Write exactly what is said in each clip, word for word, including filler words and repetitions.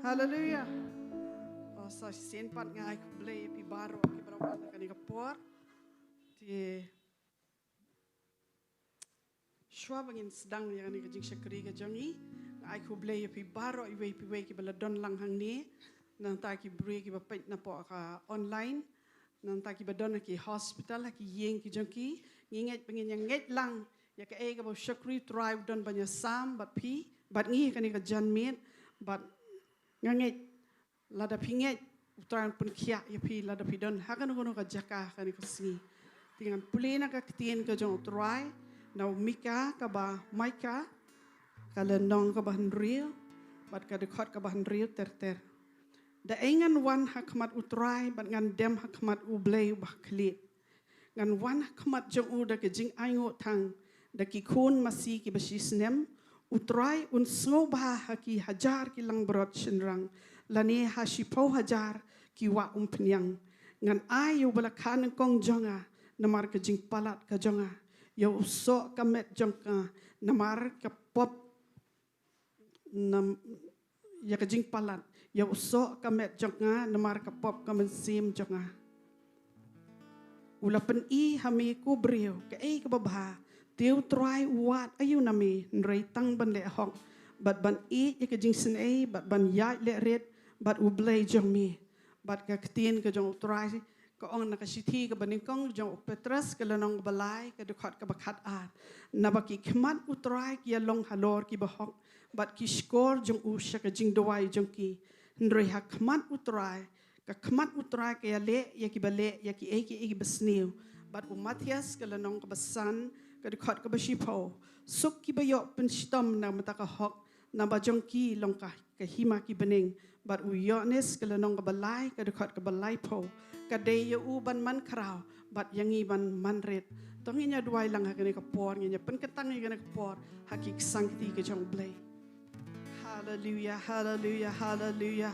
Haleluya. Oh, sa shisien pat nga ai khublei ïa phi baroh kiba la wan ha kane ka por. Te shuwa ba ngin sdang ïa kane ka jingshakri ka jong ngi, nga ai khublei ïa phi baroh iwei pa iwei kiba la don lang hangne. Nangta ki briew kiba peit napoh ka online. Nangta kiba don ha ki hospital, ha ki ïing ki jong ki. Ngi ngeit ba ngin ïa ngeit lang ïa kaei kaba u shakri u Trai u don ban ïasam bad phi bad ngi ha kane ka janmiet. Bad nga ngeit lada phi ngeit, u Trai un pynkhiah ïa phi lada phi don ha kano kano ka jaka ha kane ka sngi. Te ngan pule na ka ktien ka jong u Trai na u Mika kaba, Mika, ka lynnong kaba hynriew bad ka dkhot kaba hynriew ter ter. Da ei ngan wan ha khmat u Trai bad ngan dem ha khmat u Blei uba ha khlieh? Ngan wan ha khmat jong u da ka jingainguh thang, da ki khun masi kiba shisnem. U Trai un sngewbha ha ki hajar ki langbrot shynrang, lane ha shiphew hajar ki wah umphniang. Ngan ai ïa uba la kha nyngkong jong nga namar ka jingpalat ka jong nga, ïa u soh ka met jong nga namar ka pop, nam, ïa ka jingpalat, ïa u soh ka met jong nga namar ka pop ka mynsiem jong nga. U la pyni ha me ko briew kaei kaba bha, te u Trai u wad aïu na me, hynrei tang ban leh hok bad ban ïeit ïa ka jingsnei bad ban ïaid leh rit bad u Blei jong me. Bad ka ktien ka jong u Trai ka ong na ka shithi kaba nyngkong jong u Petros, ka lynnong kaba lai, ka dkhot kaba khat ar: Naba ki khmat u Trai ki ïa long halor kiba hok, bad ki shkor jong u sha ka jingduwai jong ki. Hynrei ha khmat u Trai, ka khmat u Trai ka ïa leh ïa kiba leh ïa kiei kiei kiba sniew. Bad u Mathaios, ka lynnong kaba san, ka dkhot kaba shiphew: Suk kiba ïoh pynshitom na ka bynta ka hok, naba jong ki long ka ka hima ki bneng. Bad u Ïoannis, ka lynnong kaba lai, ka dkhot kaba laiphew: Ka dei ïa u ban man khraw bad ïa ngi ban man rit. To ngin ïa duwai lang ha kane ka por, ngin ïa pynkyntang ïa kane ka por ha ki ksang kti ka jong u Blei. Haleluya, haleluya, haleluya.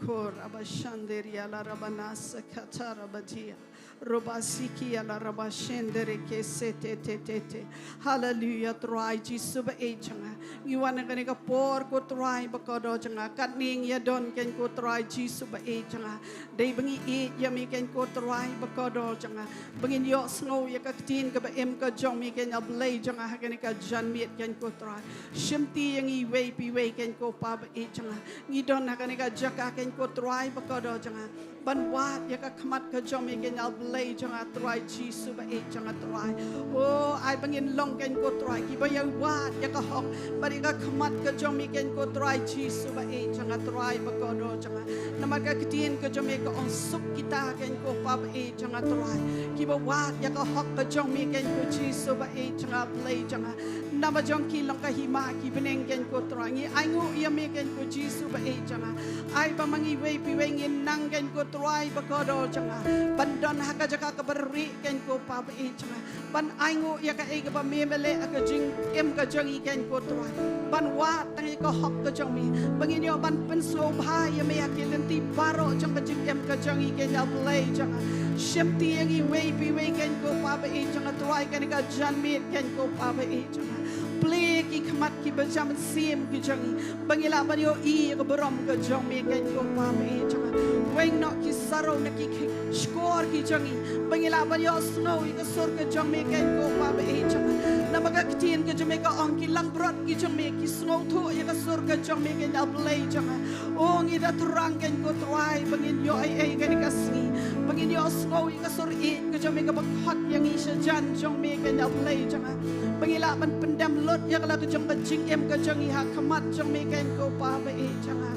Kor abashanderia la rabanasa katara badia. Robasiki ala rabashendere ke se te te te te. Haleluya, Trai Jisu ba ïeit jong nga. Ngi wan ha kane ka por, ko Trai ba kordor jong nga. Katne ngi ïa don kein, ko Trai Jisu ba ïeit jong nga, dei ba ngi ïeit ïa me kein, ko Trai ba kordor jong nga, ba ngin ïohsngew ïa ka ktien kaba im ka jong me kein, a Blei jong nga, ha kane ka janmiet kein, ko Trai. Shimti ïa ngi iwei pa iwei kein, ko Pa ba ïeit jong nga. Ngi don ha kane ka jaka kein, ko Trai ba kordor jong nga, ban wad ïa ka khmat ka jong me kein, a Blei jong nga, Trai Jisu ba ïeit jong nga, Trai. O, ai ba ngin long kein, ko Trai, kiba ïa wad ïa ka hok bad ïa ka khmat ka jong me kein, ko Trai Jisu ba ïeit jong nga, Trai ba kordor jong nga. Namar ka ktien ka jong me ka ong, suk kita kein, ko Pa ba ïeit jong nga, Trai, kiba wad ïa ka hok ka jong me kein, ko Jisu ba ïeit jong nga, Blei jong nga. Naba jong ki long ka hima ki bneng kein, ko Trai. Ngi ainguh ïa me kein, ko Jisu ba ïeit jong nga. Ai ba ma ngi iwei pa iwei ngin nang kein, ko Trai ba kordor jong nga, ban don ha ka jaka kaba rieh kein, ko Pa ba ïeit jong nga, ban ainguh ïa kaei kaba me me leh ha ka jingim ka jong ngi kein, ko Trai, ban wad tang ïa ka hok ka jong me, ba ngin ïoh ban pynsngewbha ïa me ha ki lynti baroh jong ka jingim ka jong ngi kein, a Blei jong nga. Shimti ïa ngi iwei pa iwei kein, ko Pa ba ïeit jong nga, Trai, kane ka janmiet kein, ko Pa ba ïeit jong nga. Plie ki khmat kiba jam mynsiem ki jong ngi, ba ngi lah ban ïohi ïa ka burom ka jong me kein, ko Pa ba ïeit jong nga. Weng noh ki saroh na ki, ki shkor ki jong ngi, ba ngi lah ban ïohsngew ïa ka sur ka jong me kein, ko Pa ba ïeit jong nga. Namar ka ktien ka jong me ka ong, ki langbrot ki jong me ki sngewthuh ïa ka sur ka jong me kein, a Blei jong nga. O, ngi da thrang kein, ko Trai, ba ngin ïoh ei ei kane ka sngi, ba ngin ïohsngew ïa ka sur ïeit ka jong me kaba khot ïa ngi sha jan jong me kein, a Blei jong nga, ba ngi lah ban pyndem lut ïa ka la ka jong ka jingim ka jong ngi ha khmat jong me kein, ko Pa ba ïeit jong nga.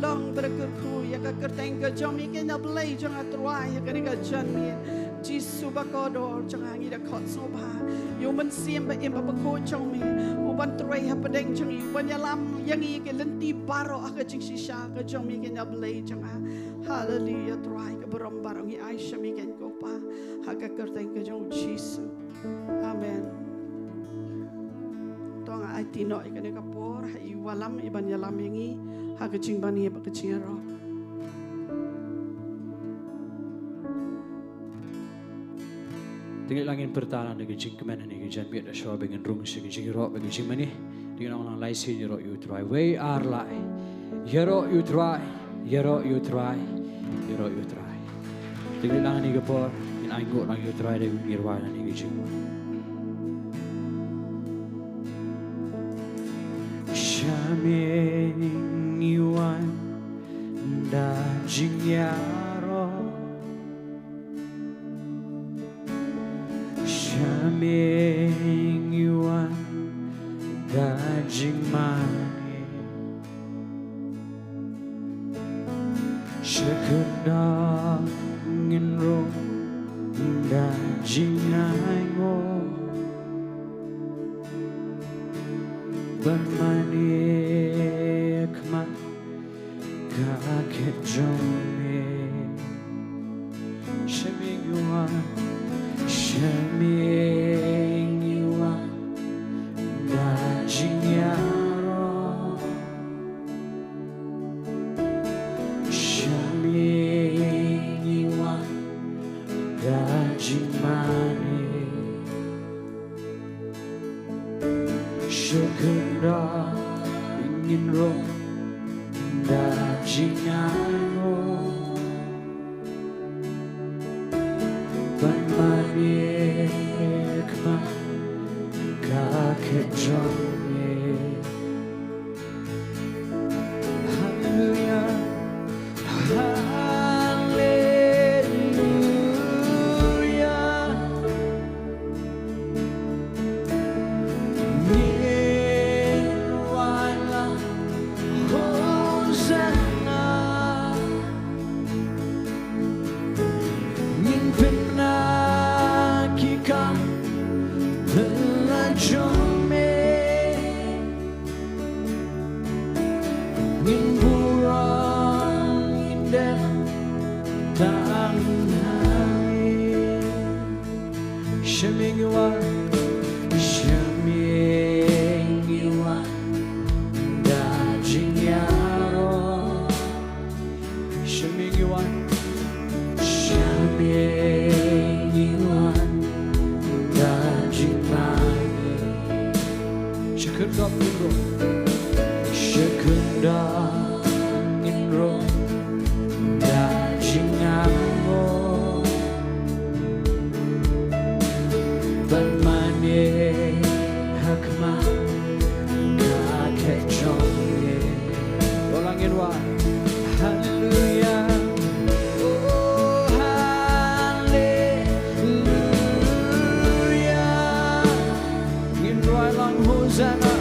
Long ba la kyrkhu ïa ka kyrteng ka jong me kein, a Blei jong nga, Trai, ha kane ka janmiet. Jisu ba kordor jong nga, ngi da khot sngewbha ïa u Mynsiem ba im ba bakhuid jong me, u ban trei hapdeng jong ngi, u ban ïalam ïa ngi ki lynti baroh ha ka jingshisha ka jong me kein, a Blei jong nga. Haleluya, Trai, ka burom baroh ngi ai sha me kein, ko Pa, ha ka kyrteng ka jong u Jisu. Amen. To nga aiti noh ïa kane ka por ha i wallam, i ban ïalam ïa ngi ha ka jingmane bad ka jingïaroh. Te ngin ïa pyrta lang da ka jingkmen ha kane ka janmiet, shuwa ba ngin rung sha ka jingïaroh bad ka jingmane. Te ngin ong lang lai sien ïaroh ïa u Trai, wei ar lai. Ïaroh ïa u Trai, ïaroh ïa u Trai, ïaroh ïa u Trai. Te ngi nang ha kane ka por, ngin ainguh lang ïa u Trai da kaba ngi rwai na kane ka jingwan. Sha me ngi wan da jingïaroh. Sha me ngi wan da jingmane. Sha kyndoh ngin rung da jingainguh. Ban mane khmat ka khet jong me. Sha me ngi wan, sha me ngi wan da jingïaroh. Sha me ngi wan da jingmane. Sha kyndoh ngin rung da jingainguh. Ban mane khmat ka khet jong me. Haleluia, haleluia. Ngin rwai lang Hosanna. Ngin pynah ki kam pynlait jong me. Ngin burom, ngin dem tang ha me. Sha me ngi wan, sha me ngi wan da jingïaroh. Sha me ngi wan, sha me ngi wan da jingmane. Sha kyndoh ngin rung, sha kyndoh ngin rung da jingainguh. Ban mane ha khmat ka khet jong me. Ïaroh lang ngin wan. Haleluia. Oh, haleluia. Ngin rwai lang Hosanna.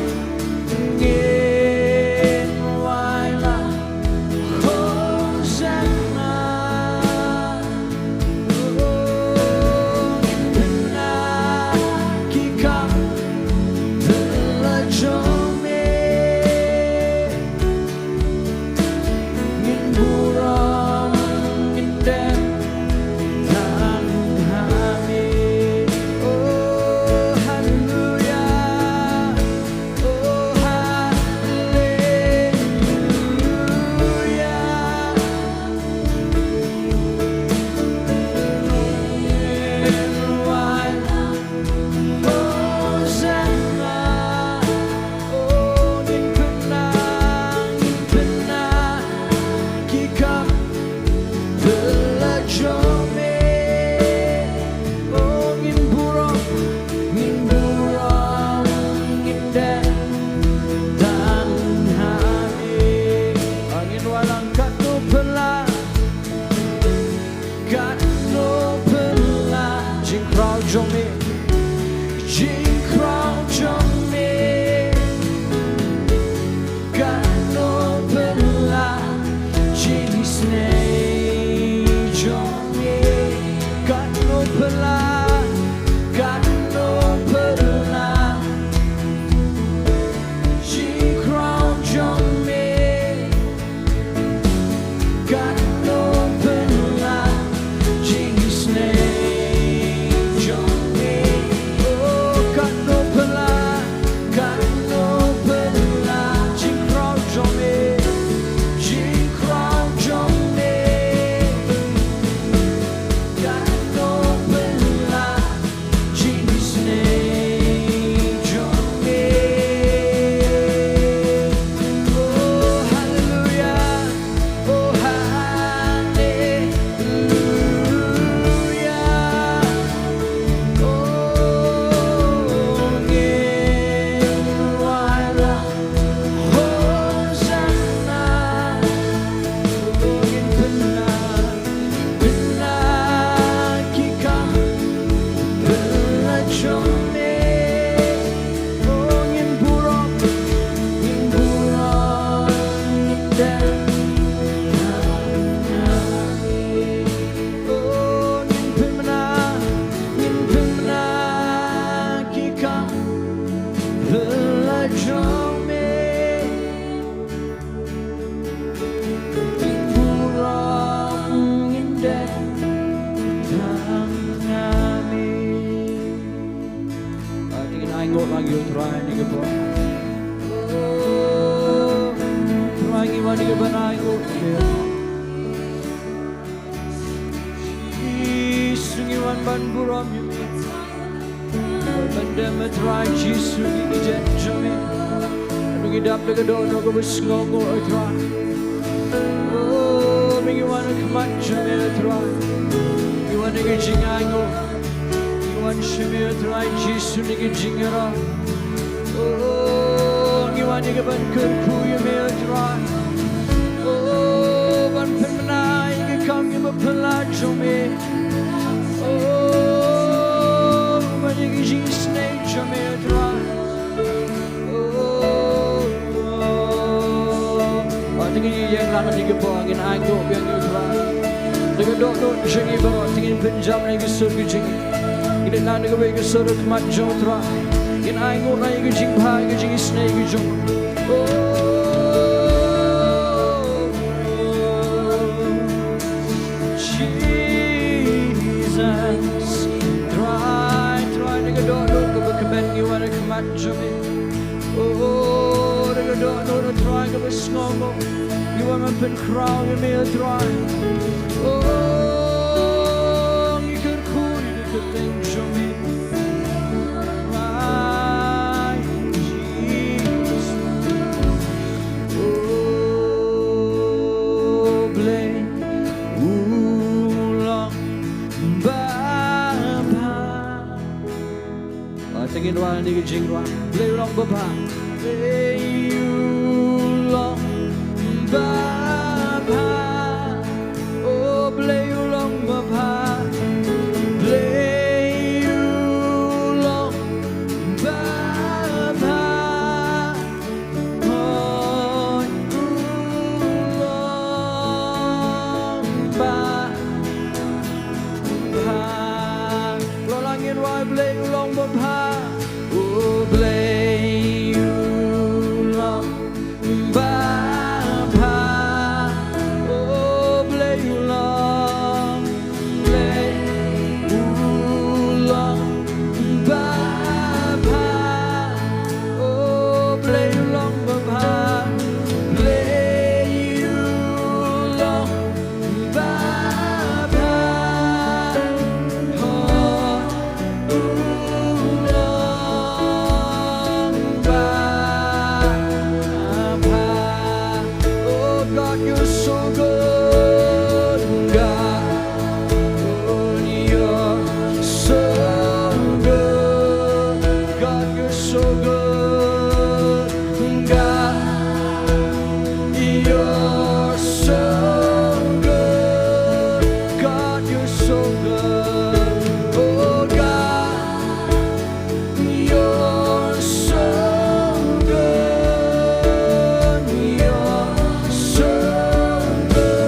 Ngin rwai lang Hosanna. Oh, ngin pynah ki kam pynlait jong me. Ngin burom, ngin dem tang ha me. Oh, haleluia. Oh, haleluia. Ngin rwai lang Hosanna. Oh, ngin pynah, ngin pynah ki kam pynlait jong me. Oh, ngin burom, ngin burom, ngin dem tang ha me. Ah, ngin rwai lang. Katno phylla, katno phylla, jingkhraw jong me, jingkhraw jong me. Katno phylla, jingisynei jong me. Katno phylla, katno phylla, jingkhraw jong me. Katno phylla, jingisynei jong me. Oh, katno phylla, katno phylla, jingkhraw jong me, jingkhraw jong me. Ban burom ïa me. Ban dem, A Trai Jisu, ha ki kjat jong me. Ba ngi dap da ka dohnud kaba sngewnguh, A Trai. Oh, ba ngi wan ha khmat jong me, A Trai. Ngi wan ha ka jingainguh. Ngi wan sha me, A Trai Jisu, ha ka jingïarap. Oh, ngi wan ïa ka ban kyrkhu ïa me, A Trai. Oh, ban pynbna ïa ka kam kaba phylla jong me. Oh, ban ïa ka jingisynei jong me, A Trai. Oh, oh. Te ngin ïeng lang ha kane ka por, ngin ainguh biang ïa U Trai. Da ka dohnud jong ngi baroh, te ngin pynjam ïa ka sur ka jong ngi. Ngin ïeng lang da kawei ka sur ha khmat jong U Trai. Ngin ainguh lang ïa ka jingbha, ïa ka jingisynei ka jong U. Oh, Jesus, Trai, Trai, da ka dohnud kaba kmen ngi wan ha khmat jong me. Oh, da ka dohnud, A Trai, kaba sngewnguh, ngi wan ban pynkhraw ïa me, A Trai. Oh, ngi kyrkhu ïa ka kyrteng jong me. Trai Jisu. Oh, Blei u long babha. Ah, te ngin wan ha ka jingrwai. Blei u long babha. Blei u long babha. Oh, Blei u long babha. Blei u long babha. Hooid u long babha. Long lang ngin wai, Blei u long babha. O Blei u long babha. O Blei u long, Blei u long babha. O Blei u long babha. Blei u long babha. Hooid u long babha. Oh God, you're so good. God, you're so good. God, you're so good. God, you're so good. God, you're so good. Oh God, you're so good. You're so good.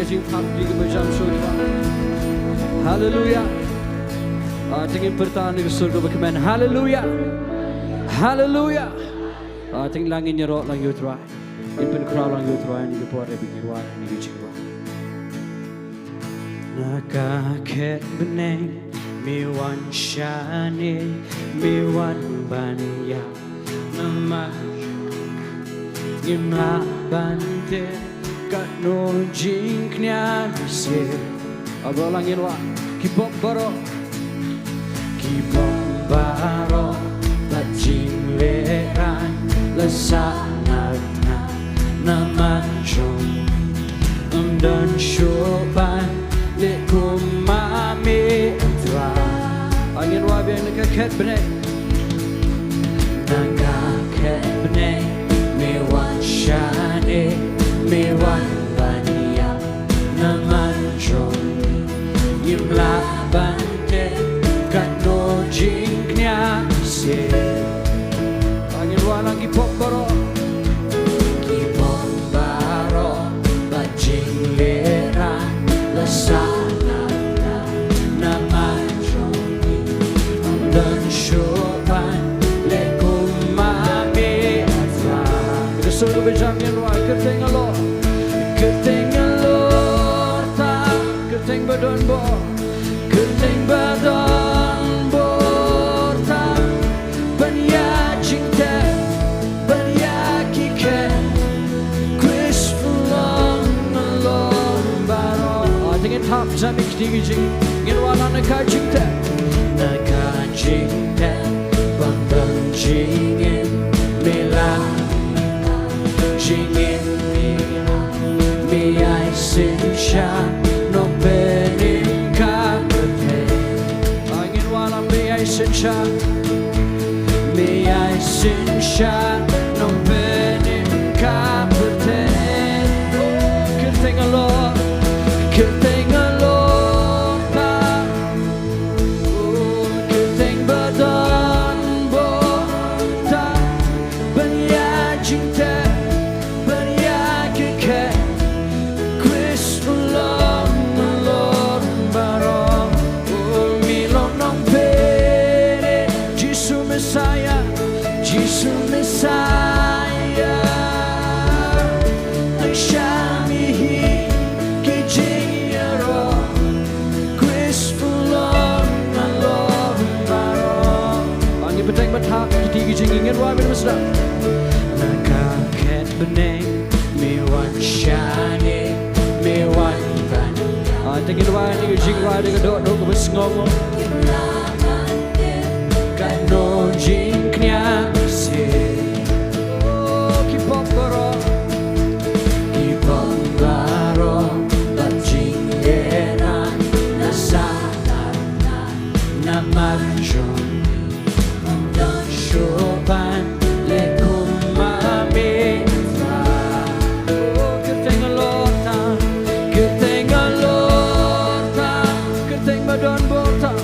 Jingthap ïa kiba jam shuh. Haleluya. Ah, te ngin pyrta na ka sur kaba kmen. Haleluya. Haleluya. Ah, te ngin lang, ngin ïaroh lang ïa U Trai. Ngin pynkhraw lang ïa U Trai ha kane ka por, ha kane ka jingwan. Na ka khet bneng me wan shane, me wan ban ïap. Namar ngim lah ban tip katno jingkñia me sir. Aba lang ngin wad, ki pop baroh, ki pop baroh bad jinglehrain la sahnarphna. Namar jong ym don shuh ban leh kum ma me, A Trai. Ah, ngin wad biang. Na ka khet bneng, na ka khet bneng me wan shane, me wan ban ïap. Namar jong ngi ngim lah ban tip katno jingkñia me sir. Ah, ngin wad lang, ki pop baroh, ki pop baroh bad jinglehrain la sahnarphna. Namar jong ngi ym don shuh ban leh kum ma me, A Trai. Ka sur kaba jam ngin wad. Kyrteng halor, kyrteng halor tam, kyrteng ba don bor, kyrteng ba don bor tam ban ïa jingtep, ban ïa ki khet. Khrist u long halor baroh. Ah, te ngin thap jam ïa kine ki jing, ngin wad lang. Na ka jingtep, na ka jingtep bym don jingim, me la jingim, me ai synshar Nongpynim ka pyrthei. Ah, ngin wad lang. Me ai synshar, me ai synshar Nongpynim ka pyrthei. Kyrteng halor, kyrteng halor tam, kyrteng ba don bor tam ban ïa jingtep, ban ïa ki khet. Khrist u long halor baroh. Oh, me long Nongpynim, Jisu Messiah, Jisu Messiah. Nang shah me hi ki jingïaroh. Khrist u long halor baroh. Ngin bteng bthah ïa kine ki jingim, ngin wad biang, sdang. Na ka khet bneng me wan shane, me wan ban. Ah, te ngin wad ïa kine ki jingwad da ka dohnud kaba sngewbha. Katno jingkñia me sir. Oh, ki pop baroh, ki pop baroh bad jinglehrain la sahnarphna. Namar jong ngi ym don shuh ban leh kum ma me, A Trai. Oh, kyrteng halor tam, kyrteng halor tam, kyrteng ba don bor tam.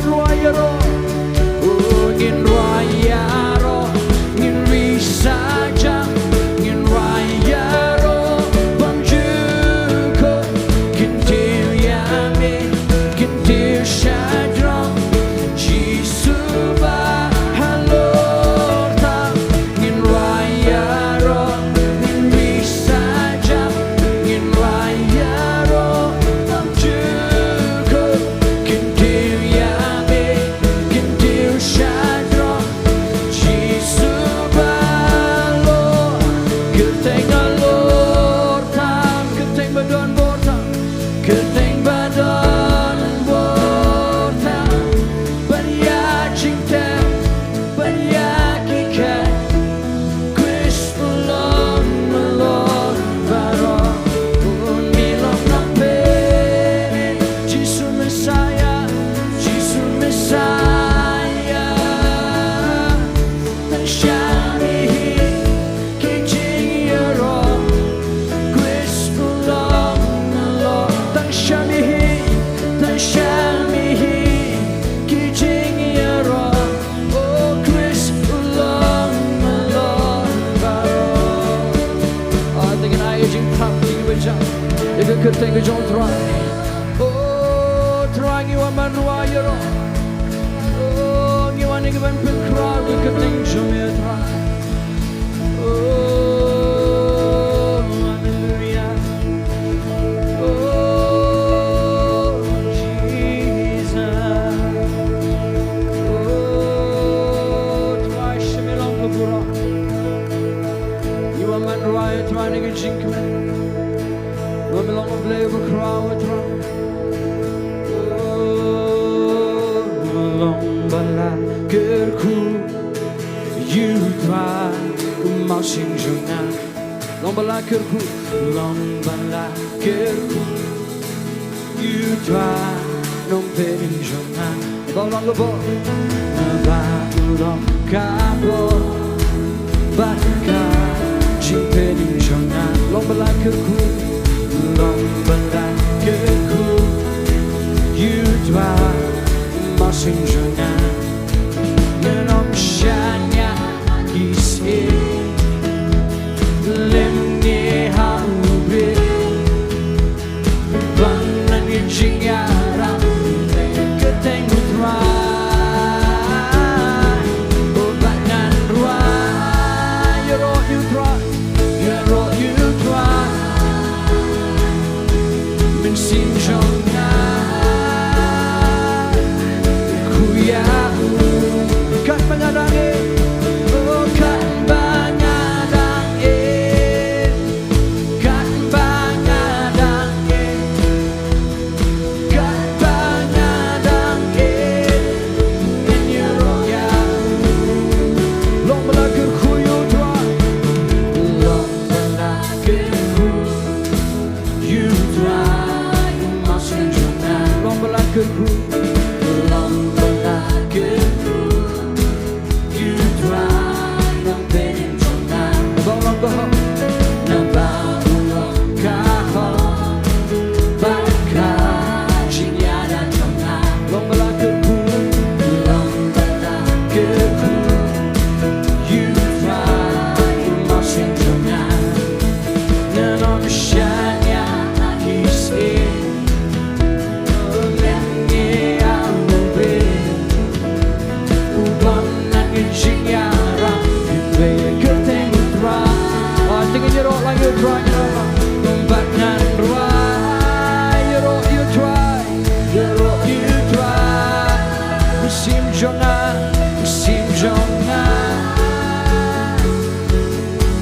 Rwai ïaroh, oh, ngin rwai ïaroh, ngin ri sa jam, ngin rwai ïaroh bymjukut, kyntiew ïa me, kyntiew shajrong, Jisu ba halor tam, ngin rwai ïaroh, ngin ri sa jam, ngin rwai ïaroh bymjukut, kyntiew ïa me, kyntiew shajrong, Jisu ba halor. Kyrteng halor tam, kyrteng ba don bor tam, kyrteng ba don bor tam, ban ïa jingtep, ban ïa ki khet, Khrist u long halor baroh. Un mi long nongpynim, Jisu Messiah, Jisu Messiah. Tang sha me hi ki jingïaroh, Khrist u long halor. Tang sha me hi, tang sha me hi ki jingïaroh, oh, Khrist u long halor baroh. Ah, te ngin ai ïa ka jingthap, jingpynjah ïa ka kyrteng ka jong U Trai. Oh, Trai, ngi wan ban rwai ïaroh. Oh, ngi wan ïa ka ban pynkhraw ïa ka kyrteng jong me, Trai. Oh, hallelujah. Oh, Jesus. Oh, Trai, sha me long ka burom. Ngi wan ban rwai, Trai, na ka jingkmen. Ba me long U Blei uba khraw, Trai. Oh, long ba la kyrkhu ïa U Trai, u Mynsiem jong nga. Long ba la kyrkhu, long ba la kyrkhu ïa U Trai, Nongpynim jong nga. Ba u long ka bor, ba u long ka bor bad ka jingpynim jong nga. Long ba la kyrkhu, long ba la kyrkhu ïa U Trai, Mynsiem jong nga. Ngan ym shaniah ha ki syiem lymne ha u briew. Ban nang ïa jingïarap, kyrteng U Trai. Oh, bad ngan rwai ïaroh ïa U Trai, ïaroh ïa U Trai. Mynsiem jong nga, kyrkhu ïa u. Katba nga dang im, oh, katba nga dang im. Katba nga dang im, katba nga dang im, ngan ïaroh ïa u. Long ba la kyrkhu ïa U Trai, long ba la kyrkhu ïa U Trai, Mynsiem jong nga. Long ba la kyrkhu, long ba la kyrkhu ïa U Trai, Nongpynim jong nga. Ba u long ka hok, naba u long ka hok bad ka jingïada jong nga. Long ba la kyrkhu, long ba la kyrkhu ïa U Trai, Mynsiem jong nga. Ngan ym shaniah ha ki syiem lymne ha u briew. U bym nang ïa jingïarap, ïa kyrteng U Trai. Ah, te ngin ïaroh lang ïa U Trai, ïaroh lang. Bad ngan rwai ïaroh ïa U Trai, ïaroh ïa U Trai. Mynsiem jong nga, mynsiem jong nga,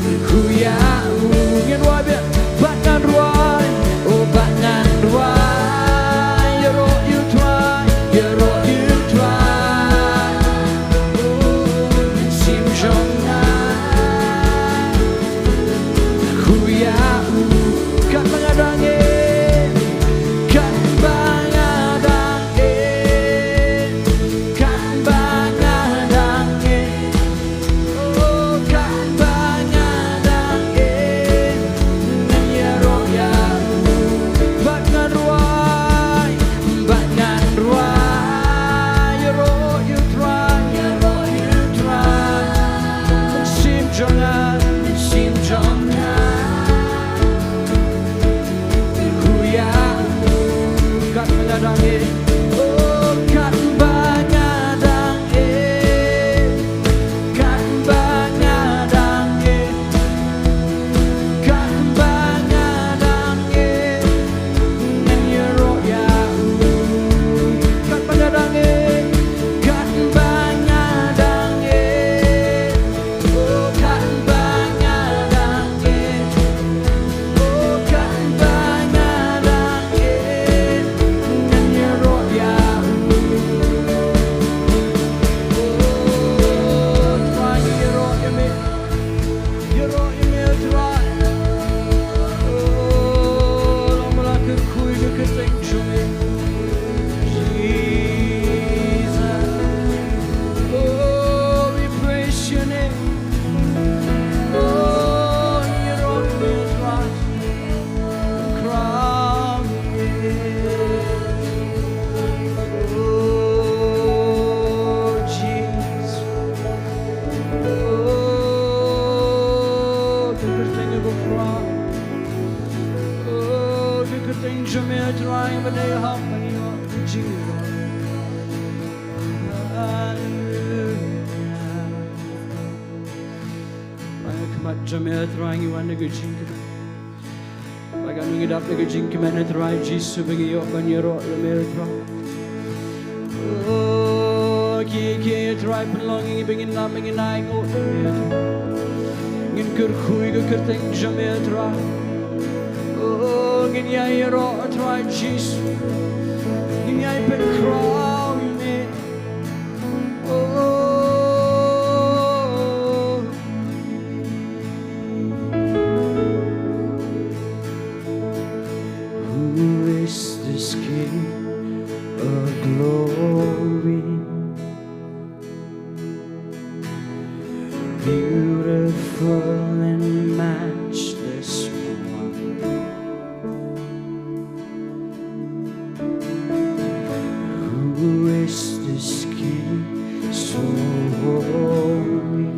kyrkhu ïa u. Ngin rwai biang. Bad ngan rwai, oh, bad ngan rwai ïaroh ïa U Trai, ïaroh ïa U Trai. Oh, mynsiem jong nga, kyrkhu ïa u. Katba nga dang im, katba nga dang im, katba Jong me Trai ngi wan da ka jingkmen. Ba katno ngi dap da ka jingkmen Trai Jisu ba ngi ïoh ban ïaroh ïa me Trai. Oh, kiei kiei Trai pynlong ïa ngi ba ngin lam ba ngin ainguh ïa me Trai. Ngin kyrkhu ïa ka kyrteng jong me Trai. Oh, ngin ïai ïaroh Trai Jisu. Ngin ïai pynkhraw ïa me. Oh. Who is this King of glory? Beautiful and matchless one. Who is this King so holy?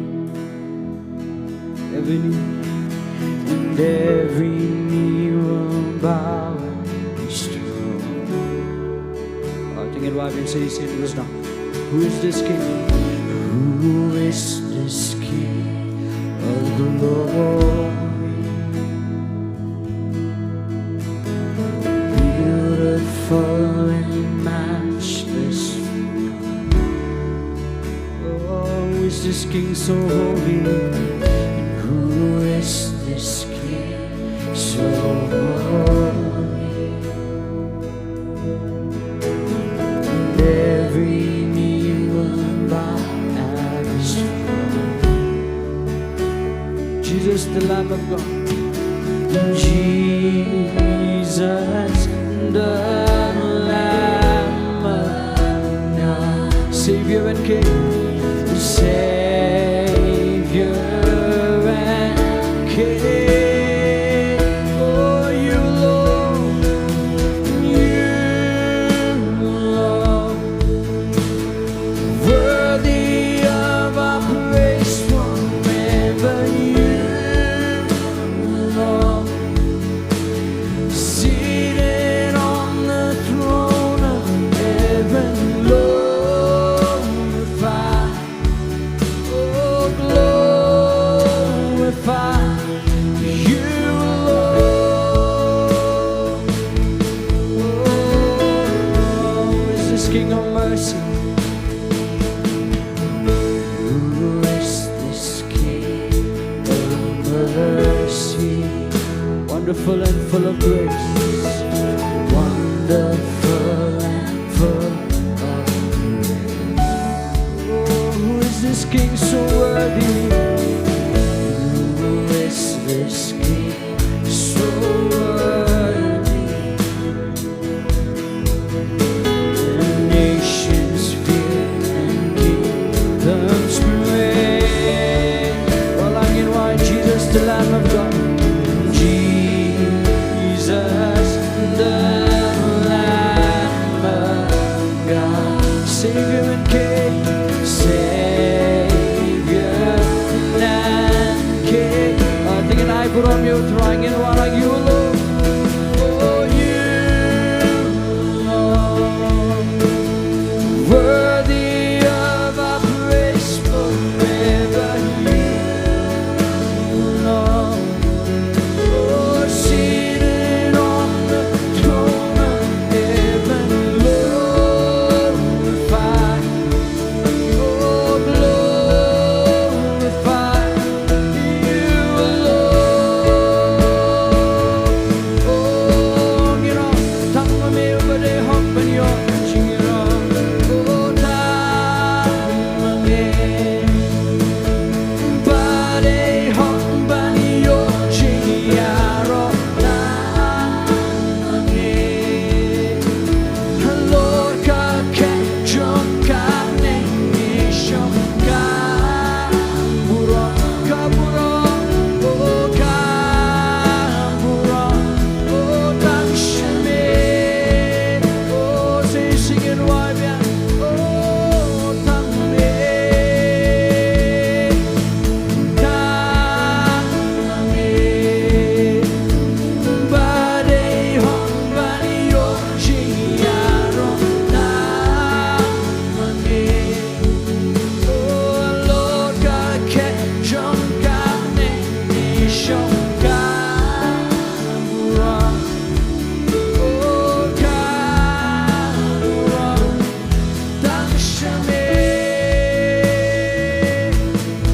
Every knee, and every knee will bow at his throne. Oh, tengil wa bin say, say, listen now. Who is this King? Who is this King of glory? Beautiful and matchless. Oh, who is this King so holy? And who is this King so holy? And every knee will bow at his feet. Jesus, the Lamb of God. Jesus, the Lamb of God. Savior and King. Savior and King. Oh, you Lord. You Lord. Worthy of our praise forever, you Lord. Seated on the throne of heaven, glorified. Oh, glorify you, Lord. Oh, who is this King of mercy? Who is this King of mercy? Wonderful and full of grace. Wonderful and full of grace. Oh, who is this King so worthy? Who is this King so worthy? Nations fear and kingdoms praise. Well, I mean, why Jesus, the Lamb of God? Jesus, the Lamb of God. Savior and King, Savior and King. Ah, tingin ai burom ïa u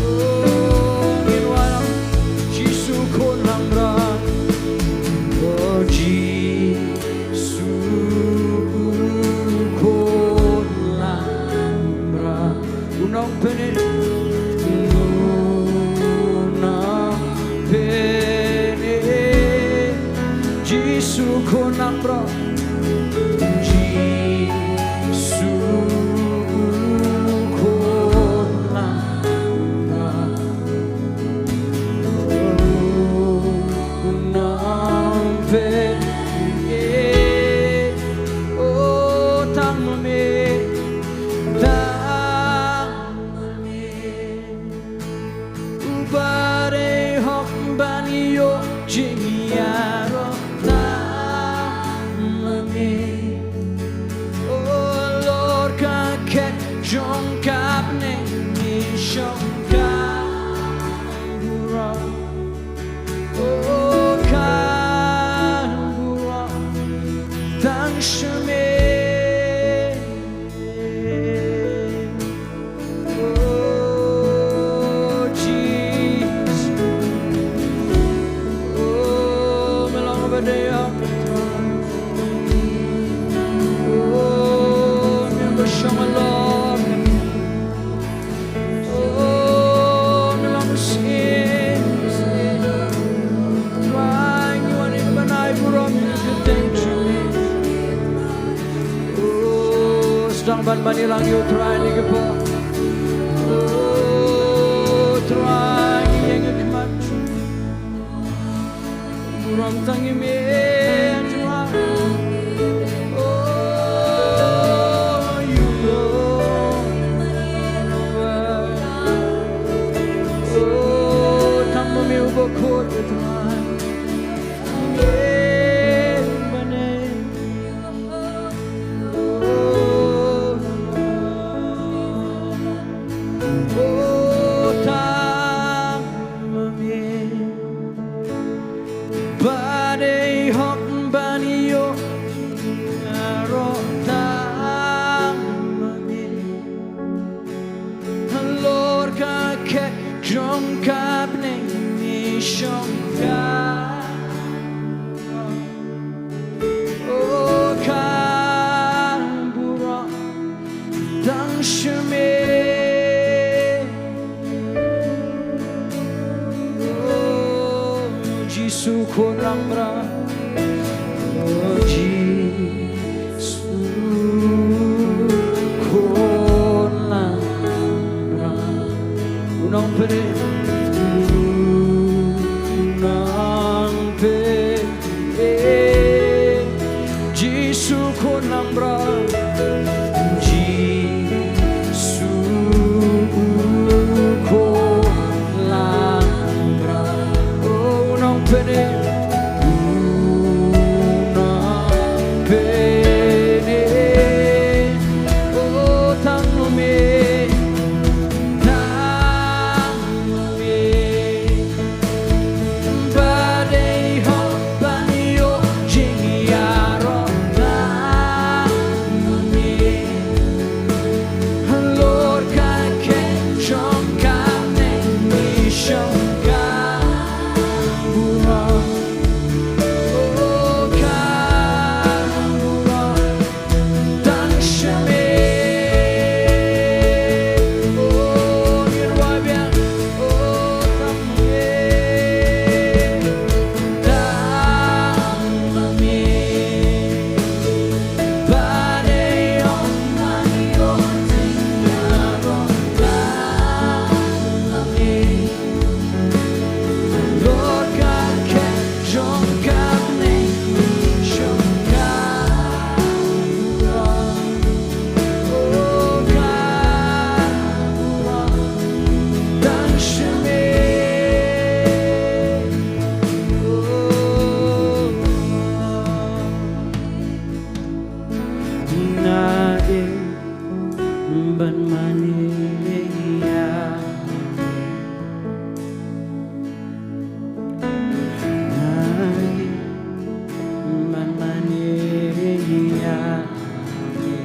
Oh, ngin wallam Jisu khun langbrot. Oh, Jisu khun langbrot. U nongpynim, u nongpynim. Jisu khun langbrot. Jisu khun langbrot. U nongpynim. Oh, tang ma me, tang ma me. Uba dei hok ban ïoh jingïaroh tang ma me. Oh Lord, ka khet jong ka bneng i shong ka burom. Oh, ka burom tang sha me. Oh, Jesus. Oh, me long ba dei ïa me. Oh, me ba shong halor. Oh, me long shisha. Trai, ngi wan ïa ka ban ai burom ïa ka kyrteng jong me. Oh, sdang ban mane lang ïa u Trai ha kane ka por. Oh, Trai, ngi ïeng ha khmat jong me. Burom tang ïa me, Trai. Oh, you Lord. Oh, tang ma me uba khuid, Trai. Halor ka khet jong ka bneng i shong ka burom. Oh, ka burom tang sha me. Oh, Jisu khun langbrot. Oh, Jisu khun langbrot. U nongpynim, u nongpynim. Jisu khun langbrot. Jisu khun langbrot. Oh, u nongpynim, u nongpynim. Oh, tang ma me, tang ma me. Nga im ban mane ïa me. Nga im ban mane ïa me.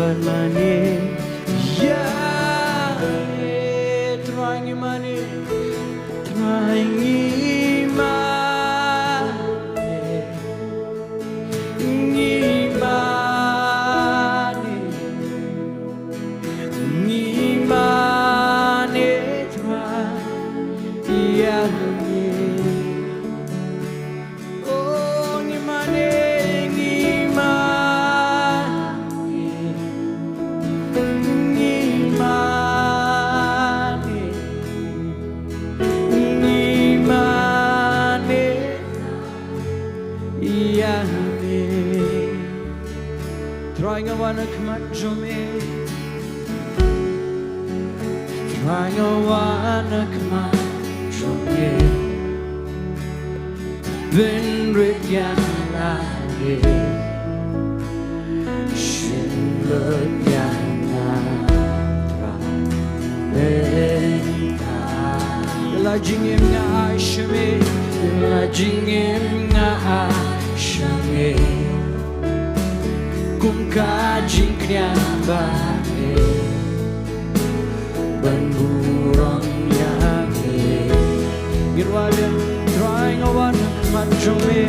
Mane, ïa ngi, Trai ngi mane, Trai ngi mane, ngi mane, ngi mane, Trai ïa ngi. Oh, ngi mane, ngi mane, ngi mane, ngi mane, ïa me. Trai nga wan ha khmat jong me. Trai nga wan ha khmat jong me. Pynrit ïa nga, Trai. Shim lut ïa nga, Trai. Ïa la jingim nga ai sha me. Ïa la jingim nga ai sha me. Kum ka jingkñia ba me ban burom ïa me. Ngin wan, Trai nga wan ha khmat jong me.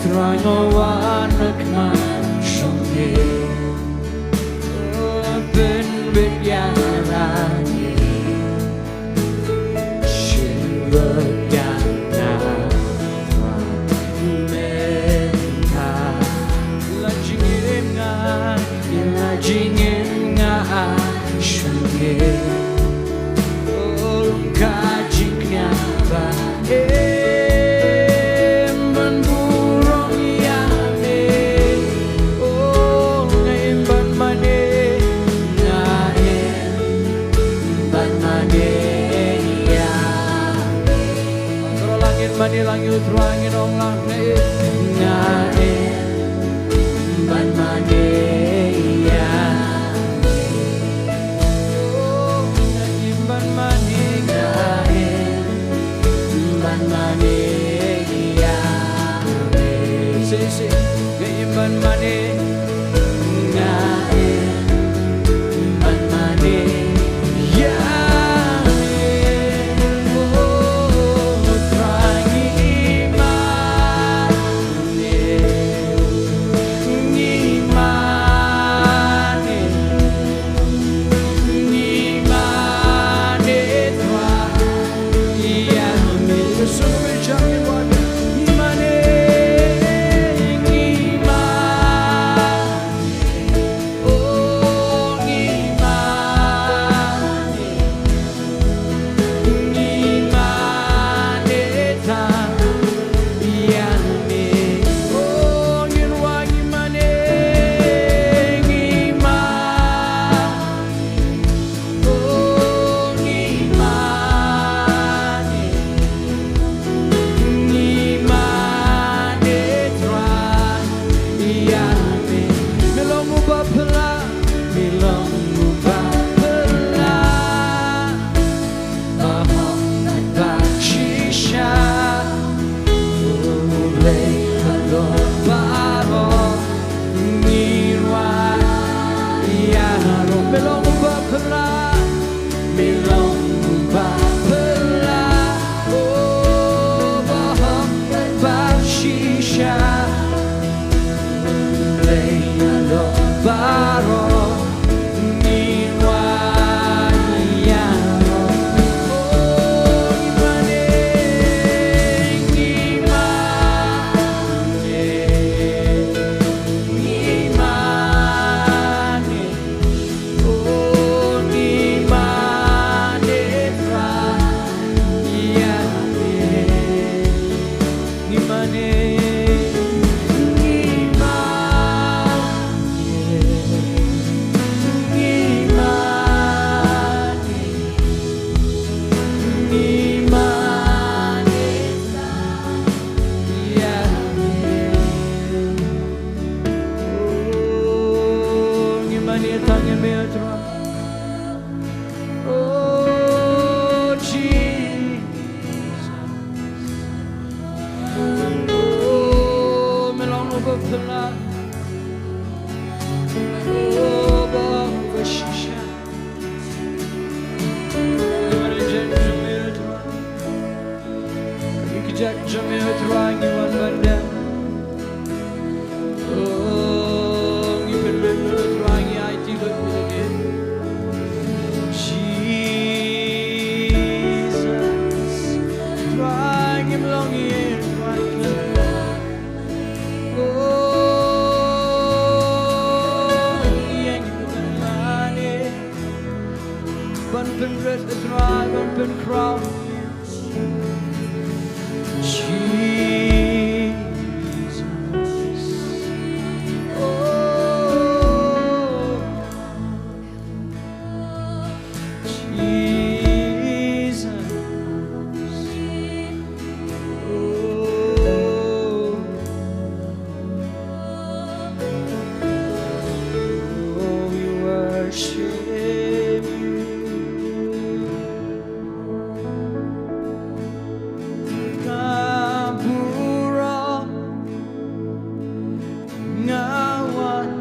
Trai nga wan ha khmat jong me. Pynrit ïa nga, Trai. Shim lut ïa nga, Trai. Mynta la jingim nga, la jingim nga ai sha me. Oh, ka jingkñia ba me ban burom ïa me. Oh, nga im ban mane, nga im ban mane ïa me. Trai, la ngin mane, la ngin, Trai ngin ong, la nga im, nga im ban mane ïa me. Oh, been crowned. Jesus. Oh, Jesus. Oh, we worship you. Nga burom, nga wan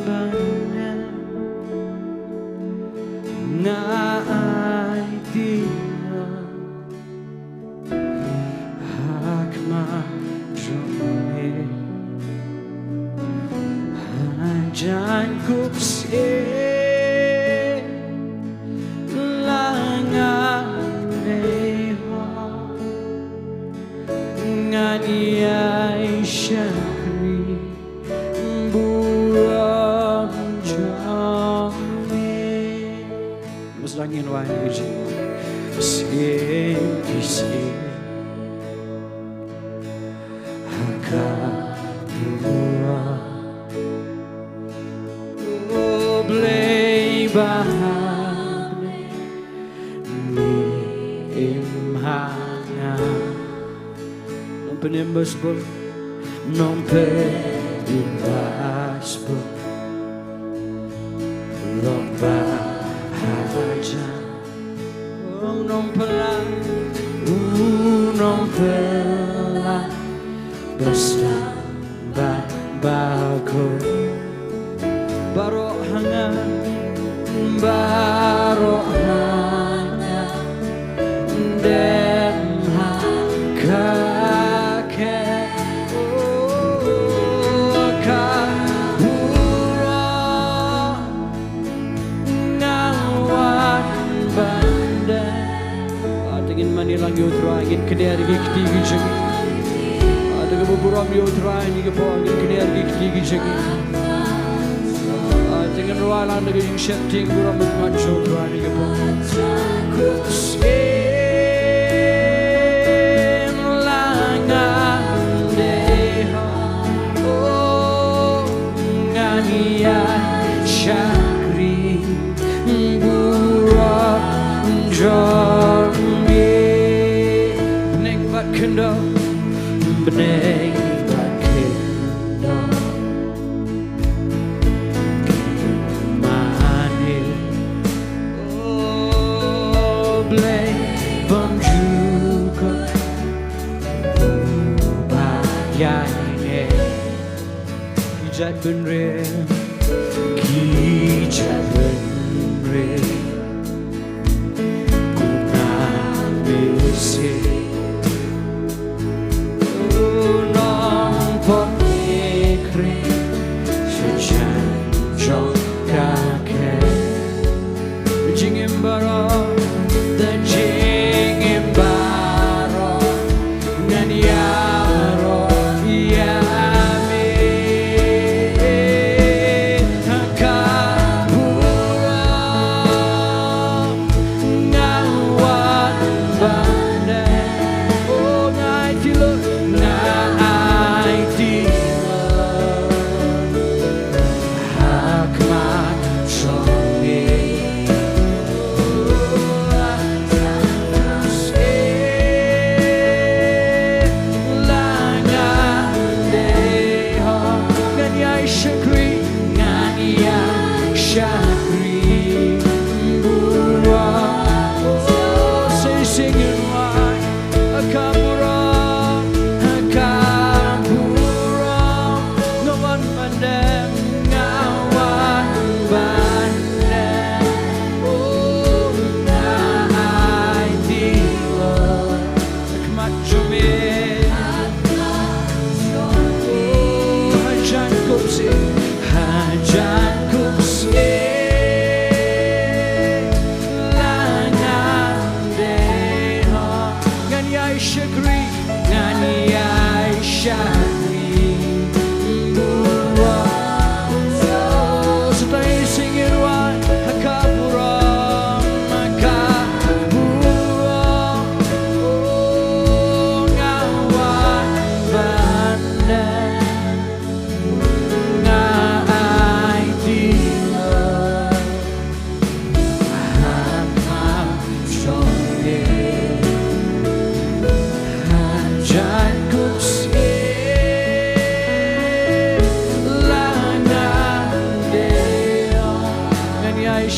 ban ïeng, nga ai dieng ha khmat jong me. Hajan kup sien la nga dei hok, ngan ïai shakri burom jong me. Must ngin wan ïa ka jingwan sien ki sien ha ka burom. O Blei ba ha bneng, me im ha nga. Nongpynim ba sbun, nongpynim ba sbun, long ba hajan. U nongpyllait, u nongpyllait ba sdang bad ba khuid. Baroh ha nga, baroh ha nga, dem ha ka khet. Oh, ka burom nga wan ban dei. Ah, te ngin mane lang ïa u Trai, ngin kner ïa ki kti ki jong ngi. Ah, te ngin burom ïa u Trai, ngi ki por ngin kner ïa ki kti ki jong ngi. Ah, te ngin rwai lang da ka jingsheptieng burom bad khmat jong u Trai, ngi ki por. Sien la nga dei hok, oh, ngan ïai shakri burom jong me. Bneng bad khyndew, bneng bad khyndew, mane. O Blei bymjukut, uba ïaineh. Ki jait bynriew, ki jait bynriew, kumno me shisha. U nongpop ïa ka khyndew, sha jan jong ka khet. Jingim baroh, da jingim baroh, ngan ïaroh ïa me.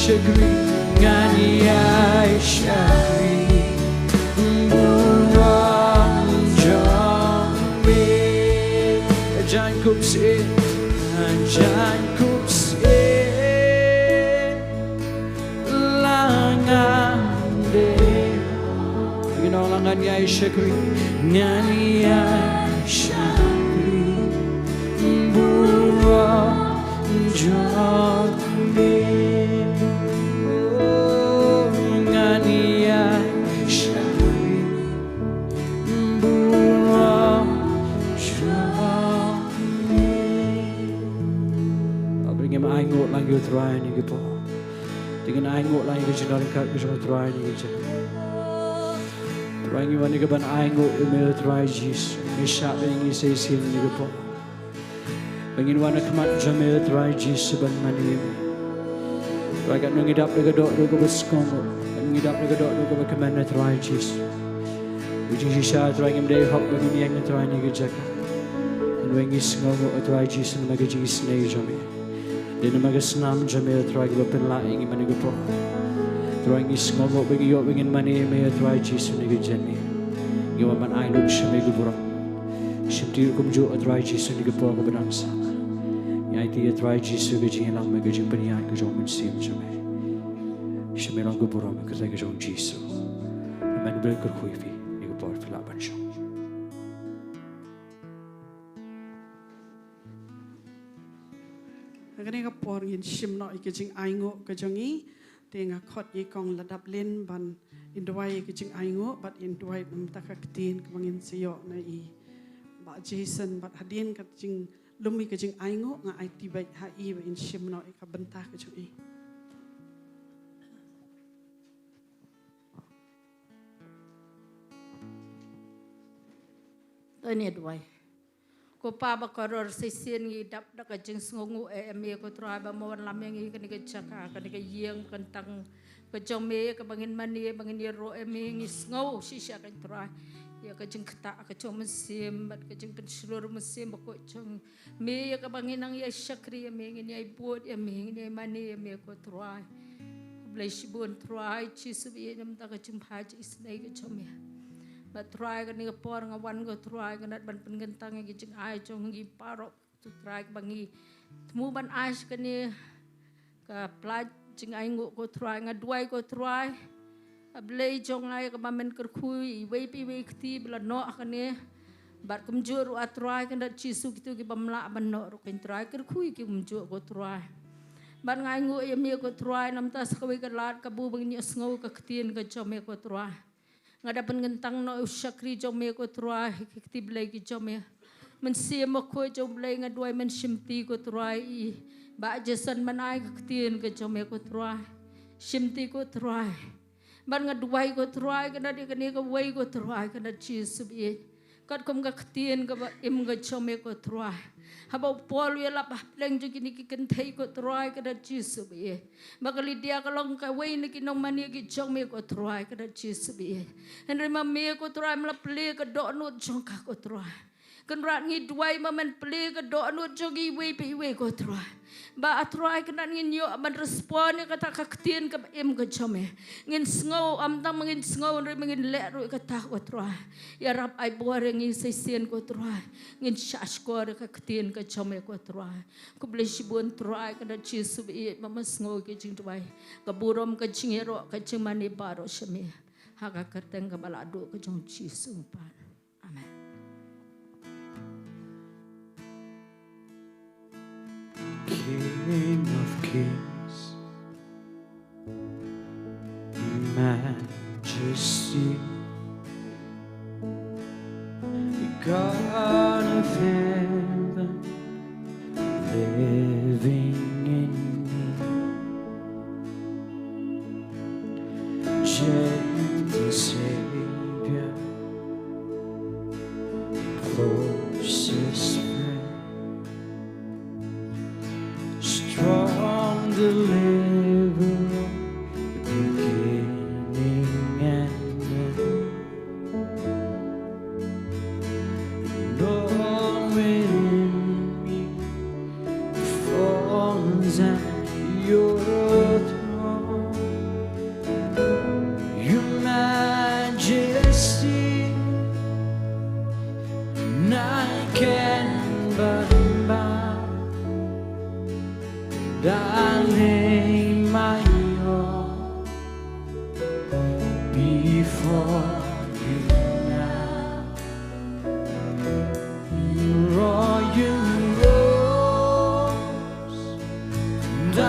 shakri, ngan ïai shakri, burom jong me. Jan kup sien, jan kup sien, la ngan dei. Ngan ïai shakri, ngan ïai shakri, burom jong me. Oh, ngan ïai shakri, burom jong me. Ba ngim ainguh lang ïa u Trai ha kine ki por. Te ngin ainguh lang ïa ka jingdon ryngkat ka jong u Trai ha kine ki jaka. Trai ngi wan ïa ka ban ainguh ïa me u Trai Jisu. Me shah ïa ngi sa shisien ha kine ki por. Ba ngin wan ha khmat jong me u Trai Jisu ban mane ïa me. Trai katno ngi dap da ka dohnud kaba sngewnguh, katno ngi dap da ka dohnud kaba kmen u Trai Jisu. Ka jingshisha Trai ngim dei hok ba ngin ïeng u Trai ha kane ka jaka. Hynrei ngi sngewnguh u Trai Jisu namar ka jingisynei jong me. Dei namar ka snam jong me u Trai kaba pynlah ïa ngi ha kane ka por. Trai ngi sngewnguh ba ngi ïoh ba ngin mane ïa me u Trai Jisu ha kane ka jaka. Ngi wan ban ai lut sha me ka burom. Shim ti kumjuh u Trai Jisu ha kane ka por kaba dang sah. Ngi aiti ïa u Trai Jisu ka jingïalam bad ka jingpynïaid ka jong u Mynsiem jong me. Sha me long ka burom ha ka kyrteng ka jong u Jisu. Amen. Ba kyrkhu ïa phi ha kane ka por phi lah ban shong. Ha kane ka por ngin shim noh ïa ka jingainguh ka jong ngi. Te nga khot ïa i kong Ladap Lin ban in duwai ïa ka jingainguh bad in duwai na ka bynta ka ktien kaba ngin sa ïoh na i Bah Jason, bad hadien ka jinglum ïa ka jingainguh nga aiti beit ha i ba in shim noh ïa ka bynta ka jong i. To ngin duwai. Ko Pa bakhraw, shisien ngi dap da ka jingsngewnguh ïa me ko Trai ba me wanlam ïa ngi ha kane ka jaka, ha kane ka ïing kyntang ka jong me kaba ngin mane, ba ngin ïaroh ïa me. Ngi sngew shisha ko Trai ïa ka jingktah ka jong u Mynsiem bad ka jingpynshlur u Mynsiem Bakhuid jong me, ïa kaba ngin nang ïai shakri ïa me, ngin ïai bud ïa me, ngin ïai mane ïa me ko Trai. Khublei shibun Trai Jisu ïa na ka bynta ka jingpynjah isynei ka jong me. Bad Trai kane ka por nga wan ko Trai, nga dang ban pynkyntang ïa ka jingai jong ngi baroh ko Trai, kaba ngi thmu ban ai sha kane ka pla jingainguh ko Trai. Nga duwai ko Trai, A Blei jong nga, ïa kaba men kyrkhu ïa iwei pa iwei i kti ba la noh ha kane. Bad kumjuh ruh A Trai, kyndat Jisu, kito ki bym lah ban noh ruh ko Trai, kyrkhu ïa ki kumjuh ko Trai. Bad nga ainguh ïa me ko Trai, na ka bynta sa kawei ka lad kaba ngin ïohsngew ka ktien ka jong me ko Trai. Nga dang pynkyntang noh u shakri jong me ko Trai ha ki kti blei ki jong me. Mynsiem Bakhuid jong U Blei, nga duwai men shim ti ko Trai ïa i Bah Jason ban ai ka ktien ka jong me ko Trai. Shim ti ko Trai. Bad nga duwai ko Trai, kyndat ïa kane kawei ko Trai, kyndat Jisu baieit. Katkum ka ktien kaba im ka jong me ko Trai. Haba u Paul u ïalap ha pdeng jong kine ki kynthei ko Trai, kyndat Jisu baieit. Ba ka Lydia ka long kawei na ki nongmane ki jong me ko Trai, kyndat Jisu baieit. Hynrei ma me ko Trai, me la plie ka dohnud jong ka ko Trai. Kynrad ngi duwai ba men plie ka dohnud jong ngi iwei pa iwei ko Trai. Ba A Trai kynrad ngin ïoh ban respond ïa kata ka ktien kaba im ka jong me. Ngin sngew, ym tang ba ngin sngew hynrei ba ngin leh ruh ïa kata ko Trai. Ïarap ai bor ïa ngi sa shisien ko Trai. Ngin shahshkor ïa ka ktien ka jong me ko Trai. Khublei shibun Trai, kynrad Jisu baieit, ba me sngew ïa ka jingduwai, ka burom, ka jingïaroh, ka jingmane baroh sha me. Ha ka kyrteng kaba la duh ka jong U Jisu u Kpa. Amen. King of kings, Majesty, God of heaven, living in me, gentle Savior, closest friend, strong deliverer, beginning and end. And all within me falls at your throne. I lay my all before you now. You are your rose, and I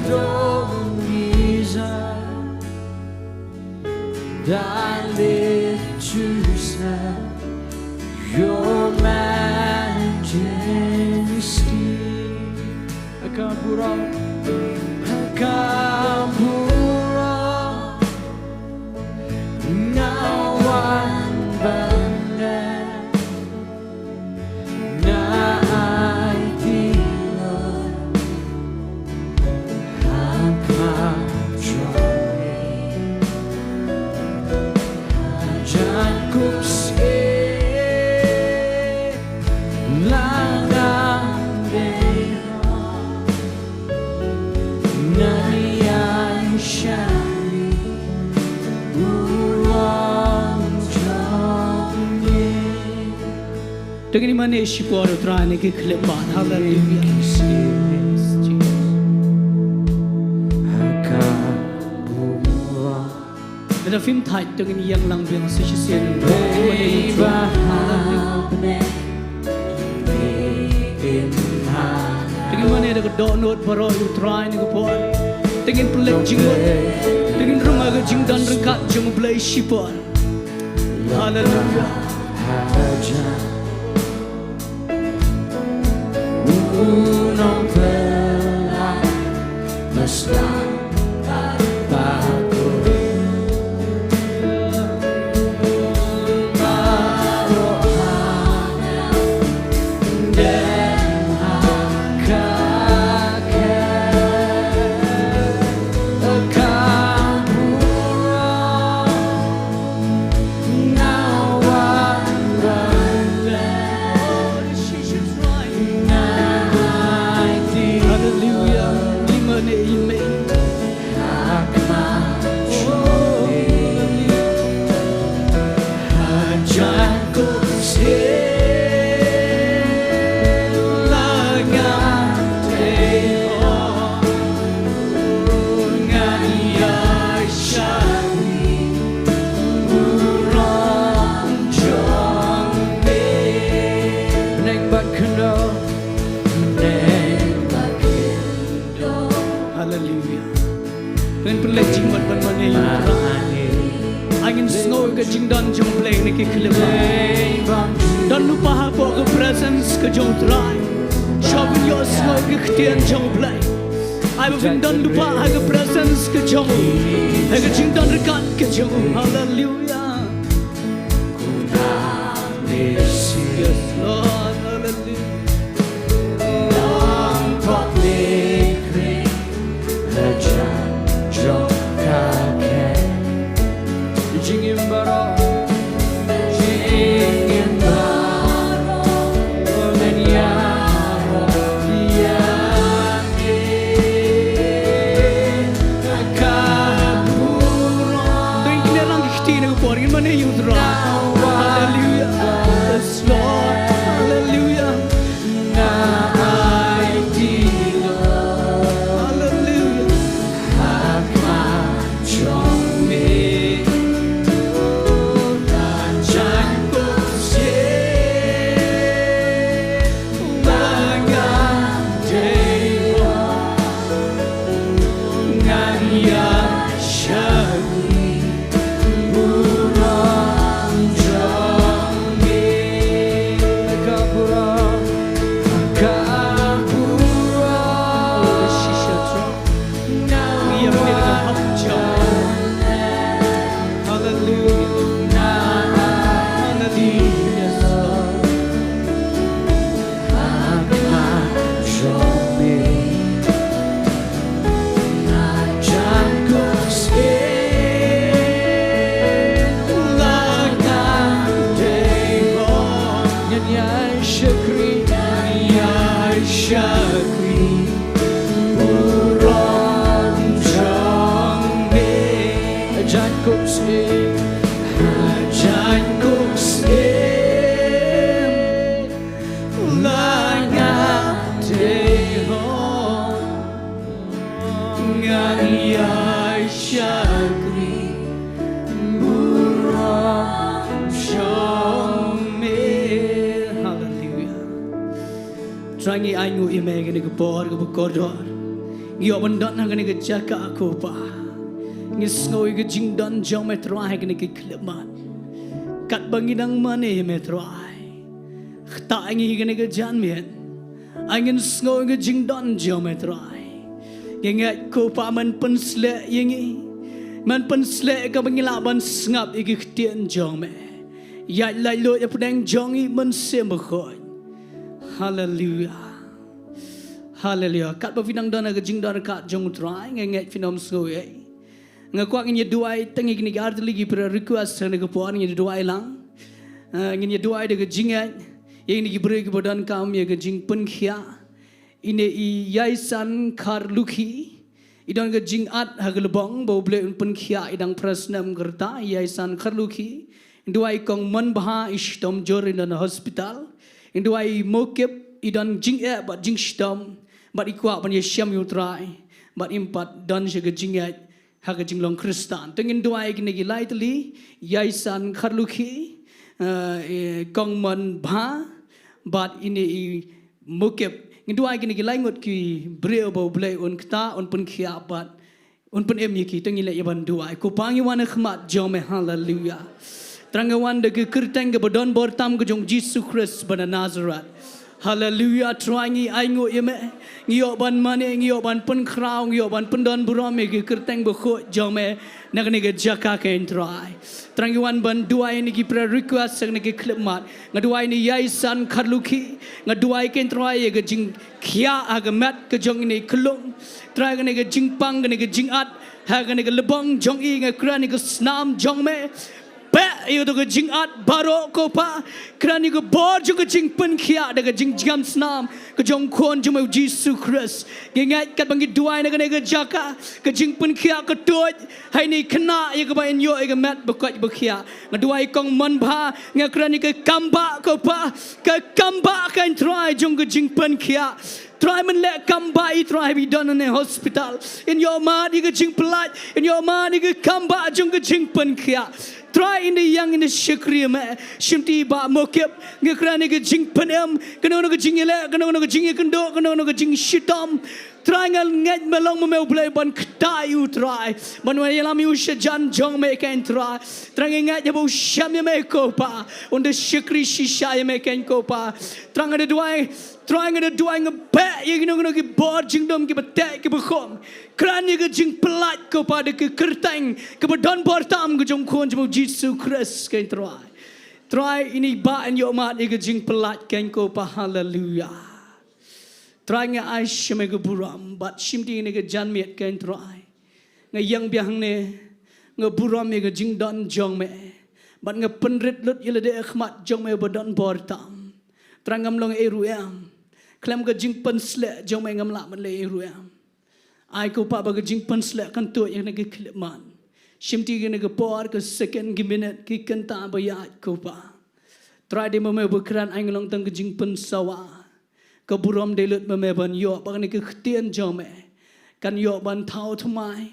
don't desire, and I lift to serve your majesty. Ka burom, ka burom, nga wan ban leh na aiti Lord, ha khmat jong me. Jan kum sngewsih la ngan dei ngan ïaishah ïa u wan jong me. To ngin ïa mane shipor ïa u Trai na ki khyllipmat. Haleluya. Yes, Jesus. Lada phim thait, to ngin ïeng lang biang sa shisien. Haleluya. To ngin mane da ka dohnud baroh ïa u Trai na ka por. To ngin pynleit jingmut. To ngin rung ha ka jingdon ryngkat jong U Blei shipor. Haleluya. Haleluya. Haleluya. Ngin pynleit jingmut ban mane ïa u Trai. Ai ngin sngew ïa ka jingdon jong U Blei na ki khyllipmat. Don lypa hapoh ka presence ka jong U Trai. Shuwa ban ïohsngew ïa ka ktien jong U Blei. Ai ba phin don lypa ha ka presence ka jong u. Ha ka jingdon ryngkat ka jong u. Haleluya. Yes, Lord. Haleluya. Jingim baroh, jingim baroh, men ïaroh ïa ngi. Ka burom. To ngin knieh lang ki kti na ka por, ngin mane ïa u Trai. Haleluya. Yes, Lord. Haleluya. Ngan ïai shakri burom jong me. Haleluia. Trai ngi ainguh ïa me kane ka por kaba kordor. Ngi ïoh ban don ha kane ka jaka ko Pa. Ngi sngew ïa ka jingdon jong me Trai ha kane ka khyllipmat. Katba ngi dang mane ïa me Trai. Ktah ngi ha kane ka janmiet. Ai ngin sngew ïa ka jingdon jong me Trai. Ngi ngeit ko Pa men pynsleh ïa ngi. Men pynsleh kaba ngi lah ban sngap ïa ka ktien jong me. Ïaid laitluid hapdeng jong ngi Mynsiem Bakhuid. Haleluia. Haleluia. Katba phi nang don ha ka jingdon ryngkat jong U Trai, nga ngeit phin ym sngew ei. Nga kwah ngin ïa duwai tang ïa kine ki artylli ki prayer request ha kane ka por, ngin ïa duwai lang. Ah, ngin ïa duwai da ka jingngeit ïa kine ki briew kiba donkam ïa ka jingpynkhiah. Ine i Yaisan Kharlukhi. I don ka jingat ha ka lbong ba U Blei un pynkhiah, i dang phra snem ka rta, i Yaisan Kharlukhi. Ngi duwai i Kong Manbha, i shitom jur, i don hospital. Ngi duwai i Mokip, i don jingeh bad jingshitom, bad i kwah ban ïashem ïa U Trai, bad im pat don sha ka jingngeit ha ka jinglong Khristan. Te ngin duwai ïa kine ki lai tylli, Yaisan Kharlukhi, eh, i Kong Manbha, bad ine i Mokip. Ngin duwai ïa kine ki lai ngut ki briew ba U Blei un ktah, un pynkhiah bad un pynim ïa ki. Te ngin leit ïa ban duwai. Ko Pa ngi wan ha khmat jong me, haleluia. Trai ngi wan da ka kyrteng kaba don bor tam ka jong U Jisu Khrist ba na Nazareth. Haleluia, Trai ngi ainguh ïa me. Ngi ïoh ban mane, ngi ïoh ban pynkhraw, ngi ïoh ban pyndon burom ïa ka kyrteng bakhuid jong me na kane ka jaka ko Trai. Trai ngi wan ban duwai ïa kine ki prayer request ha kane ka khyllipmat. Nga duwai ïa ine i Yaisan Kharlukhi. Nga duwai ko Trai ïa ka jingkhiah ha ka met ka jong ine i khyllung. Trai kane ka jingpang, kane ka jingat ha kane ka lbong jong i, nga kren ïa ka snam jong me. Peit ïa kato ka jingat baroh ko Pa. Kren ïa ka bor jong ka jingpynkhiah da ka jingjngem snam ka jong U Khun jong me U Jisu Khrist. Ngi ngeit katba ngi duwai na kane ka jaka, ka jingpynkhiah ka tuid ha ine i khynnah ïa kaba in ïoh ïa ka met ba koit ba khiah. Nga duwai i Kong Manbha, nga kren ïa ka kambah ko Pa, ka kambah ko Trai jong ka jingpynkhiah. Trai men leh kambah i Trai, haba i don hangne ha hospital, in ïoh mad ïa ka jingpyllait, in ïoh mad ïa ka kambah jong ka jingpynkhiah. Trai in da ïeng, in da shakri ïa me. Shimti i Bah Mokip, nga kren ïa ka jingpynim, kano kano ka jingïaleh, kano kano ka jingïakynduh, kano kano ka jingshitom. Trai nga ngeit me long ma me U Blei ban ktah ïa u Trai, ban wan ïalam ïa u sha jan jong me ko Trai. Trai nga ngeit haba u shem ïa me ko Pa, un da shakri shisha ïa me ko Pa. Trai nga da duwai, Trai nga da duwai, nga peit ïa kino kino ki bor jingdum kiba teh kiba khum. Kren ïa ka jingpyllait ko Pa da ka kyrteng kaba don bor tam ka jong U Khun jong me U Jisu Khrist ko Trai. Trai ine i Bah in ïoh mad ïa ka jingpyllait ko Pa, haleluia. Trai nga ai sha me ka burom bad shimti ïa kane ka janmiet ko Trai. Nga ïeng biang hangne, nga burom ïa ka jingdon jong me bad nga pynrit lut ïa lade ha khmat jong me ba don bor tam. Trai ngam long ei ruh em. Khlem ka jingpynsleh jong me ngam lah ban leh ei ruh em. Ai ko Pa ba ka jingpynsleh kan tuid ïa kane ka khyllipmat. Shimti ïa kane ka por, ka second, ka minit, ka kynta ba ïaid ko Pa. Trai dei ma me ba kren, ai ngan long tang ka jingpynsawa. Ka burom dei lut ma me ban ïoh ba kane ka ktien jong me kan ïoh ban thaw thymmai,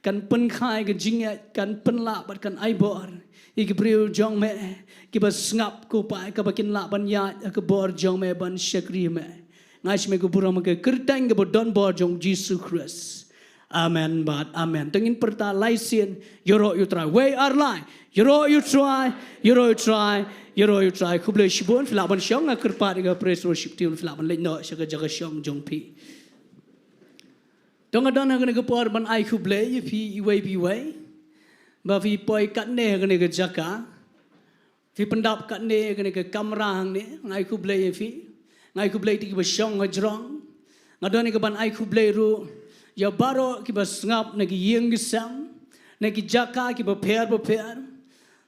kan pynkha ïa ka jingngeit, kan pynlah bad kan ai bor ïa ki briew jong me kiba sngap ko Pa, kaba kin lah ban ïaid ha ka bor jong me ban shakri ïa me. Nga ai sha me ka burom ha ka kyrteng kaba don bor jong U Jisu Khrist. Amen bad amen. To ngin pyrta lai sien, ïaroh ïa u Trai. Wei ar lai. Ïaroh ïa u Trai, ïaroh ïa u Trai, ïaroh ïa u Trai. Khublei shibun, phi lah ban shong, nga kyrpad ïa ka praise worship team, phi lah ban leit noh sha ka jaka shong jong phi. To nga don ha kane ka por ban ai khublei ïa phi iwei pa iwei ba phi poi katne ha kane ka jaka. Phi pyndap katne ha kane ka kamra hangne, nga ai khublei ïa phi. Nga ai khublei ïa kiba shong hajrong. Nga don ïa ka ban ai khublei ruh ïa baroh kiba sngap na ki ïing ki sem, na ki jaka kiba pher ba pher,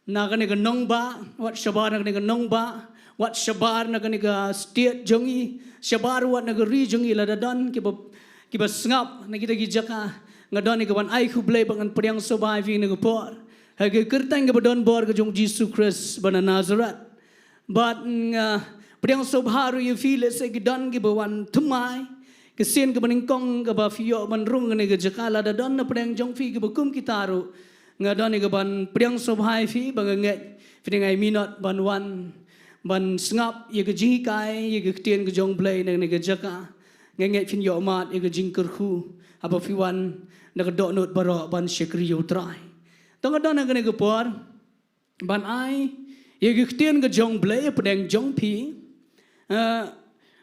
na kane ka nongbah, wat shabar na kane ka nongbah, wat shabar na kane ka state jong ngi, shabar wat na ka ri jong ngi, lada don kiba, kiba sngap na kita ki jaka. Nga don ïa ka ban ai khublei bad ngan pdiang sngewbha ïa phi ha kane ka por ha ka kyrteng kaba don bor ka jong U Jisu Khrist ba na Nazareth. Bad nga pdiang sngewbha ruh ïa phi, lehse ki don kiba wan thymmai, Ka sien kaba nyngkong kaba phi ïoh ban rung kane ka jaka, lada don na pdeng jong phi kiba kum kita ruh, nga don ïa kaban pdiang sngewbha ïa phi ba nga ngeit phi dang ai minot ban wan ban sngap ïa ka jinghikai, ïa ka ktien ka jong U Blei na kane ka jaka. Nga ngeit phin ïoh mad ïa ka jingkyrkhu haba phi wan na ka dohnud baroh ban shakri ïa U Trai. To nga don ha kane ka por ban ai ïa ka ktien ka jong U Blei ha pdeng jong phi. Ah,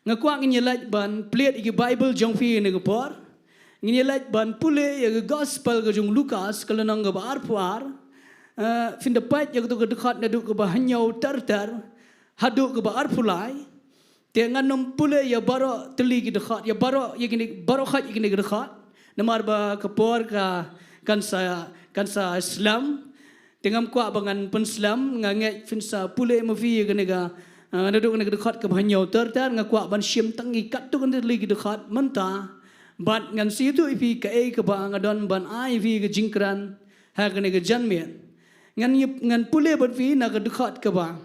nga kwah ngin ïa leit ban plied ïa ka Baibl jong phi ha kane ka por. Ngin ïa leit ban pule ïa ka Gospel ka jong u Lukas, ka lynnong kaba arphew ar. Ah, phin da peit ïa kato ka dkhot naduh kaba hynñiew ter ter haduh kaba arphew lai. Te ngan nym pule ïa baroh tylli ki dkhot, ïa baroh, ïa kine, baroh khoit ïa kine ki dkhot. Namar ba ka por ka, kan sa, kan sa slem. Te ngam kwah ba ngan pynslem, nga ngeit phin sa pule ma phi ïa kane ka, ah, naduh kane ka dkhot kaba hynñiew ter ter, nga kwah ban shim tang ïa katto katne tylli ki dkhot mynta. Bad ngan sa ïathuh ïa phi kaei kaba nga don ban ai ïa phi ka jingkren ha kane ka janmiet. Ngan ïa, ngan pule bad phi na ka dkhot kaba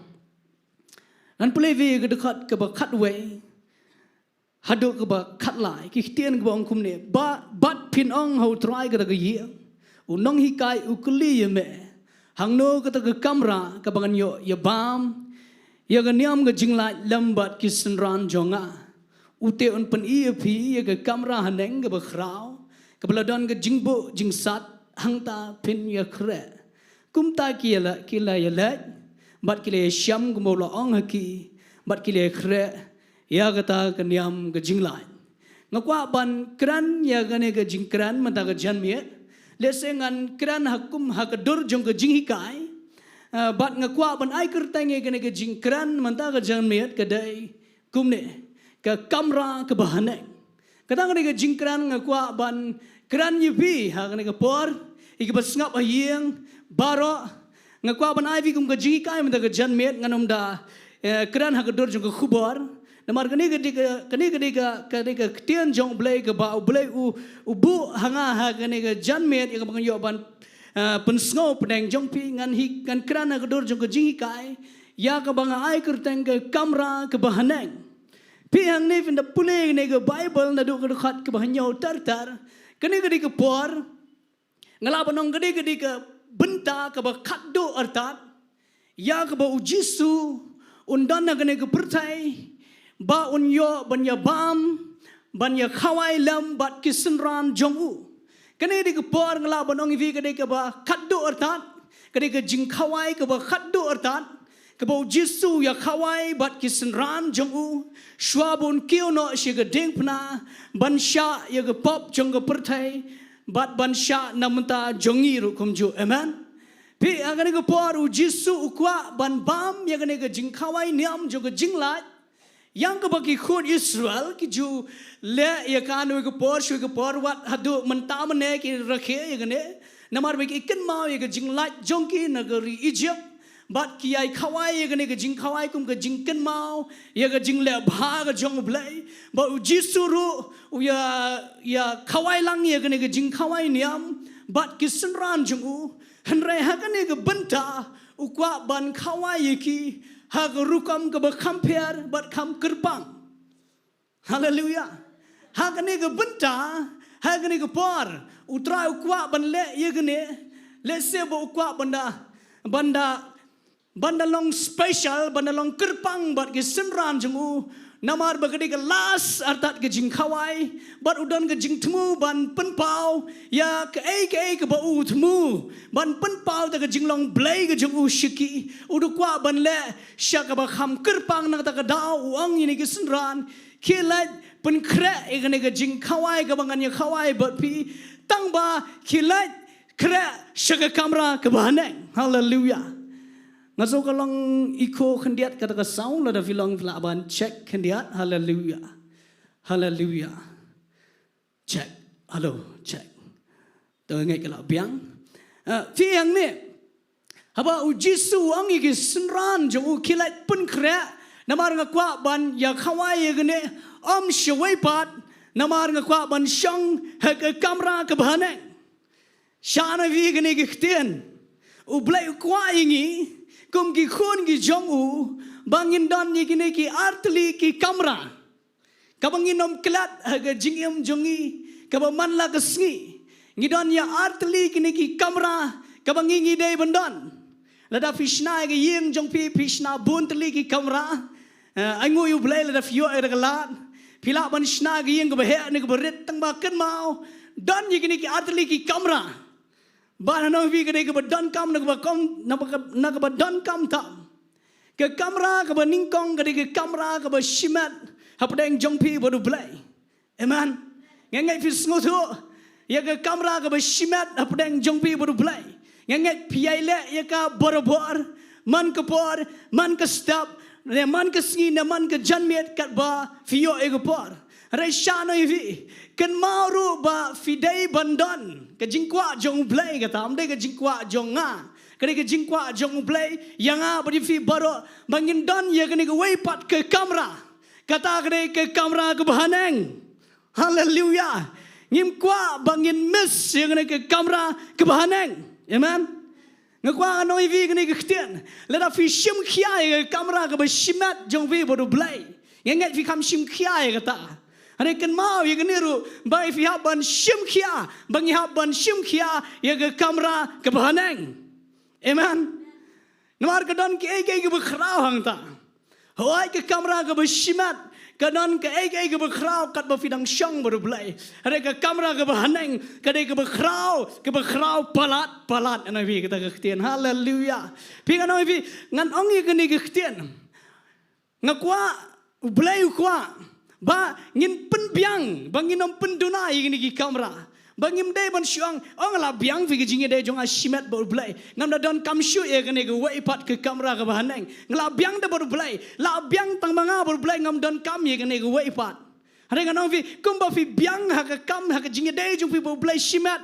Ngan pule ïa ka dkhot kaba khatwei haduh kaba khatlai, ki ktien kiba ong kumne: Ba, bad phin ong ha U Trai kata ka ïing, u nonghikai u kylli ïa me, hangno kata ka kamra kaba ngan ïoh ïa bam ïa ka niam ka jinglait lem bad ki synran jong nga? U te un pyni ïa phi ïa ka kamra haneng kaba khraw, kaba la don ka jingbuh jingsat, hangta phin ïa khreh. Kumta ki ïa la, ki la ïa leit bad ki la ïa shem kumba u la ong ha ki, bad ki la ïa khreh ïa kata ka niam ka jinglait. Nga kwah ban kren ïa kane ka jingkren mynta ka janmiet. Lehse ngan kren ha kum ha ka dur jong ka jinghikai. Ah, bad nga kwah ban ai kyrteng ïa kane ka jingkren mynta ka janmiet ka dei kumne: ka kamra kaba haneng. Kata kane ka jingkren nga kwah ban kren ïa phi ha kane ka por, ïa kiba sngap ha ïing baroh. Nga kwah ban ai phi kum ka jinghikai mynta ka janmiet, ngan ym da, eh, kren ha ka dur jong ka khubor. Namar kane ka dei ka, kane ka dei ka, ka dei ka ktien jong U Blei kaba U Blei u, u buh ha nga ha kane ka janmiet ïa kaba ngan ïoh ban, eh, pynsngew pdeng jong phi. Ngan hi, ngan kren ha ka dur jong ka jinghikai ïa kaba nga ai kyrteng ka kamra kaba haneng. Phi hangne phin da pule ïa kane ka Baibl naduh ka dkhot kaba hynñiew ter ter. Kane ka dei ka por, nga lah ban ong ka dei, ka dei ka bynta kaba khatduh artat ïa kaba U Jisu un don ha kane ka pyrthei, ba un ïoh ban ïa bam, ban ïa khawai lem bad ki synran jong u. Kane ka dei ka por, nga lah ban ong ïa phi, ka dei kaba khatduh artat, ka dei ka jingkhawai kaba khatduh artat kaba U Jisu u ïa khawai bad ki synran jong u, shwa ba un kiew noh sha ka diengphna ban shah ïa ka pop jong ka pyrthei, bad ban shah na bynta jong ngi ruh kumjuh. Amen. Phi, ha kane ka por U Jisu u kwah ban bam ïa kane ka jingkhawai niam jong ka jinglait. Ïa kaba ki khun Israel ki ju leh ïa ka na kawei ka por sha kawei ka por, wat haduh mynta mynne ki rakhe ïa kane. Namar ba ki kynmaw ïa ka jinglait jong ki na ka ri Egypt. Bad ki ïa khawai ïa kane ka jingkhawai kum ka jingkynmaw ïa ka jingleh bha ka jong U Blei. Bad U Jisu ruh u ïa, ïa khawai lang ïa kane ka jingkhawai niam bad ki synran jong u. Hynrei ha kane ka bynta u kwah ban khawai ïa ki ha ka rukom kaba kham pher bad kham kyrpang. Haleluia. Ha kane ka bynta, ha kane ka por, U Trai u kwah ban leh ïa kane. Lehse ba u kwah ban da, ban da, ban da long special, ban da long kyrpang bad ki synran jong u. Namar ba ka dei ka last artat ka jingkhawai, bad u don ka jingthmu ban pynpaw ïa kaei kaei kaba u thmu, ban pynpaw ïa ka jinglong Blei ka jong u sha ki. U da kwah ban leh sha kaba kham kyrpang. Na kata ka daw u ong ïa kine ki synran, khie leit pynkhreh ïa kane ka jingkhawai kaba ngan ïa khawai bad phi. Tang ba khie leit khreh sha ka kamra kaba haneng. Haleluia. Nga sngew ka long echo khyndiat kata ka sound, lada phi long phi lah ban check khyndiat. Haleluia. Haleluia. Check. Hello, check. To nga ngeit ka la biang. Ah, phi hangne. Haba U Jisu u ong ïa ki synran jong u khie leit pynkhreh, namar nga kwah ban ïa khawai ïa kane, ym shawei pat, namar nga kwah ban shong ha ka kamra kaba haneng. Shano phi kine ki ktien? U Blei u kwah ïa ngi kum ki khun ki jong u ba ngin don ïa kine ki artylli ki kamra. Kaba ngin ym klet ha ka jingim jong ngi, kaba man la ka sngi ngi don ïa ar tylli kine ki kamra kaba ngi ngi dei ban don. Lada phi shna ïa ka ïing jong phi, phi shna bun tylli ki kamra. Eh, ai nguh ïa U Blei lada phi ïoh ïa ka lad. Phi lah ban shna ïa ka ïing kaba heh ne kaba rit, tang ba kynmaw, don ïa kine ki ar tylli ki kamra. Bad ha nong phi ka dei kaba donkam, na kaba kam, na kaba, na kaba donkam tam. Ka kamra kaba nyngkong ka dei ka kamra kaba shimet hapdeng jong phi bad U Blei. Amen. Nga ngeit phi sngewthuh ïa ka kamra kaba shimet hapdeng jong phi bad U Blei. Nga ngeit phi ïai leh ïa ka barabor, man ka por, man ka step, ne man ka sngi, ne man ka janmiet, katba phi ïoh ïa ka por. Hynrei sha nong ïa phi, kynmaw ruh ba phi dei ban don ka jingkwah jong U Blei, kata ym dei ka jingkwah jong nga. Ka dei ka jingkwah jong U Blei ïa nga bad ïa phi baroh ba ngin don ïa kane kawei pat ka kamra. Kata ka dei ka kamra kaba haneng. Haleluya. Ngim kwah ba ngin miss ïa kane ka kamra kaba haneng. Amen. Nga kwah ngan ong ïa phi kane ka ktien. Lada phi shim khia ïa ka kamra kaba shimet jong phi bad U Blei, nga ngeit phi kham shim khia ïa kata. Hynrei kynmaw ïa kane ruh, ba phi hap ban shim khia, ba ngi hap ban shim khia ïa ka kamra kaba haneng. Amen. Namar ka don kiei kiei kiba khraw hangta. Hooid, ka kamra kaba shimet ka don kaei kaei kaba khraw katba phi dang shong bad U Blei. Hynrei ka kamra kaba haneng ka dei kaba khraw, kaba khraw palat palat. Ngan ong ïa phi kata ka ktien. Haleluya. Phi, ngan ong ïa phi, ngan ong ïa kane ka ktien. Nga kwah, U Blei u kwah ba ngin pynbiang, ba ngin ym pynduna ïa kine ki kamra. Ba ngim dei ban shu ong, "Oh, nga la biang, phi, ka jingïadei jong nga shimet bad U Blei. Ngam da donkam shuh ïa kane kawei pat ka kamra kaba haneng. Nga la biang da bad U Blei. La biang tang ma nga bad U Blei, ngam donkam ïa kane kawei pat." Hynrei ngan ong ïa phi, kumba phi biang ha ka kam, ha ka jingïadei jong phi bad U Blei shimet,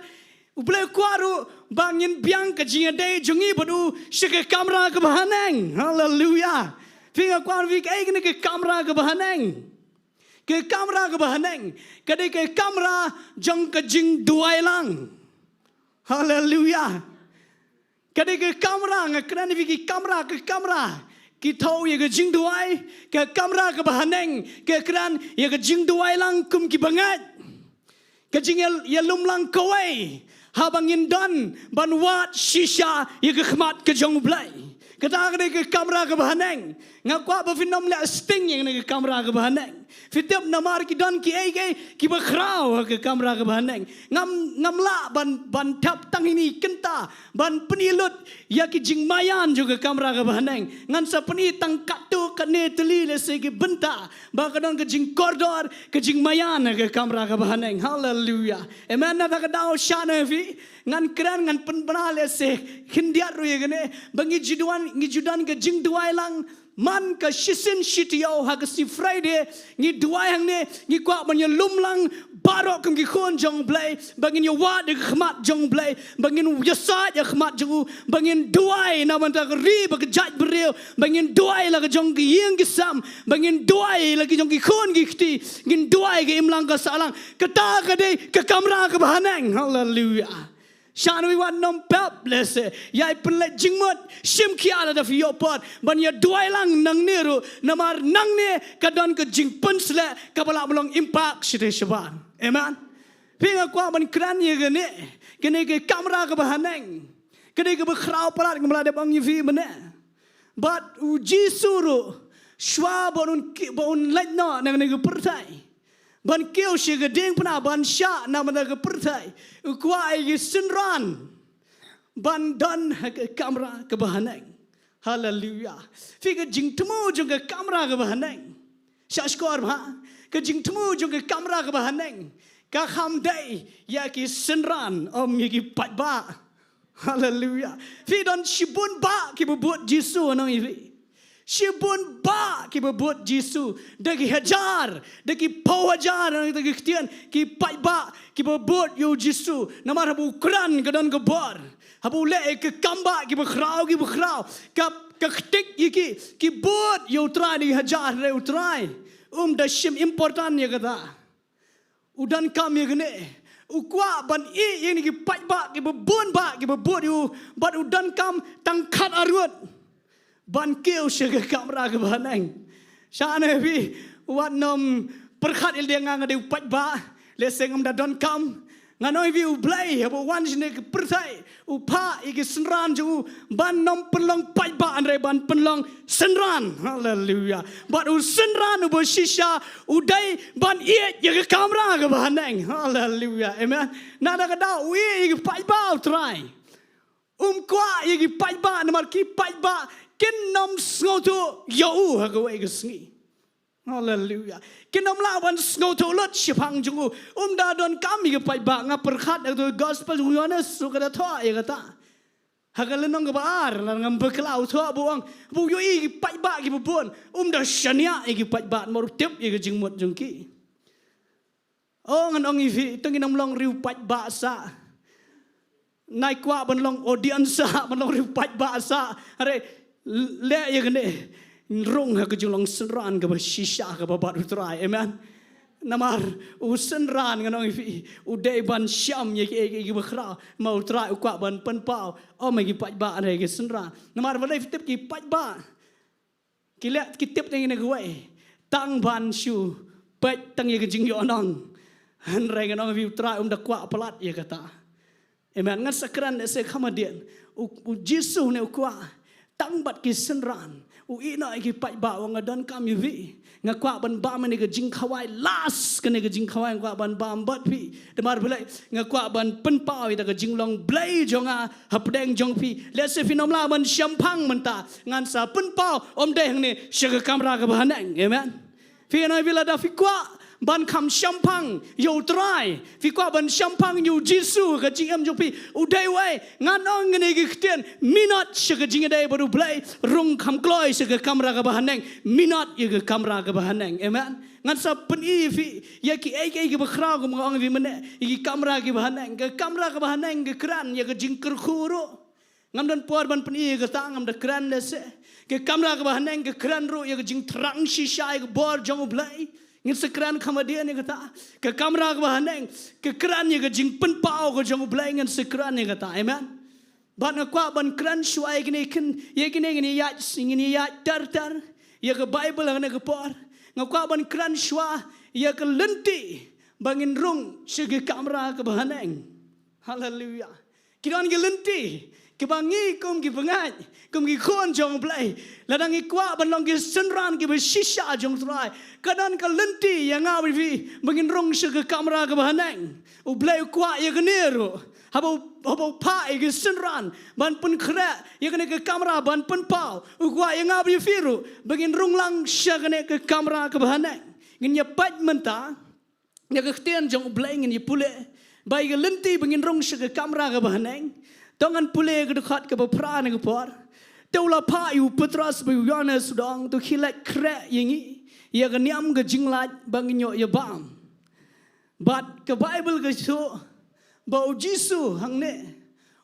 U Blei u kwah ruh ba ngin biang ka jingïadei jong ngi bad u sha ka kamra kaba haneng. Haleluya. Phi, nga kwah ong ïa phi, kaei kane ka kamra kaba haneng? Ka kamra kaba haneng ka dei ka kamra jong ka jingduwai lang. Haleluya. Ka dei ka kamra, nga kren ïa phi, ki kamra, ka kamra ki thew ïa ka jingduwai. Ka kamra kaba haneng ka kren ïa ka jingduwai lang kum ki bangeit. Ka jingïa, ïalum lang kawei haba ngin don ban wad shisha ïa ka khmat ka jong U Blei. Kata ka dei ka kamra kaba haneng. Nga kwah ba phin ym leh sting ïa kane ka kamra kaba haneng. Phi tip namar ki don kiei kiei kiba khraw ha ka kamra kaba haneng. Ngam, ngam lah ban, ban thep tang ine i kynta ban pyni lut ïa ki jingmaïan jong ka kamra kaba haneng. Ngan sa pyni tang katto katne tylli lehse ki bynta ba ka don ka jingkordor, ka jingmaïan ha ka kamra kaba haneng. Haleluya. Amen. Na kata ka daw sha nong ïa phi, ngan kren, ngan pynbna lehse khyndiat ruh ïa kane, ba ngi ju don, ngi ju don ka jingduwai lang man ka shisien shi taïew. Ha ka sngi Friday ngi duwai hangne, ngi kwah ban ïalum lang baroh kum ki khun jong U Blei ba ngin ïawad ïa ka khmat jong U Blei, ba ngin ïasaid ïa ka khmat jong u, ba ngin duwai na bynta ka ri bad ka jaitbynriew, ba ngin duwai la ka jong ki ïing ki sem, ba ngin duwai la ki jong ki khun ki kti, ngin duwai ka imlang ka sahlang. Kata ka dei ka kamra kaba haneng. Haleluya. Sha nong ïa phi, wat nym pep lehse ïai pynleit jingmut, shim khia lada phi ïoh por ban ïaduwai lang nangne ruh, namar nangne ka don ka jingpynsleh kaba lah ban long impact shatei shabar. Amen. Phi, nga kwah ban kren ïa kane, kane ka kamra kaba haneng ka dei kaba khraw palat, nga la dep ong ïa phi mynne. Bad U Jisu ruh, shuwa ba un ki-, ba un leit noh na kane ka pyrthei ban kiew sha ka diengphna, ban shah na bynta ka pyrthei, u kwah ïa ki synran ban don ha ka kamra kaba haneng. Haleluya. Phi, ka jingthmu jong ka kamra kaba haneng, sha shkor bha, ka jingthmu jong ka kamra kaba haneng ka kham dei ïa ki synran, ym ïa ki paidbah. Haleluya. Phi, don shibun bah kiba bud Jisu, ngan ong ïa phi. Shibun bah kiba bud Jisu. Da ki hajar, da ki phew hajar, ngan ong ïa phi, ki ktien, ki paidbah kiba bud ïa U Jisu. Namar haba u kren ka don ka bor. Haba u leh ïa ki kam bah kiba khraw, kiba khraw, ka, ka ktik ïa ki, ki bud ïa U Trai da ki hajar, hynrei U Trai um da shim important ïa kata. U donkam ïa kane. U kwah ban ïeh ïa kine ki paidbah kiba bun bah kiba bud ïa u, bad u donkam tang khatar ngut ban kiew sha ka kamra kaba haneng. Sha nong ïa phi, wat nym pyrkhat ïa lade nga nga dei u paidbah, lehse ngam da donkam. Ngan ong ïa phi, U Blei haba u wan shane ka pyrthei u phah ïa ki synran jong u ban ym pynlong paidbah hynrei ban pynlong synran. Haleluya. Bad u synran uba shisha u dei ban ïeit ïa ka kamra kaba haneng. Haleluya. Amen. Na kata ka daw u ïeit ïa ki paidbah U Trai. Um kwah ïa ki paidbah namar ki paidbah kin ym sngewthuh ïa u ha kawei ka sngi. Haleluya. Kin ym lah ban sngewthuh lut shaphang jong u. Um da donkam ïa ki paidbah. Nga pyrkhat ïa ka gospel jong u Ïoannis, u ka da thoh ïa kata. Ha ka lynnong kaba ar, lada ngam bakla, u thoh ba u ong, ba u ïohi ïa ki paidbah kiba bun. Um da shaniah ïa ki paidbah namar u tip ïa ka jingmut jong ki. Oh, ngan ong ïa phi, to ngin ym long ri u paidbah sah. Nai kwah ban long audience sah, ban long ri u paidbah sah. Hynrei leh ïa kane, rung ha ka jinglong synran kaba shisha kaba bad U Trai. Amen. Namar u synran, ngan ong ïa phi, u dei ban sham ïa kiei kiei kiba khraw. Ma U Trai u kwah ban pynpaw, ym ïa ki paidbah hynrei ki synran. Namar balei phi tip ki paidbah ki leh, ki tip tang ïa kane kawei, tang ban shu peit tang ïa ka jingïohnong. Hynrei ngan ong ïa phi, U Trai um da kwah palat ïa kata. Amen. Ngan sa kren lehse kham hadien. U, u Jisu ne u kwah tang bad ki synran. U ïeh noh ïa ki paidbah, u ong nga donkam ïa phi. Nga kwah ban bam ïa ka jingkhawai, last kane ka jingkhawai nga kwah ban bam bad phi. Namar balei? Nga kwah ban pynpaw ïa ka jinglong Blei jong nga hapdeng jong phi. Lehse phin ym lah ban shemphang mynta, ngan sa pynpaw, ym dei hangne, sha ka kamra kaba haneng. Amen. Phi, ngan ong ïa phi, lada phi kwah ban kham shemphang ïa U Trai, phi kwah ban shemphang ïa U Jisu ha ka jingim jong phi, u dei uei? Ngan ong ïa kane ka ktien, minot sha ka jingïadei bad U Blei, rung kham kloi sha ka kamra kaba haneng, minot ïa ka kamra kaba haneng. Amen. Ngan sa pyni ïa phi ïa kiei kiei kiba khraw, kum nga ong ïa phi mynne, ïa ki kamra kiba haneng. Ka kamra kaba haneng ka kren ïa ka jingkyrkhu ruh. Ngam don por ban pyni ïa kata, ngam da kren lehse. Ka kamra kaba haneng ka kren ruh ïa ka jingthrang shisha ïa ka bor jong U Blei. Ngin sa kren kham hadien ïa kata. Ka kamra kaba haneng ka kren ïa ka jingpynpaw ka jong U Blei, ngin sa kren ïa kata. Amen. Bad nga kwah ban kren shuwa ïa kine kin, ïa kine ngin ïaid, ngin ïaid ter ter ïa ka Baibl ha kane ka por. Nga kwah ban kren shuwa ïa ka lynti ba ngin rung sha ka kamra kaba haneng. Haleluya. Ki don ki lynti kiba ngi kum ki bangeit, kum ki khun jong U Blei, lada ngi kwah ban long ki synran kiba shisha jong U Trai, ka don ka lynti ïa nga bad ïa phi ba ngin rung sha ka kamra kaba haneng. U Blei u kwah ïa kane ruh. Haba u, haba u phah ïa ki synran ban pynkhreh ïa kane ka kamra ban pynpaw, u kwah ïa nga bad ïa phi ruh ba ngin rung lang sha kane ka kamra kaba haneng. Ngin ïa peit mynta ïa ka ktien jong U Blei, ngin ïa pule ba ïa ka lynti ba ngin rung sha ka kamra kaba haneng. To ngan pule ka dkhot kaba phra na ka por. Te u la phah ïa u Petros bad ïa u Ïoannis, u da ong, to khie leit khreh ïa ngi ïa ka niam ka jinglait ba ngin ïoh ïa bam. Bad ka Baibl ka shu ba u Jisu hangne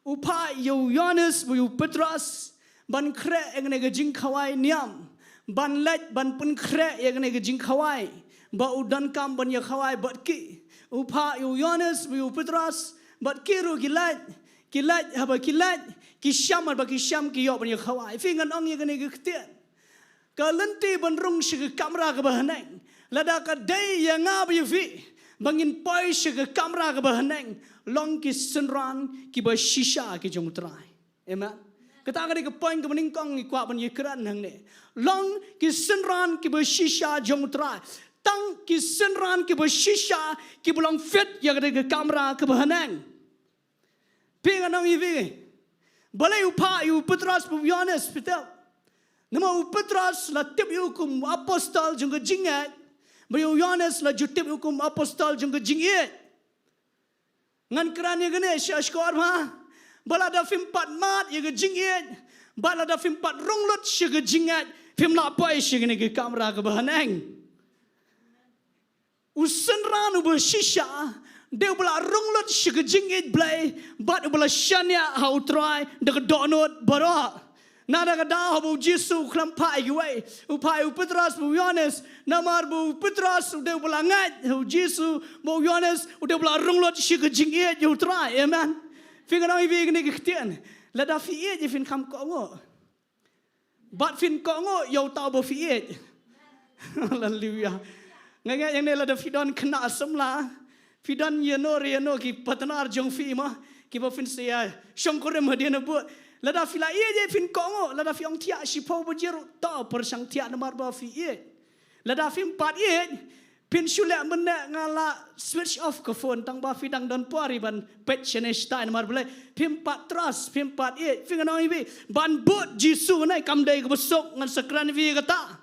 u phah ïa u Ïoannis bad ïa u Petros ban khreh ïa kane ka jingkhawai niam, ban leit ban pynkhreh ïa kane ka jingkhawai ba u donkam ban ïa khawai bad ki. U phah ïa u Ïoannis bad ïa u Petros, bad ki ruh ki leit, ki leit, haba ki leit, ki shem, haba ki shem ki ïoh ban ïa khawai. Phi, ngan ong ïa kane ka ktien, ka lynti ban rung sha ka kamra kaba haneng, lada ka dei ïa nga bad ïa phi ba ngin poi sha ka kamra kaba haneng, long ki synran kiba shisha ki jong U Trai. Amen. Kata ka dei ka point kaba nyngkong ngi kwah ban ïa kren hangne. Long ki synran kiba shisha jong U Trai. Tang ki synran kiba shisha kiba long fit ïa kata ka kamra kaba haneng. Phi, ngan ong ïa phi, balei u phah ïa u Petros bad u Ïoannis, phi tip? Namar u Petros la tip ïa u kum u apostol jong ka jingngeit, bad ïa u Ïoannis la ju tip ïa u kum u apostol jong ka jingïeit. Ngan kren ïa kane sha shkor ma, ba lada phim pat mad ïa ka jingïeit, ba lada phim pat rung lut sha ka jingngeit, phim lah poi sha kane ka kamra kaba haneng. U synran uba shisha dei uba la rung lut sha ka jingïeit Blei bad uba la shaniah ha U Trai da ka dohnud baroh. Na kata ka daw haba u Jisu u khlem phah ïa kiwei, u phah ïa u Petros bad u Ïoannis, namar ba u Petros u dei uba la ngeit ha u Jisu, bad u Ïoannis u dei uba la rung lut sha ka jingïeit ïa U Trai. Amen. Phi, ngan ong ïa phi kane ka ktien, lada phi ïeit phin kham kohnguh. Bad phin kohnguh ïa uta uba phi ïeit. Haleluya. Nga ngeit ïa ngi lada phi don khynnah samla, phi don ïano re ïano ki partner jong phi mo, kiba phin sa ïa shongkurim hadien ba bud. Lada phi la ïeit, ïeit phin kohnguh, lada phi ong thiah shiphew baje ruh to pyrshang thiah namar ba phi ïeit. Lada phim pat ïeit, phin shu leh mynne nga la switch off ka phone tang ba phi dang don por ban peit shane shatai namar balei phim pat trust, phim pat ïeit. Phi, ngan ong ïa phi, ban bud Jisu ne kam dei kaba suk, ngan sa kren ïa phi kata.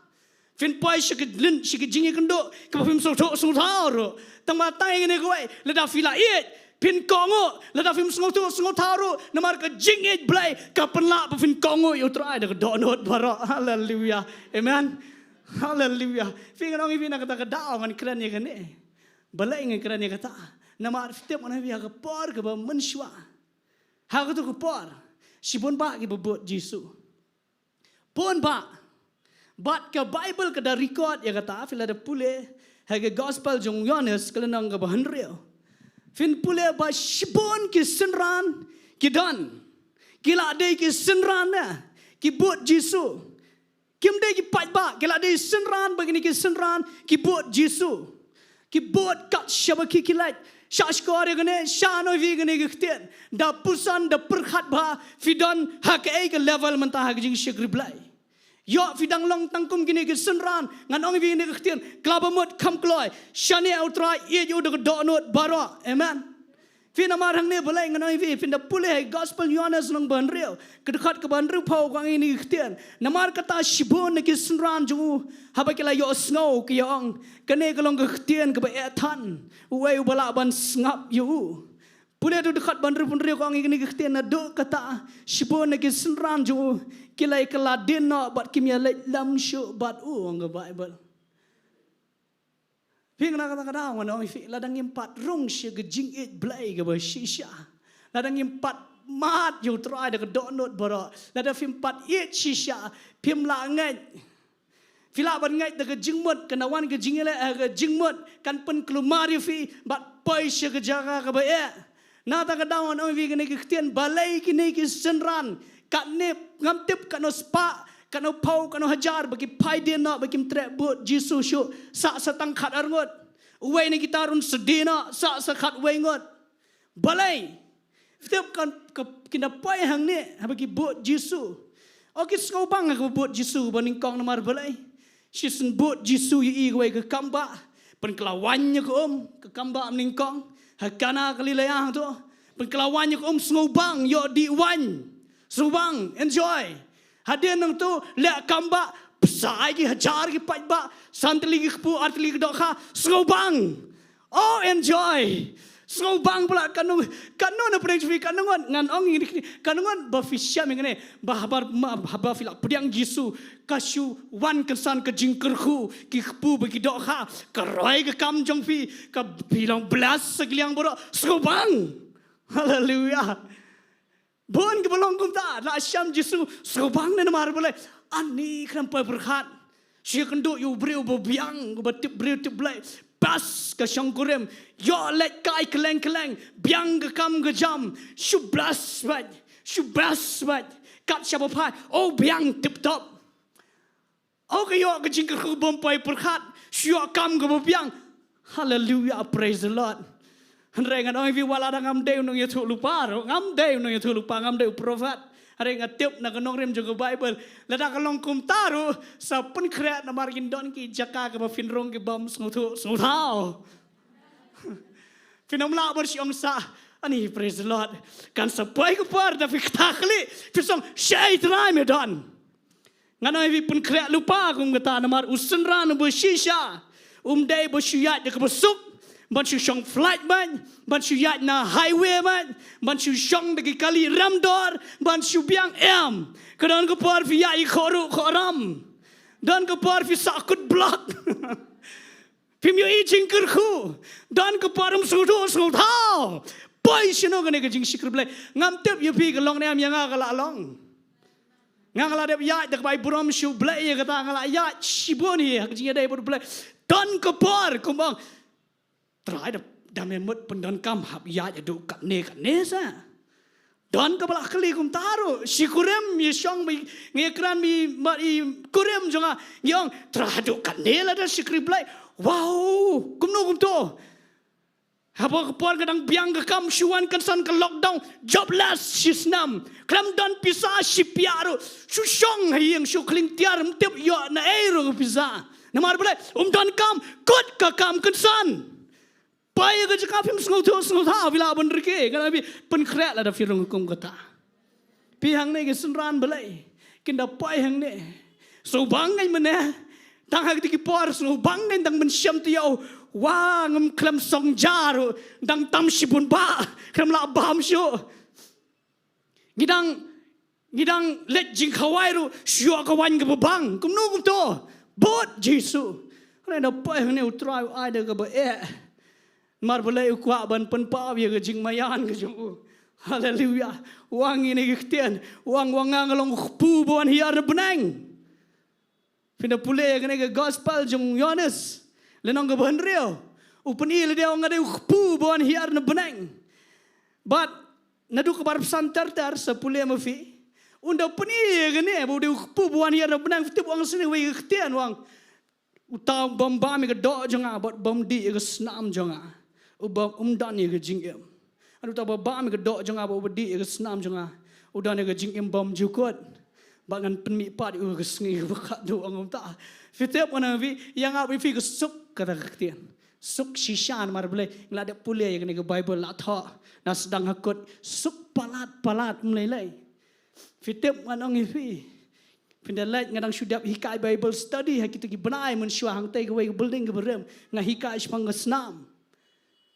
Phin poi sha ka lin, sha ka jingïakynduh kaba phim sngewthuh sngewthaw ruh. Tang ba tang ïa kane kawei, lada phi la ïeit phin kohnguh, lada phim sngewthuh sngewthaw ruh, namar ka jingïeit Blei ka pynlah ba phin kohnguh ïa U Trai da ka dohnud baroh. Haleluia. Amen. Haleluia. Phi, ngan ong ïa phi, na kata ka daw ngan kren ïa kane. Balei ngan kren ïa kata? Namar phi tip, ngan ong ïa phi, ha ka por kaba mynshuwa, ha kato ka por shibun bah kiba bud Jisu. Bun bah. Bad ka Baibl ka da record ïa kata, phi lada pule ha ka Gospel jong u Ïoannis, ka lynnong kaba hynriew, phin pule ba shibun ki synran ki don, ki la dei ki synran ne ki bud Jisu. Kim dei ki paidbah, ki la dei synran, ba kine ki synran ki bud Jisu. Ki bud kat shaba ki, ki leit. Sha shkor ïa kane, sha, ngan ong ïa phi, kane ka ktien da puson, da pyrkhat ba phi don ha kaei ka level mynta ha ka jingshakri Blei. Ïoh phi dang long tang kum kine ki synran, ngan ong ïa phi, kane ka ktien ka la ba mut kham kloi. Shane U Trai ïeit ïa u da ka dohnud baroh. Amen. Phi, namar hangne balei ngan ong ïa phi, phin da pule ha Gospel Ïoannis lynnong ba hynriew, ka dkhot kaba hynriewphew, ka ong ïa kane ka ktien: Namar kata shibun na ki synran jong u, haba ki la ïohsngew, ki ïa ong, kane ka long ka ktien kaba eh than, uei uba lah ban sngap ïa u? Pule tu dkhot ba hynriewphew hynriew, ka ong ïa kane ka ktien: Naduh kata shibun na ki synran jong u ki la ïa kylla dien noh bad kim ïa leit lem shuh bad u, ong ka Baibl. Phi, na kata ka daw ngan ong ïa phi, lada ngim pat rung sha ka jingïeit Blei kaba shisha, lada ngim pat mad ïa U Trai da ka dohnud baroh, lada phim pat ïeit shisha, phim lah ngeit. Phi lah ban ngeit da ka jingmut, kan wan ka jingïaleh ha ka jingmut, kan pynkulmar ïa phi bad poi sha ka jaka kaba eh. Na kata ka daw ngan ong ïa phi, kane ka ktien, balei kine ki synran, katne ngam tip katno spah, katno phew, katno hajar ba ki phai dien noh, ba kim treh bud Jisu shuh, sah sa tang khatar ngut. Uwei na kita ruh un sa die noh, sah sa khatwei ngut. Balei? Phi tip, kan, ka, ki da poi hangne haba ki bud Jisu. O, ki sngewbang ha kaba bud Jisu ba nyngkong, namar balei? Shisien bud Jisu ïohi kawei ka kambah, pynkylla waiñ ïa ka um, ka kambah ba nyngkong, ha Kana Galilea hangto. Pynkylla waiñ ïa ka um, sngewbang, ïoh dih waiñ, sngewbang, enjoy. Hadien nangto leh kambah, pynshai ki hajar ki paidbah, san tylli ki kpu, ar tylli ki dohkha, sngewbang. O, enjoy. Sngewbang pala. Katno, katno na pdeng jong phi, katno ngut, ngan ong ïa kine, katno ngut ba phi shem ïa kine, ba haba, ma, haba phi la pdiang Jisu, ka shu wan kynsan ka jingkyrkhu, ki kpu bad ki dohkha, ka roi ka kam jong phi, ka phi long bless sa ki liang baroh. Sngewbang. Haleluia. Bun kiba long kumta, la shem Jisu, sngewbang ne namar balei? Ani khlem poi pyrkhat. Shu ïakynduh ïa u briew ba biang, uba tip briew tip Blei. Best ka shongkurim. Ïoh leit kai kylleng kylleng. Biang ka kam ka jam. Shu bless bad, shu bless bad. Kat shaba phai, o, biang tip top. O, ka ïoh ka jingkyrkhu bym poi pyrkhat, shu ïoh kam kaba biang. Haleluia, praise the Lord. Hynrei ngan ong ïa phi, wat la da ngam dei u nongïathuhlypa ruh, ngam dei u nongïathuhlypa, ngam dei u prophet. Hynrei nga tip na ka nongrim jong ka Baibl, lada ka long kumta ruh, sa pynkhreh, namar kin don ki jaka kaba phin rung ki bym sngewthuh sngewthaw. Phin ym lah ban shu ong sa, ani, praise the Lord. Kan sa poi ka por da phi kata khlieh, phi shu ong, shaei Trai, me don. Ngan ong ïa phi, pynkhreh lypa kum kata, namar u synran uba shisha um dei ba shu ïaid da kaba suk, ban shu shong flight bad, ban shu ïaid na highway bad, ban shu shong da ki kali rem dor, ban shu biang, em. Ka don ka por phi ïaid ïa ka khohruh khohram. Don ka por phi sah kut block. Phim ïohi jingkyrkhu. Don ka por ym sngewthuh sngewthaw. Poi shano kane ka jingshakri Blei? Ngam tip ïa phi ka long ne em, ïa nga ka la long. Nga, nga la dep ïaid da kaba ai burom sha U Blei ïa kata, nga la ïaid shibun hi ha ka jingïadei bad U Blei. Don ka por kumba ong, Trai, da, da me mut pyndonkam, hap ïaid haduh katne katne sa. Don kaba la kylli kumta ruh, shi kurim ïa shong, ba ngi ïakren bad i kurim jong nga, ngi ong, Trai, haduh katne la da shakri Blei? Wow, kumno kumto. Haba ka por ka dang biang ka kam, shu wan kynsan ka lockdown, jobless shi snem. Khlem don pisa shi piah ruh, shu shong ha ïing shu khling tiar, ym tip ïoh na ei ruh ka pisa. Namar balei? Um don kam, kut ka kam kynsan. Poi ïa ka jaka phim sngewthuh sngewthaw, phi lah ban rkhie, kan phi pynkhreh lada phi rung kum kata. Phi hangne ki synran balei kin da poi hangne. Sngewbang ngan mynne. Tang ha kiti ki por sngewbang ngan dang mynshem te ïoh. Wa ngam khlem song ja ruh, dang tam shibun ba khlem lah bam shuh. Ngi dang, ngi dang leit jingkhawai ruh shu ïoh ka waiñ kaba bang. Kumno kumto? Bud Jisu. Hynrei da poi hangne U Trai u ai da kaba eh. Namar balei? U kwah ban pynpaw ïa ka jingmaïan ka jong u. Haleluia. U ong ïa kane ka ktien, u ong, u ong nga long u kpu ba wan hiar na bneng. Phin da pule ïa kane ka gospel jong Ïoannis, lynnong kaba hynriew. U pyni lade, u ong nga dei u kpu ba wan hiar na bneng. Bad naduh kaba arphew san ter ter sa pule ma phi. Un da pyni ïa kane ba u dei u kpu ba wan hiar na bneng, phi tip u ong shano wei ka ktien, u ong, uta u bym bam ïa ka doh jong nga bad bym dih ïa ka snam jong nga, u bym, um don ïa ka jingim. Haduh uta uba bam ïa ka doh jong nga bad uba dih ïa ka snam jong nga, u don ïa ka jingim bymjukut. Bad ngan pynmih pat ïa u ha ka sngi kaba khatduh, ong kumta. Phi tip, ngan ong ïa phi, ïa nga bad ïa phi ka suk kata ka ktien. Suk shisha, namar balei? Ngi la dep pule ïa kane ka Baibl, la thoh, na sdang ha kut, suk palat palat, ym lei lei. Phi tip, ngan ong ïa phi, phin da leit, nga dang shu dep hikai Bible study ha kito ki bnai mynshuwa hangtei kawei ka building kaba rim, nga hikai shaphang ka snam.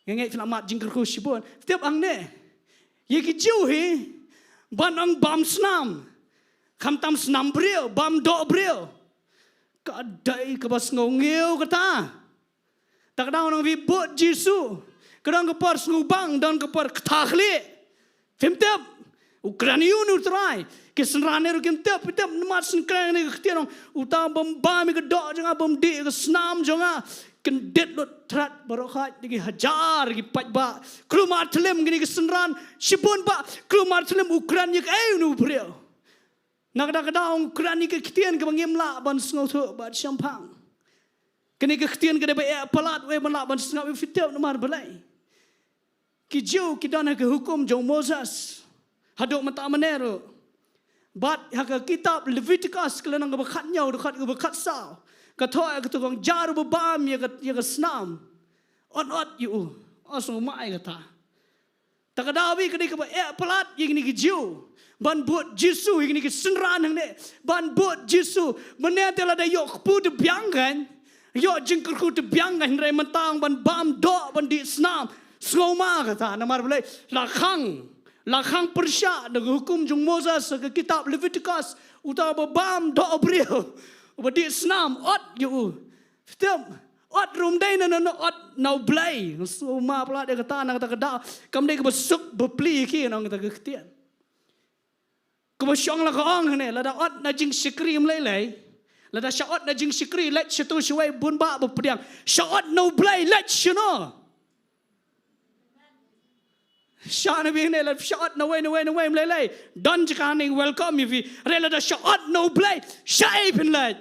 Nga ngeit phi la mad jingkyrkhu shibun. Phi tip hangne, ïa ki Jiw hi, ban ong bam snam, khamtam snam briew, bam doh briew, ka dei kaba sngewnguh kata. Ta ka daw ngan ong ïa phi, bud Jisu. Ka don ka por sngewbang, don ka por kata khlieh. Phim tip, u kren ïa u ne u Trai. Ki synran ruh kim tip, phim tip, namar shu kren ïa ka ktien, ong, uta bym bam ïa ka doh jong nga, bym dih ïa ka snam jong nga, kyndit lut thret baroh khoit da ki hajar ki paidbah. Kulmar thyllim kine ki synran shibun bah, kulmar thyllim, u kren ïa kaei une u briew. Na kata ka daw u kren ïa ka ktien kaba ngim lah ban sngewthuh bad shemphang. Kane ka ktien ka dei ba eh palat, wei ban lah ban sngap, phi tip namar balei? Ki Jiw ki don ha ka hukum jong u Moses haduh mynta mynne ruh. Bad ha ka kitab Leviticus, ka lynnong kaba khathynñiew, dkhot kaba khatsaw, ka thoh ïa kata, ka ong, jar uba bam ïa ka, ïa ka snam, ot ot ïa u. Ong sngewmai kata. Ta ka daw hi ka dei kaba eh palat ïa kine ki Jiw ban bud Jisu, ïa kine ki synran hangne ban bud Jisu. Mynne te lada ïoh kpu te biang kan, ïoh jingkyrkhu te biang kan, hynrei mynta ong ban bam doh, ban dih snam. Sngewma kata, namar balei? La khang, la khang pyrshah da ka hukum jong u Moses ha ka kitab Leviticus, uta uba bam doh briew, uba dih snam, ot ïa u. Phi tip, ot ruh ym dei na, na, na ot na U Blei. Sngewma palat ïa kata, na kata ka daw kam dei kaba suk bapli ïa ki, ngan ong, kata ka ktien. Kaba shong la ka ong hangne, lada ot na jingshakri ym lei lei. Lada sha ot na jingshakri, leit shato shawei bun bah ba pdiang. Sha ot na U Blei, leit shano? Sha na bynta ne, lada sha ot na wei, na wei, na wei ym lei lei. Don jaka hangne, welcome ïa phi. Hynrei lada sha ot na U Blei, shaei phin leit?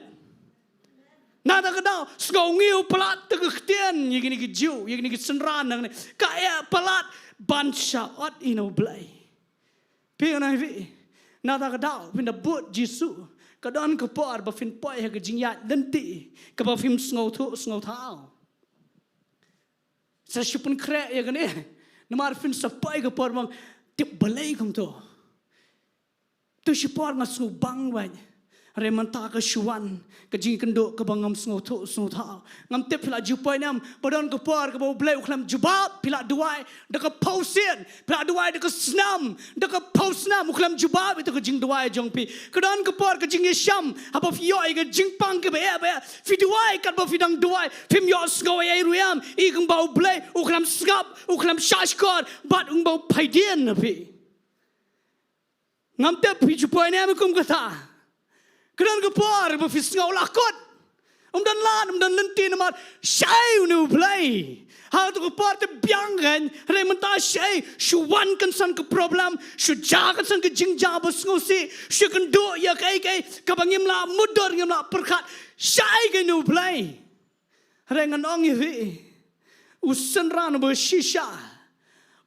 Na kata ka daw sngewnguh palat ïa ka ktien ïa kine ki Jiw, ïa kine ki synran hangne. Ka eh palat ban sha ot ïa na U Blei. Phi, ngan ong ïa phi, na kata ka daw phin da bud Jisu, ka don ka por ba phin poi ha ka jingïaid lynti kaba phim sngewthuh sngewthaw. Sa shu pynkhreh ïa kane, namar phin sa poi ka por ba ong, tip balei kumto. To shi por nga sngewbang wad, hynrei mynta ka shu wan ka jingkynduh kaba ngam sngewthuh sngewthaw. Ngam tip phi la ju poi ne em, ba don ka por kaba U Blei u khlem jubab, phi la duwai da ka phew sien, phi la duwai da ka snem, da ka phew snem, u khlem jubab ïa ka jingduwai jong phi. Ka don ka por ka jingïashem, haba phi ïoh ïa ka jingpang kaba eh ba eh, phi duwai, katba phi dang duwai phim ïohsngew ei ei ruh em, ïa kumba U Blei u khlem sngap, u khlem shahshkor, bad kumba u phaidien na phi. Ngam tip phi ju poi ne em kum kata. Ka don ka por ba phi sngew la kut, ym don lad, ym don lynti, namar shaei une U Blei. Ha kato ka por te biang kan, hynrei mynta shaei, shu wan kynsan ka problem, shu jia kynsan ka jingjia ba sngewsih, shu kynduh ïa kaei kaei kaba ngim lah mutdur, ngim lah pyrkhat. Shaei kane U Blei? Hynrei ngan ong ïa phi, u synran ba shisha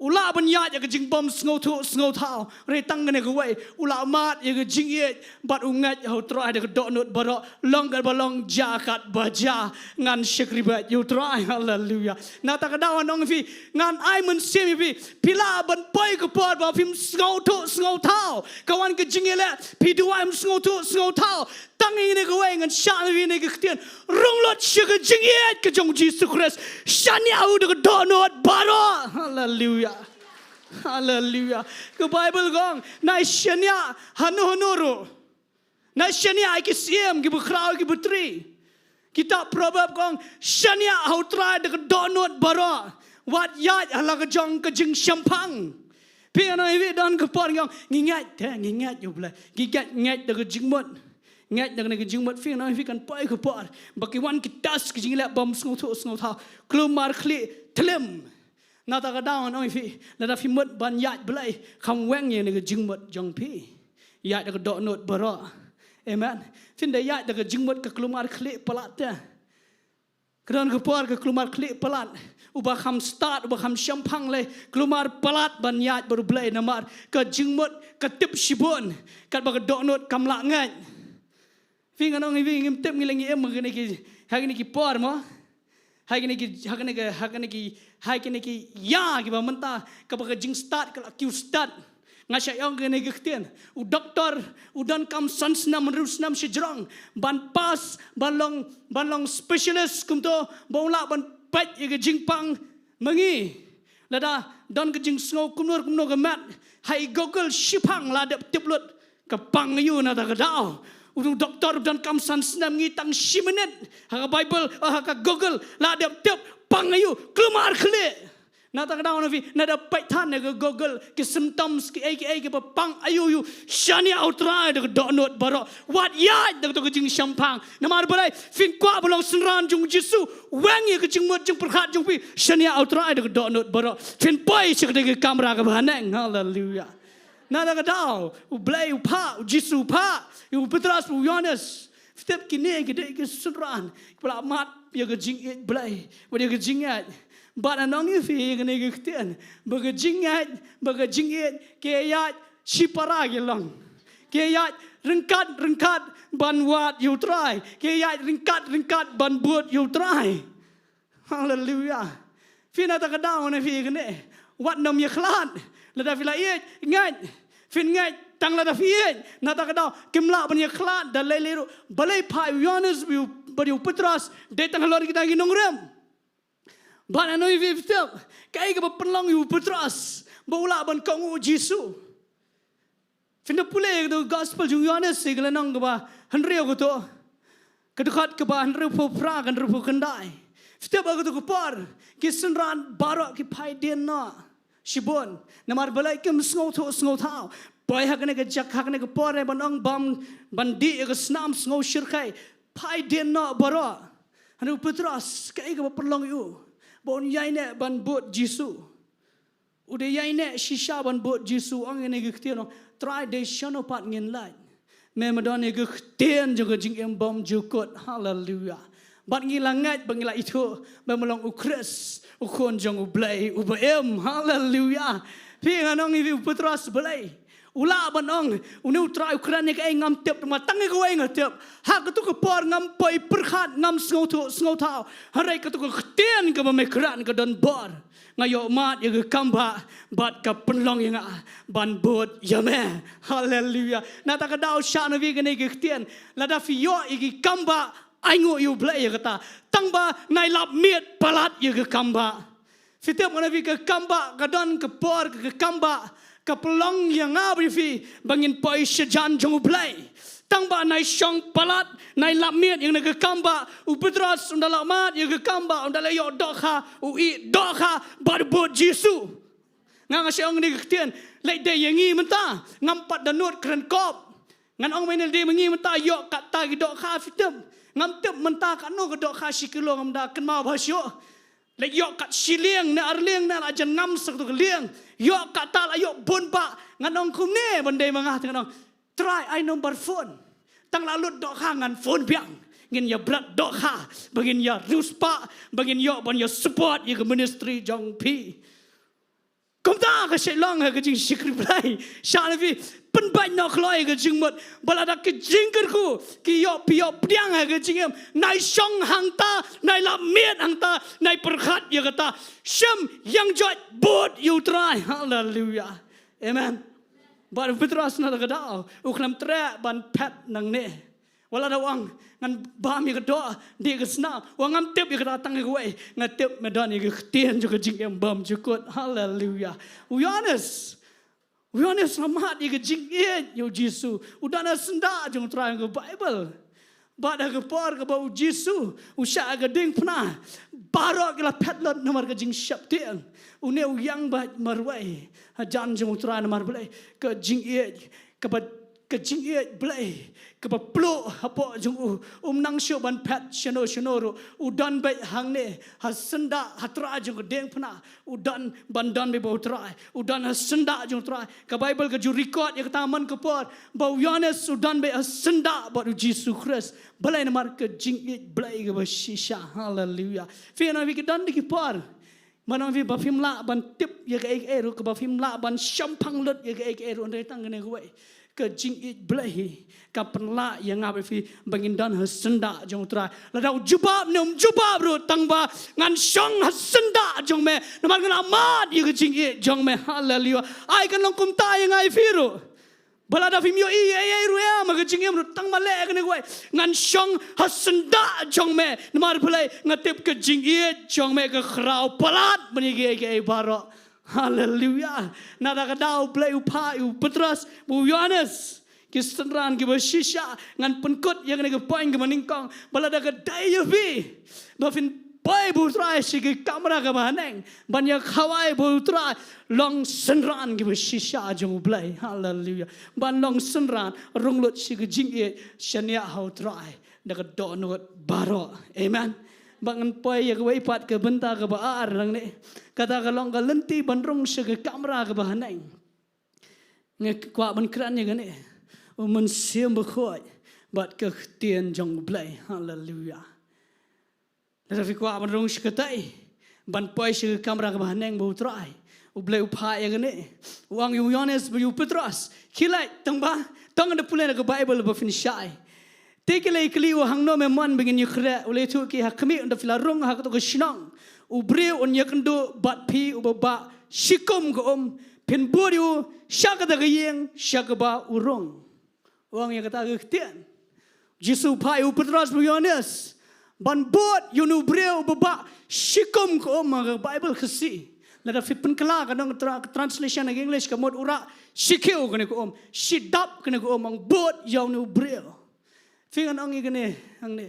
u lah ban ïaid ïa ka jingbym sngewthuh sngewthaw. Hynrei tang kane kawei, u lah mad ïa ka jingïeit bad u ngeit ha u Trai da ka dohnud baroh. Long katba long, jia katba jia, ngan shakri beit ïa u Trai. Haleluia. Na kata ka daw ngan ong ïa phi, ngan ai mynsiem ïa phi, phi lah ban poi ka por ba phim sngewthuh sngewthaw. Ka wan ka jingïaleh, phi duwai phim sngewthuh sngewthaw. Tang ïa kane kawei ngan shah ïa phi kane ka ktien. Rung lut sha ka jingïeit ka jong u Jisu Khrist. Shaniah u da ka dohnud baroh. Haleluia. Haleluia. Ka Baibl ka ong, nai shaniah hano hano ruh. Nai shaniah ïa ki syiem, kiba khraw, kiba tri. Kitab Proverb ka ong, shaniah ha u Trai da ka dohnud baroh. Wat ïaid ha la ka jong ka jingshemphang. Phi, ngan ong ïa phi, don ka por ngi ong, ngi ngeit te, ngi ngeit ïa u Blei. Ngi ngeit, ngeit da ka jingmut. Ngeit da kane ka jingmut, phi, ngan ong ïa phi, kan poi ka por ba ki wan ki test, ki jingïaleh bym sngewthuh sngewthaw. Kulmar khlieh thlim. Na kata ka daw ngan ong ïa phi, lada phi mut ban ïaid Blei, kham weng ïa kane ka jingmut jong phi. Ïaid da ka dohnud baroh. Amen. Phin da ïaid da ka jingmut ka kulmar khlieh palat te. Ka don ka por ka kulmar khlieh palat. Uba kham stad, uba kham shemphang lei, kulmar palat ban ïaid bad u Blei namar ka jingmut ka tip shibun. Katba ka dohnud kam lah ngeit. Phi, ngan ong ïa phi, ngim tip ngi leh ngi im ha kine ki, ha kine ki por mo. Ha kine ki, ha kine ki, ha kine ki, ha kine ki ïa kiba mynta, kaba ka jingstad ka la kiew stad. Nga shah ong kane ka ktien. U doktor u donkam san snem, hynriew snem shajrong ban pass, ban long, ban long specialist kumto, ba u lah ban peit ïa ka jingpang ma ngi. Lada don ka jingsngew kumno kumno ka met, ha i Google shipang la dep tip lut ka pang aïu na kata ka daw. U doktor u donkam san snem, ngi tang shi minit. Ha ka Baibl, ha ka Google la dep tip pang aïu, kulmar khlieh. Na kata ka daw ngan ong ïa phi, nada peit than ha ka Google ki symptoms, ki ei ki ei kiba pang aïu aïu. Shaniah ha u Trai da ka dohnud baroh. Wat ïaid da kato ka jingshemphang. Namar balei? Phin kwah ban long synran jong u Jisu. Weng ïa ka jingmut jingpyrkhat jong phi. Shaniah ha u Trai da ka dohnud baroh. Phin poi sha kata ka kamra kaba haneng. Haleluia. Na kata ka daw, u Blei u phah, u Jisu u phah ïa u Petros, u Ïohannes. Phi tip, kine ki dei ki synran kiba la mad ïa ka jingïeit Blei bad ïa ka jingïeit. Bad ngan ong ïa phi kane ka ktien, ba ka jingïeit, ba ka jingïeit, ki ïaid shipara ki long. Ki ïaid ryngkat ryngkat ban wad ïa u Trai. Ki ïaid ryngkat ryngkat ban bud ïa u Trai. Haleluia. Phi, na kata ka daw ngan ong ïa phi kane, wat nym ïakhlad. Lada phi la ïeit, ngeit. Phin ngeit tang lada phi ïeit. Na kata ka daw kim lah ban ïakhlad da lei lei ruh. Balei phah ïa u Ïohannes bad ïa u Petros? Dei tang halor kita ki nongrim. Bad ngan ong ïa phi, phi tip, kaei kaba pynlong ïa u Petros ba u lah ban kohnguh u Jisu? Phin da pule ïa ka Gospel jong u Ïohannes, ïa ka lynnong kaba hynriew, kato ka dkhot kaba hynriewphew phra, hynriewphew khyndai. Phi tip, ha kato ka por ki synran baroh ki phai dien noh shibun. Namar balei? Kim sngewthuh sngewthaw. Poi ha kane ka jaka, ha kane ka por, ban ong bam, ban dih ïa ka snam, sngew shyrkhei. Phai dien noh baroh. Hynrei u Petros, kaei kaba pynlong ïa u ba un ïaineh ban bud Jisu? U dei ïaineh shisha ban bud Jisu, ong ïa kane ka ktien, ong, Trai, dei shano pat ngin leit? Me me don ïa ka ktien jong ka jingim bymjukut. Haleluia. Bad ngi la ngeit, bad ngi la ithuh ba me long u Khrist, u Khun jong u Blei uba im. Haleluia. Phi, ngan ong ïa phi, u Petros balei u lah ban ong, une u Trai u kren ïa kaei ngam tip, ma tang ïa kawei nga tip. Ha kato ka por ngam poi pyrkhat, ngam sngewthuh sngewthaw. Hynrei kato ka ktien kaba me kren ka don bor. Nga ïoh mad ïa ka kambah bad ka pynlong ïa nga ban bud ïa me. Haleluia. Na kata ka daw shah na phi kane ka ktien. Lada phi ïoh ïa ki kambah, ainguh ïa u Blei ïa kata. Tang ba nai lap miet palat ïa ka kambah. Phi tip, ngan ong ïa phi, ka kambah ka don ka por, ka kambah ka pynlong ïa nga bad ïa phi ba ngin poi shajan jong u Blei. Tang ba nai shong palat, nai lap miet ïa kane ka kambah. U Petros un da lap miet ïa ka kambah, un da leh ïoh dohkha, u ïeh dohkha bad u bud Jisu. Nga, nga shu ong kane ka ktien, leit dei ïa ngi mynta, ngam pat da nud kren kop. Ngan ong mynne, leit dei ma ngi mynta, ïoh katta ki dohkha, phi tip. Ngam tip mynta katno ka dohkha shi kilo, ngam da kynmaw bha shuh. Leit ïoh kat shi lieng ne ar lieng, ne la jan ngam sa kato ka lieng. Ïoh katta, la ïoh bun bah. Ngan ong kumne ban dei ma nga, te ngan ong, Trai, ai number phone. Tang la lut dohkha ngan phone biang. Ngin ïa bret dohkha, ba ngin ïa riewspah, ba ngin ïoh ban ïa support ïa ka ministry jong phi. Kumta ka shu long ha ka jingshakri Blei. Shah na phi, pynbeit noh kloi ka jingmut. Ba lada ka jingkyrkhu, ki ïoh phi ïoh pdiang ha ka jingim. Nai shong hangta, nai lap miet hangta, nai pyrkhat ïa kata. Shim ïeng joit bud ïa u Trai. Haleluya. Amen. Bad u Petros na ka daw, u khlem treh ban phet nangne. Wat la da u ong, ngan bam ïa ka doh, dih ka snam. U ong ngam tip ïa kata tang ïa kawei. Nga tip me don ïa ka ktien jong ka jingim bymjukut. Haleluya. U Ïoannis. U Ïoannis u la mad ïa ka jingïeit ïa u Jisu. U don ha syndah jong u Trai ha ka Baibl. Bad ha ka por kaba u Jisu u shah ha ka diengphna, baroh ki la phet lut namar ka jingsheptieng. Une u ïeng beit marwei hajan jong u Trai namar balei? Ka jingïeit, kaba ka jingïeit Blei kaba pluh hapoh jong u. Um nang shuh ban phet shano shano ruh. U don beit hangne ha syndah, ha trai jong ka diengphna. U don ban don beit bad u Trai. U don ha syndah jong u Trai. Ka Baibl ka ju record ïa kata man ka por ba u Ïoannis u don beit ha syndah bad u Jisu Khrist. Balei? Namar ka jingïeit Blei kaba shisha. Haleluya. Phi na phi, ki don da ki por man na phi ba phim lah ban tip ïa kaei kaei ruh, kaba phim lah ban shemphang lut ïa kaei kaei ruh, hynrei tang kane kawei, ka jingïeit Blei ka pynlah ïa nga bad phi ba ngin don ha syndah jong u Trai. Lada u jubab ne um jubab ruh, tang ba ngan shong ha syndah jong me namar nga la mad ïa ka jingïeit jong me. Haleluya. Ai kan long kumta ïa nga ïa phi ruh. Ba lada phim ïohi ei ei ruh ïa ma ka jingim ruh, tang ba leh kane kawei, ngan shong ha syndah jong me. Namar balei? Nga tip ka jingïeit jong me ka khraw palat ban ïa kiei kiei baroh. Haleluya. Na kata ka daw u Blei u phah ïa u Petros bad u Ïoannis, ki synran kiba shisha. Ngan pynkut ïa kane ka point kaba nyngkong, ba lada ka dei ïa phi ba phin poi bad u Trai sha ka kamra kaba haneng ban ïa khawai bad u Trai, long synran kiba shisha jong u Blei. Haleluya. Ban long synran, rung lut sha ka jingïeit, shaniah ha u Trai da ka dohnud baroh. Amen. Ba ngan poi ïa kawei pat ka bynta kaba ar nangne. Kata ka long ka lynti ban rung sha ka kamra kaba haneng. Nga kwah ban kren ïa kane, u Mynsiem Bakhuid bad ka ktien jong u Blei. Haleluya. Lada phi kwah ban rung sha katei, ban poi sha ka kamra kaba haneng bad u Trai, u Blei u phah ïa kane. U ong ïa u Ïoannis bad ïa u Petros, khie leit, tang ba, tang da pule na ka Baibl ba phin shai. Te ki la ïakylli ïa u, hangno me mon ba ngin ïakhreh? U la ïathuh ïa ki, ha khmih, ynda phi la rung ha kato ka shnong, u briew un ïakynduh bad phi uba bah shikum ka um, phin bud ïa u sha kata ka ïing sha kaba u rung. U ong ïa kata ka ktien. Jisu u phah ïa u Petros bad u Ïoannis ban bud ïa une u briew uba bah shikum ka um, ha ka Baibl Khasi. Lada phi pynkylla ka nong tra-, translation ha ka English ka mut u rah shi khiew kane ka um, shi dap kane ka um, ong bud ïa une u briew. Phi, ngan ong ïa kane hangne.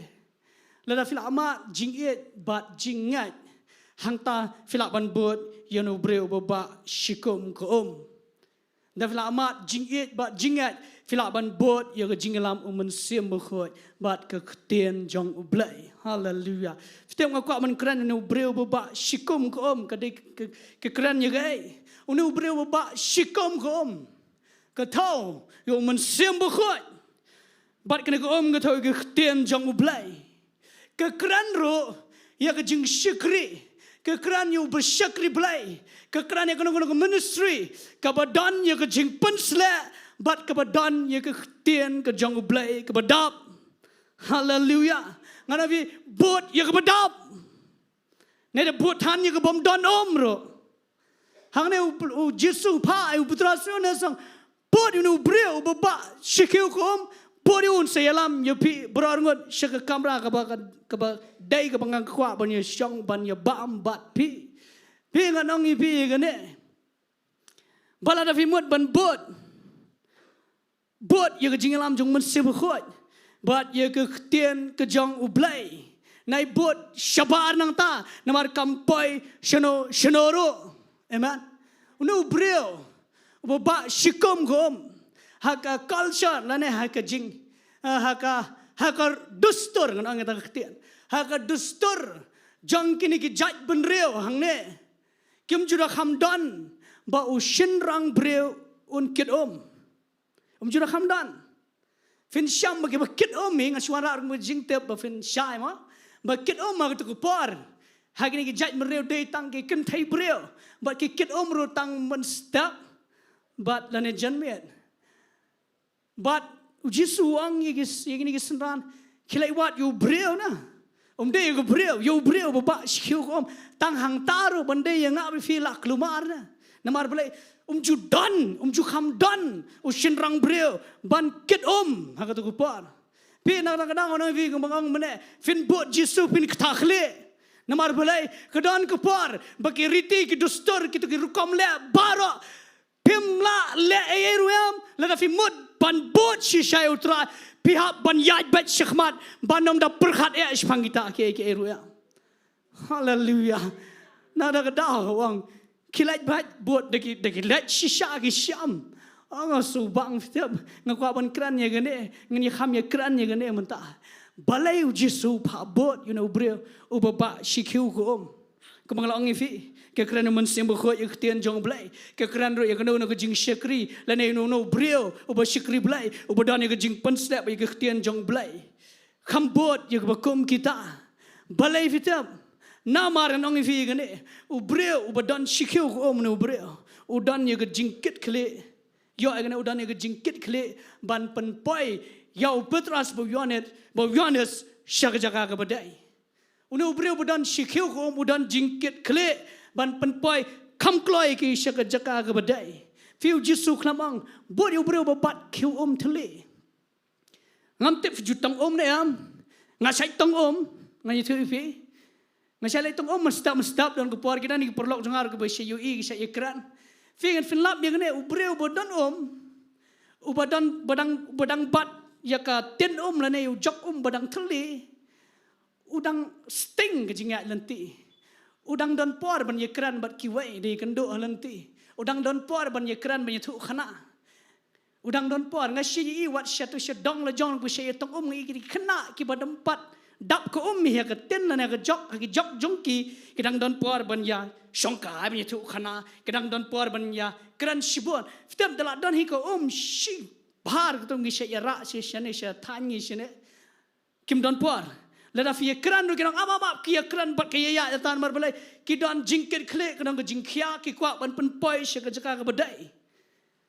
Lada phi lah mad jingïeit bad jingngeit, hangta phi lah ban bud ïa une u briew uba bah shikum ka um. Lada phi lah mad jingïeit bad jingngeit, phi lah ban bud ïa ka jingïalam u Mynsiem Bakhuid bad ka ktien jong u Blei. Haleluya. Phi tip, nga kwah ban kren ïa une u briew uba bah shikum ka um, ka dei ka, ka kren ïa kaei? Une u briew uba bah shikum ka um, ka thew ïa u Mynsiem Bakhuid. Bad kane ka um ka thew ïa ka ktien jong u Blei. Ka kren ruh ïa ka jingshakri. Ka kren ïa u bashakri Blei. Ka kren ïa kano kano ka ministry kaba don ïa ka jingpynsleh bad kaba don ïa ka ktien ka jong u Blei kaba dap. Haleluya. Ngan ong ïa phi, bud ïa kaba dap. Ne da bud than ïa ka bym don um ruh. Hangne u, u Jisu u phah ïa u Petros, u ong, bud ïa une u briew uba bah shi khiew ka um, bud ïa u, un sa ïalam ïa phi baroh arngut sha ka kamra kaba, kaba dei kaba nga kwah ban ïa shong ban ïa bam bad phi. Phi, ngan ong ïa phi ïa kane. Ba lada phi mut ban bud, bud ïa ka jingïalam jong u Mynsiem Bakhuid bad ïa ka ktien ka jong u Blei, nai bud shabar nangta, namar kam poi shano shano ruh. Amen. Une u briew uba bah shikum ka um, ha ka culture lane ha ka jing, eh, ha ka, ha ka dustur, ngan ong ïa kata ka ktien, ha ka dustur jong kine ki jait bynriew hangne, kim ju da kham don ba u shynrang briew un kit um. Um ju da kham don. Phin sham ba kiba kit um hi, nga shu wanrah ruh ka jingtip ba phin shai mo. Ba kit um ha kato ka por. Ha kine ki jaitbynriew dei tang ki kynthei briew. Bad ki kit um ruh tang mynstep. Bad lane janmiet. Bad u Jisu u ong ïa ki, ïa kine ki synran, khie leit wad ïa u briew na. Um dei ïa ka briew, ïa u briew ba bah shi khiew ka um. Tang hangta ruh ban dei ïa nga bad phi la kulmar na. Namar balei? Um ju don, um ju kham don u shynrang briew ban kit um ha kato ka por. Phi, na kata ka daw nga ong ïa phi, kumba nga ong mynne, phin bud Jisu phin kta khlieh. Namar balei? Ka don ka por ba ki riti, ki dustur, kito ki rukom leh baroh, phim lah leh ei ei ruh em. Lada phi mut ban bud shisha ïa u Trai, phi hap ban ïaid beit shakhmat, ban ym da pyrkhat eh shaphang kita kiei kiei ruh em. Haleluya. Na kata ka daw u ong, khie leit beit, bud, da ki, da ki leit shisha ki sham. Ong, nga shu bang, phi tip, nga kwah ban kren ïa kane, ngin ïa kham ïa kren ïa kane mynta. Balei u Jisu u phah bud ïa une u briew uba bah shi khiew ka um? Kumba nga la ong ïa phi, ka kren u Mynsiem Bakhuid ïa ka ktien jong U Blei. Ka kren ruh ïa kano kano ka jingshakri, lane uno uno u briew uba shakri Blei, uba don ïa ka jingpynshlur ïa ka ktien jong U Blei. Kham bud ïa kaba kum kita. Balei, phi tip? Namar ngan ong ïa phi kane, u briew uba don shi khiew ka um, une u briew u don ïa ka jingkit khlieh. Ïoh ïa kane, u don ïa ka jingkit khlieh ban pynpoi ïa u Petros bad u Ïoannis, bad u Ïoannis sha ka jaka kaba dei. Une u briew ba don shi khiew ka um u don jingkit khlieh ban pynpoi kham kloi ki sha ka jaka kaba dei. Phi, u Jisu u khlem ong bud ïa u briew ba bat khiew um thylli. Ngam tip phi ju tong um ne em. Nga shait tong um, ngan ïathuh ïa phi. Nga shait leit tong um mynstep mynstep, don ka por ki don ki paralok jong nga ruh kiba shait ïohi, ki shait ïakren. Phi, ngan pynlap ïa kane, u briew ba don um, uba don, ba dang, ba dang bat ïa ka tin um lane ïa u jok um ba dang thylli, u dang sting ka jingïaid lynti. U dang don por ban ïakren bad kiwei, da ïakynduh ha lynti. U dang don por ban ïakren, ban ïathuh khana. U dang don por. Nga shait ïohi wat shato sha dong la jong, ba shait ïa tong um, nga ïohi ki khynnah kiba dang bat dap ka um ïa ka tin lane ka jok, ha ki jok jong ki, ki dang don por ban ïa shongkai, ban ïathuh khana, ki dang don por ban ïakren shibun. Phi tip, da la don hi ka um shibun, kato ngi shait ïarah shi shane, sha thaiñ ngi shane. Kim don por. Lada phi ïakren ruh ki ong ap ap ap, ki ïakren bad ki ïa ïa tan, namar balei? Ki don jingkit khlieh, ki don ka jingkhia, ki kwah ban pynpoi sha ka jaka kaba dei.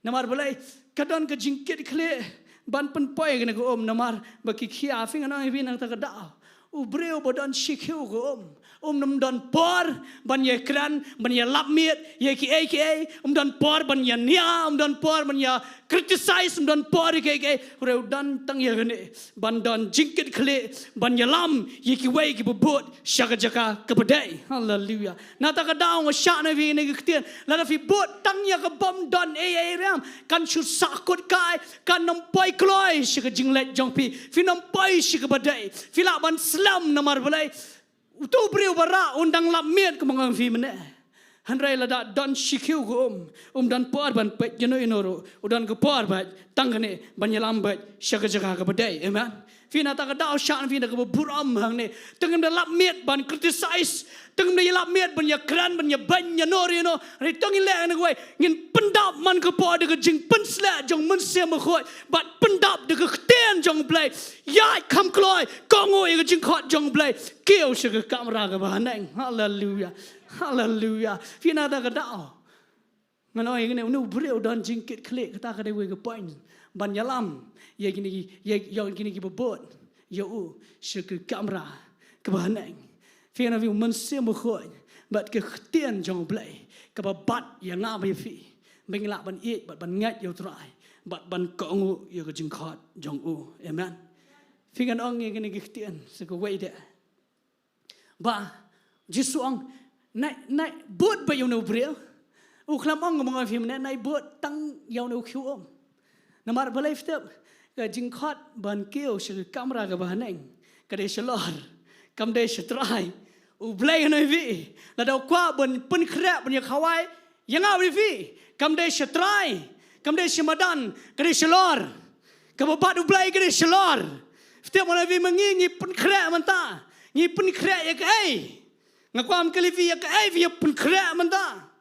Namar balei? Ka don ka jingkit khlieh ban pynpoi kane ka um, namar ba ki khia. Phi, ngan ong ïa phi na kata ka daw, u briew ba don shi khiew ka um, um nym don por ban ïakren, ban ïalap miet ïa kiei kiei, um don por ban ïania, um don por ban ïa criticize, um don por ïa kiei kiei. U briew u don tang ïa kane, ban don jingkit khlieh, ban ïalam ïa kiwei kiba bud sha ka jaka kaba dei. Haleluya. Na kata ka daw nga shah na phi kane ka ktien, lada phi bud tang ïa ka bym don ei ei ruh em, kan shu sahkut kai, kan nym poi kloi sha ka jingleit jong phi. Phin nym poi sha kaba dei. Phi lah ban slem, namar balei? Uto u briew ba rah un dang lap miet, kumba nga ong ïa phi mynne. Hynrei lada don shi khiew ka um, um don por ban peit ïano ïano ruh, u don ka por beit tang kane ban ïalam beit sha ka jaka kaba dei. Amen. Phi, na kata ka daw shah na phi da kaba burom hangne. Tang ngim da lap miet ban criticize, tang ngim da ïalap miet ban ïakren, ban ïabeiñ ïano ruh ïano. Hynrei to ngin leh hangne kawei, ngin pyndap man ka por da ka jingpynshlur jong u Mynsiem Bakhuid, bad pyndap da ka ktien jong U Blei. Ïaid kham kloi, kohnguh ïa ka jingkhot jong U Blei. Kiew sha ka kamra kaba haneng. Haleluya. Haleluya. Phi, na kata ka daw, ngan ong ïa kane, une u briew u don jingkit khlieh, kata ka dei kawei ka point ban ïalam ïa kine ki, ïa, ïa kine kiba bud ïa u sha ka kamra kaba haneng. Phi, ngan ong ïa phi, u Mynsiem Bakhuid bad ka ktien jong U Blei kaba bat ïa nga bad ïa phi, ba ngin lah ban ïeit bad ban ngeit ïa U Trai bad ban kohnguh ïa ka jingkhot jong u. Amen. Phi, ngan ong ïa kane ka ktien sa kawei de, ba Jisu u ong, nai, nai bud beit ïa une u briew. U khlem ong, kumba nga ong ïa phi mynne, nai bud tang ïa une u khiew um. Namar balei, phi tip? Ka jingkhot ban kiew sha ka kamra kaba haneng ka dei shalor, kam dei sha trai. U Blei, ngan ong ïa phi, lada u kwah ban pynkhreh, ban ïakhawai ïa nga bad ïa phi, kam dei sha trai, kam dei sha madan, ka dei shalor. Kaba bat U Blei ka dei shalor. Phi tip, ngan ong ïa phi, ma ngi ngi pynkhreh mynta, ngi pynkhreh ïa kaei? Nga kwah ban kylli phi, ïa kaei phi ïa pynkhreh mynta?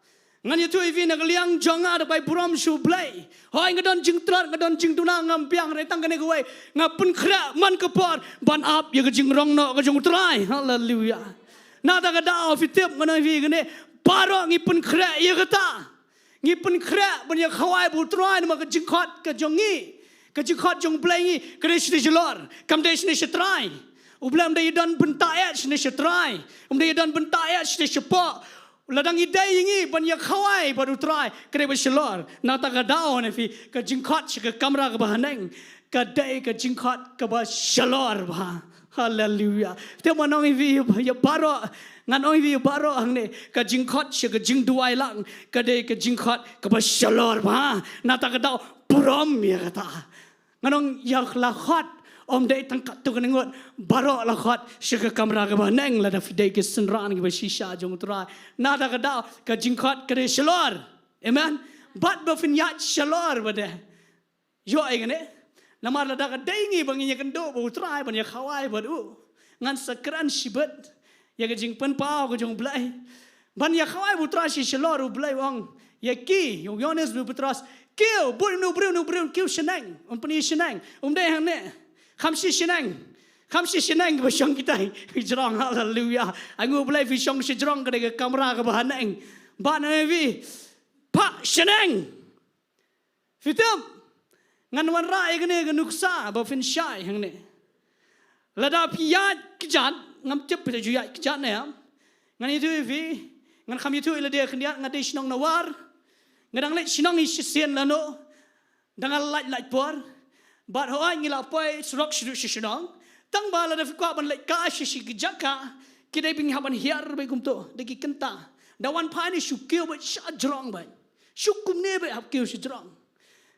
Ngan ïathuh ïa phi na ka liang jong nga da bai burom sha U Blei. Hooid nga don jingtlot, nga don jingduna, ngam biang, hynrei tang kane kawei nga pynkhreh man ka por ban ap ïa ka jingrong noh ka jong U Trai. Haleluya. Nangta ka daw phi tip ngan ong ïa phi kane, baroh ngi pynkhreh ïa kata. Ngi pynkhreh ban ïa khawai bad U Trai namar ka jingkhot ka jong ngi, ka jingkhot jong U Blei ngi ka dei shane shalor, kam dei shane sha trai. U Blei um dei ïa don bynta eh shane sha trai, um dei ïa don bynta eh shane shapoh. Lada ngi dei ïa ngi ban ïa khawai bad U Trai ka dei ba shalor. Nangta ka daw ngan ong ïa phi, ka jingkhot sha ka kamra kaba haneng ka dei ka jingkhot kaba shalor bha. Haleluya. Te ngan ong ïa phi ïa baroh, ngan ong ïa phi ïa baroh hangne, ka jingkhot sha ka jingduwai lang ka dei ka jingkhot kaba shalor bha. Nangta ka daw burom ïa kata. Ngan ong ïa la khot, ym dei tang katto katne ngut, baroh la khot sha ka kamra kaba haneng lada phi dei ki synran kiba shisha jong U Trai. Nangta ka daw ka jingkhot ka dei shalor. Amen. Bad ba phin ïaid shalor bad eh. Ïoh ei kane? Namar lada ka dei ngi ba ngin ïakynduh bad U Trai ban ïa khawai bad u, ngan sa kren shibit ïa ka jingpynpaw ka jong U Blei. Ban ïa khawai bad U Trai shisha shalor, U Blei u ong ïa ki, ïa u Ïoannis bad u Petros, kiew, bud ïa une u briew, une u briew un kiew shaneng, un pyni shaneng. Um dei hangne. Kham shi shaneng. Kham shi shaneng ba shong kita ki jrong. Haleluya. Ai ngi U Blei phi shong shi jrong ka dei ka kamra kaba haneng. Bad ngan ong ïa phi, phah shaneng. Phi tip, ngan wanrah ïa kane ka nuksa ba phin shai hangne. Lada phi ïaid kjat, ngam tip phi la ju ïaid kjat ne em. Ngan ïathuh ïa phi, ngan kham ïathuh ïa lade khyndiat, nga dei shnong Nawar. Nga dang leit shnong hi shisien lano. Dang lait lait por. Bad hooid ngi la poi surok shaduh sha shnong. Tang ba lada phi kwah ban leit kai sha shi ki jaka, ki dei ba ngi hap ban hiar beit kumto da ki kynta. Da wan phai ne shu kiew beit sha jrong beit. Shu kumne beit hap kiew sha jrong.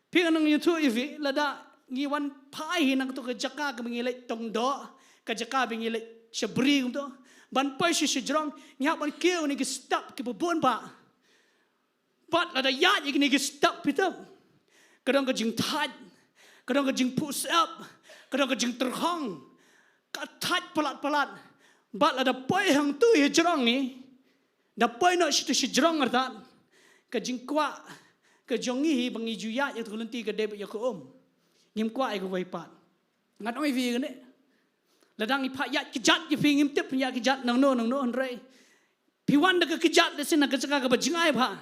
Phi, ngan ong ïathuh ïa phi, lada ngi wan phai hi na kato ka jaka kaba ngi leit tong doh, ka jaka ba ngi leit sha bri kumto, ban poi sha shi jrong, ngi hap ban kiew na ki step kiba bun bha. Bad lada ïaid ïa kine ki step, phi tip, ka don ka jingthait, ka don ka jingphuh syep, ka don ka jingtyrkhong, ka thait palat palat. Bad lada poi hangto ïa jrong ngi, da poi noh shito shi jrong artat, ka jingkwah ka jong ngi hi ba ngi ju ïaid ïa kato ka lynti ka dei beit ïa ka um. Ngim kwah ïa kawei pat. Ngan ong ïa phi kane, lada ngi phah ïaid kjat ïa phi, ngim tip phin ïaid kjat nangno nangno, hynrei phi wan da ka kjat, lehse na ka jaka kaba jingai bha.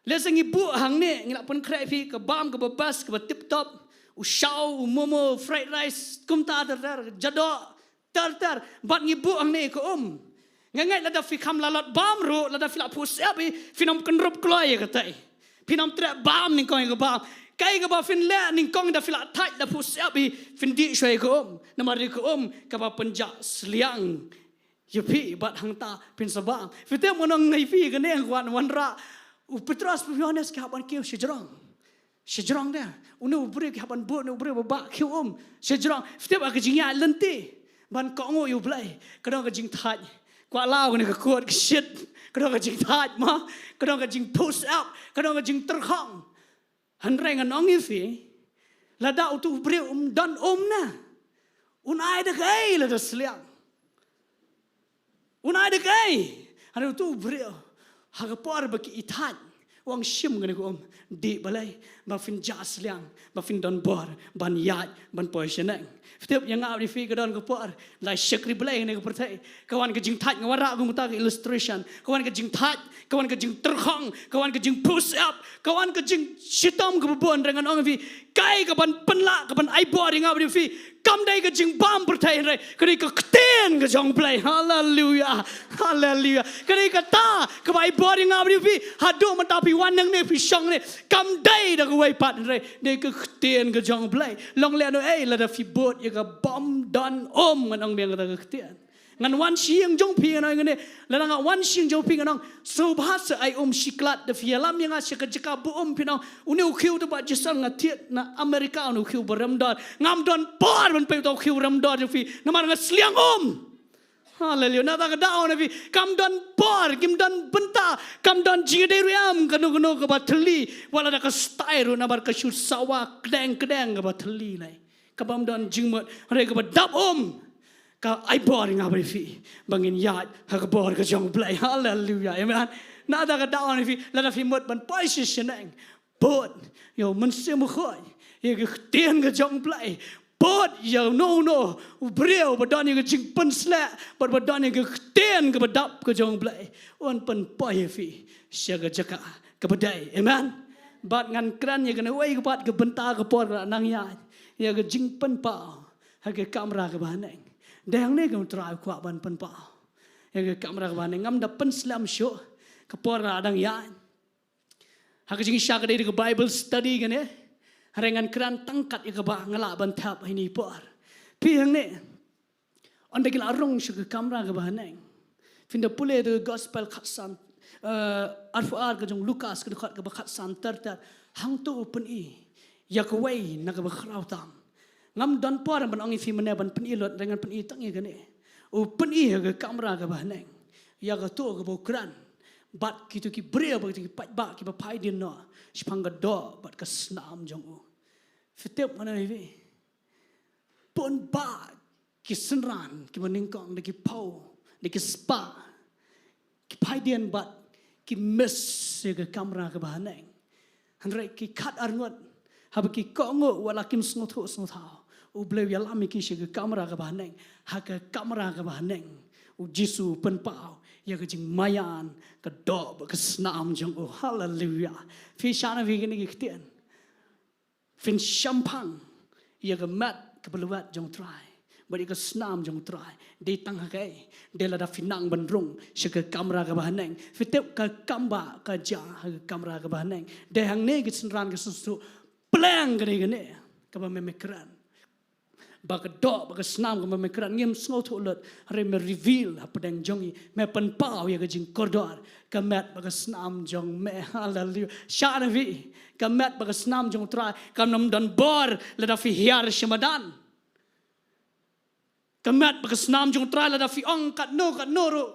Lehse ngi buh hangne, ngi la pynkhreh ïa phi ka bam kaba best, kaba tip top, u shaw, u momo, fried rice, kumta ter ter, jadoh ter ter, bad ngi buh hangne ka um. Nga ngeit lada phi kham la lot bam ruh, lada phi la phuh syep hi, phin ym kynrup kloi ïa katei. Phin ym treh bam nyngkong ïa ka bam. Kaei kaba phin leh nyngkong, da phi la thait, la phuh syep hi, phin dih shuwa ïa ka um. Namar ïa ka um kaba pynjah sliang ïa phi bad hangta phin sa bam. Phi tip, ngan ong ïa phi kane, nga kwah wanrah, u Petros bad u Ïoannis ki hap ban kiew shi jrong. Shi jrong de. Une u briew ki hap ban bud, une u briew ba bah kiew um. Shi jrong. Phi tip, ha ka jingïaid lynti ban kohnguh ïa U Blei, ka don ka jingthait. Kwah law kane ka kut ka shit. Ka don ka jingthait mo. Ka don ka jingphuh syep. Ka don ka jingtyrkhong. Hynrei ngan ong ïa phi, lada uto u briew um don um ne, un ai da kaei lada sliang? Un ai da kaei? Hynrei uto u briew, ha ka por ba ki i thait, u ong shim kane ka um, dih balei, ba phin jah sliang, ba phin don bor ban ïaid, ban poi shaneng. Phi tip, ïa nga bad ïa phi ka don ka por, la shakri Blei kane ka pyrthei. Ka wan ka jingthait, nga wanrah kum kata ka illustration. Ka wan ka jingthait, ka wan ka jingtyrkhong, ka wan ka jingphuh syep, ka wan ka jingshitom kaba bun, hynrei ngan ong ïa phi, kaei kaban pynlah, kaban ai bor ïa nga bad ïa phi, kam dei ka jingbam pyrthei, hynrei ka dei ka ktien ka jong U Blei. Haleluya. Haleluya. Ka dei kata kaba ai bor ïa nga bad ïa phi. Haduh mynta phi wan hangne, phi shong hangne, kam dei da kawei pat, hynrei dei ka ktien ka jong U Blei. Long lehnohei lada phi bud ïa ka bym don um, ngan ong biang kata ka ktien. Ngan wan sha ïing jong phi, ngan ong ïa kane, lada nga wan sha ïing jong phi, ngan ong, sngewbha sa ai um shi klat. Da phi ïalam ïa nga sha ka jaka ba um, phin ong, une u khiew uta u Bah Jason, nga thied na America, une u khiew ba rem dor. Ngam don por ban peit uta u khiew rem dor jong phi, namar nga sliang um. Haleluya. Nangta ka daw ngan ong ïa phi, kam don por, kim don bynta, kam don jingïadei ruh em, kano kano kaba thylli, wat la da ka style ruh, namar ka shu sawa kdeng kdeng kaba thylli lei. Ka bym don jingmut, hynrei kaba dap um, ka ai bor ïa nga bad ïa phi ba ngin ïaid ha ka bor ka jong U Blei. Haleluya. Amen. Nangta ka daw ong ïa phi, lada phi mut ban poi sha shaneng, bud ïa u Mynsiem Bakhuid, ïa ka ktien ka jong U Blei. Bud ïa uno uno u briew ba don ïa ka jingpynshlur bad ba don ïa ka ktien kaba dap ka jong U Blei, un pynpoi ïa phi sha ka jaka kaba dei. Amen. Bad ngan kren ïa kane kawei ka bynta, ka bynta ka por ka la nang ïaid, ïa ka jingpynpaw ha ka kamra kaba haneng. Dei hangne ka U Trai u kwah ban pynpaw ïa ka kamra kaba haneng. Ngam da pynslem shuh ka por ka la dang ïaid. Ha ka jingshisha ka dei da ka Bible study kane. Hynrei ngan kren tang kat ïa kaba nga lah ban thep ha ine i por. Phi hangne, ynda ki la rung sha ka kamra kaba haneng, phin da pule da ka Gospel khatsan, eh, arphew ar ka jong u Lukas, ka dkhot kaba khatsan ter ter. Hangto u pyni ïa kawei na kaba khraw tam. Ngam don por ban ong ïa phi mynne ban pyni lut, hynrei ngan pyni tang ïa kane. U pyni ha ka kamra kaba haneng ïa kato kaba u kren bad kito ki briew bad kito ki paidbah kiba phai dien noh shaphang ka doh bad ka snam jong u. Phi tip ngan ong ïa phi, bun bah ki synran kiba nyngkong da ki phew, da ki spah, ki phai dien bad ki miss ïa ka kamra kaba haneng. Hynrei ki khatar ngut, haba ki kohnguh, wat la kim sngewthuh sngewthaw, U Blei u ïalam ïa ki sha ka kamra kaba haneng. Ha ka kamra kaba haneng U Jisu u pynpaw ïa ka jingmaïan, ka doh bad ka snam jong u. Haleluia. Phi shah na phi kine ki ktien. Phin shemphang ïa ka met kaba lwet jong U Trai bad ïa ka snam jong U Trai. Dei tang ha kaei? Dei lada phi nang ban rung sha ka kamra kaba haneng. Phi tip ka kam ba ka jia ha ka kamra kaba haneng. Dei hangne ki synran ki sngewthuh pleng kane kane kaba me me kren. Ba ka doh bad ka snam kaba me kren ngim sngewthuh lut, hynrei me reveal hapdeng jong ngi, me pynpaw ïa ka jingkordor ka met bad ka snam jong me. Haleluia. Shah na phi, ka met bad ka snam jong U Trai kam nym don bor lada phi hiar sha madan. Ka met bad ka snam jong U Trai, lada phi ong katno katno ruh,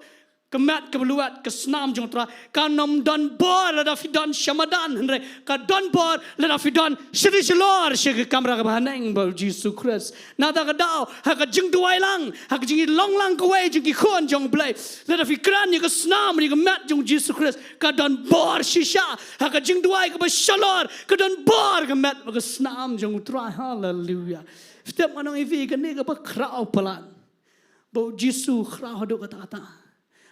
ka met kaba lwet, ka snam jong U Trai, kam nym don bor lada phi don sha madan, hynrei ka don bor lada phi don shane shalor sha ka kamra kaba haneng bad U Jisu Khrist. Nangta ka daw, ha ka jingduwai lang, ha ka jinglong lang kawei jong ki khun jong U Blei, lada phi kren ïa ka snam, ïa ka met jong U Jisu Khrist, ka don bor shisha. Ha ka jingduwai kaba shalor ka don bor ka met bad ka snam jong U Trai. Haleluia. Phi tip ngan ong ïa phi, kane kaba khraw palat, ba U Jisu u khraw haduh katta katta,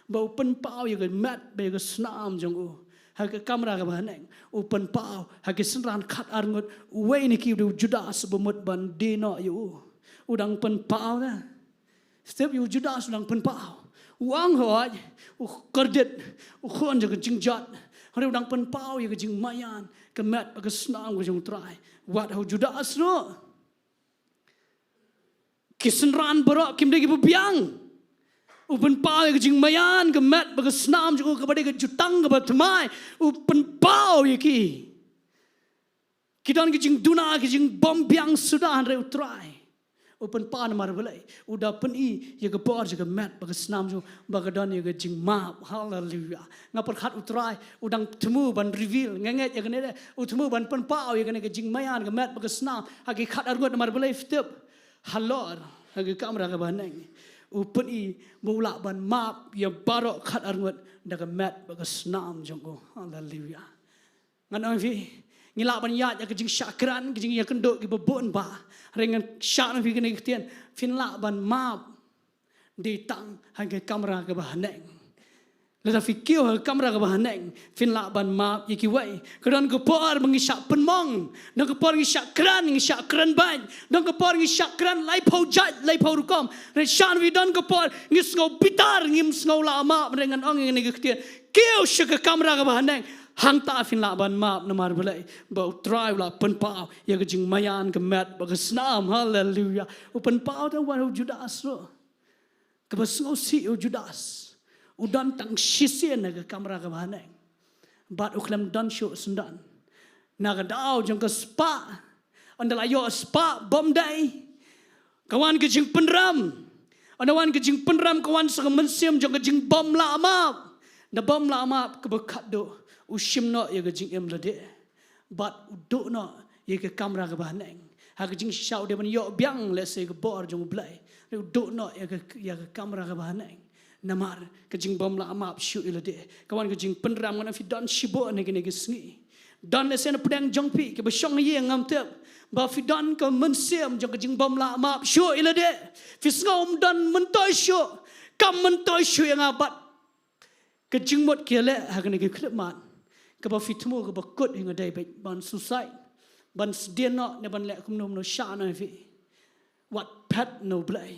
ba u pynpaw ïa ka met bad ïa ka snam jong u ha ka kamra kaba haneng. U pynpaw ha ki synran khatar ngut, uwei na ki u dei u Judas uba mut ban die noh ïa u. U dang pynpaw da. Phi tip, ïa u Judas u dang pynpaw. U ong hooid u kordit, u khun jong ka jingjot, hynrei u dang pynpaw ïa ka jingmaïan, ka met bad ka snam ka jong U Trai. Wat ha u Judas ruh, ki synran baroh kim dei kiba biang. U pynpaw ïa ka jingmaïan, ka met bad ka snam jong u, kaba dei ka jutang kaba thymmai. U pynpaw ïa ki. Ki don ki jingduna, ki jingbym biang suda, hynrei U Trai u pynpaw namar balei? U da pyni ïa ka bor jong ka met bad ka snam jong u, ba ka don ïa ka jingmap. Haleluia. Nga pyrkhat U Trai u dang thmu ban reveal, nga ngeit ïa kane de, u thmu ban pynpaw ïa kane ka jingmaïan, ka met bad ka snam ha ki khatar ngut namar balei? Phi tip, halor ha ka kamra kaba haneng, u pyni ba u lah ban map ïa baroh khatar ngut da ka met bad ka snam jong u. Haleluia. Ngan ong ïa phi, ngi lah ban ïaid ïa ka jingshah kren, ka jingïakynduh kiba bun bah, hynrei ngan shah na phi kane ka ktien, phin lah ban map dei tang ha ka kamra kaba haneng. Lada phi kiew ha ka kamra kaba haneng, phin lah ban map ïa kiwei. Ka don ka por ba ngi shah pynmong, don ka por ngi shah kren, ngi shah kren beiñ, don ka por ngi shah kren laiphew jait, laiphew rukom. Hynrei shah na phi, don ka por ngi sngew bitar, ngim sngew lah map, hynrei ngan ong ïa kane ka ktien, kiew sha ka kamra kaba haneng. Hangta phin lah ban map namar balei? Ba U Trai u la pynpaw ïa ka jingmaïan, ka met bad ka snam. Haleluia. U pynpaw da wat ha u Judas ruh. Kaba sngewsih, u Judas u don tang shisien ha ka kamra kaba haneng, bad u khlem don shuh syndon. Na ka daw jong ka spah, ynda la ïoh spah bym dei, ka wan ka jingpynrem. Ynda wan ka jingpynrem, ka wan sa ka mynsiem jong ka jingbym lah map. Da bym lah map, kaba khatduh u shim noh ïa ka jingim lade, bad u duh noh ïa ka kamra kaba haneng. Ha ka jingshisha u dei ban ïoh biang lehse ka bor jong U Blei, u duh noh ïa ka, ïa ka kamra kaba haneng. Namar ka jingbym lah map shuh ïa lade ka wan ka jingpynrem. Ngan ong phi don shibun ha kine ki sngi. Don lehse na pdeng jong phi kiba shong ïing, ngam tip. Ba phi don ka mynsiem jong ka jingbym lah map shuh ïa lade. Phi sngew ym don myntoi shuh, kam myntoi shuh ïa nga bad ka jingmut ki ïaleh ha kane ka khyllipmat kaba phi thmu kaba kut hi nga dei beit ban suicide, ban sdien noh ne ban leh kumno kumno. Shah noh ïa phi. Wat phet na U Blei.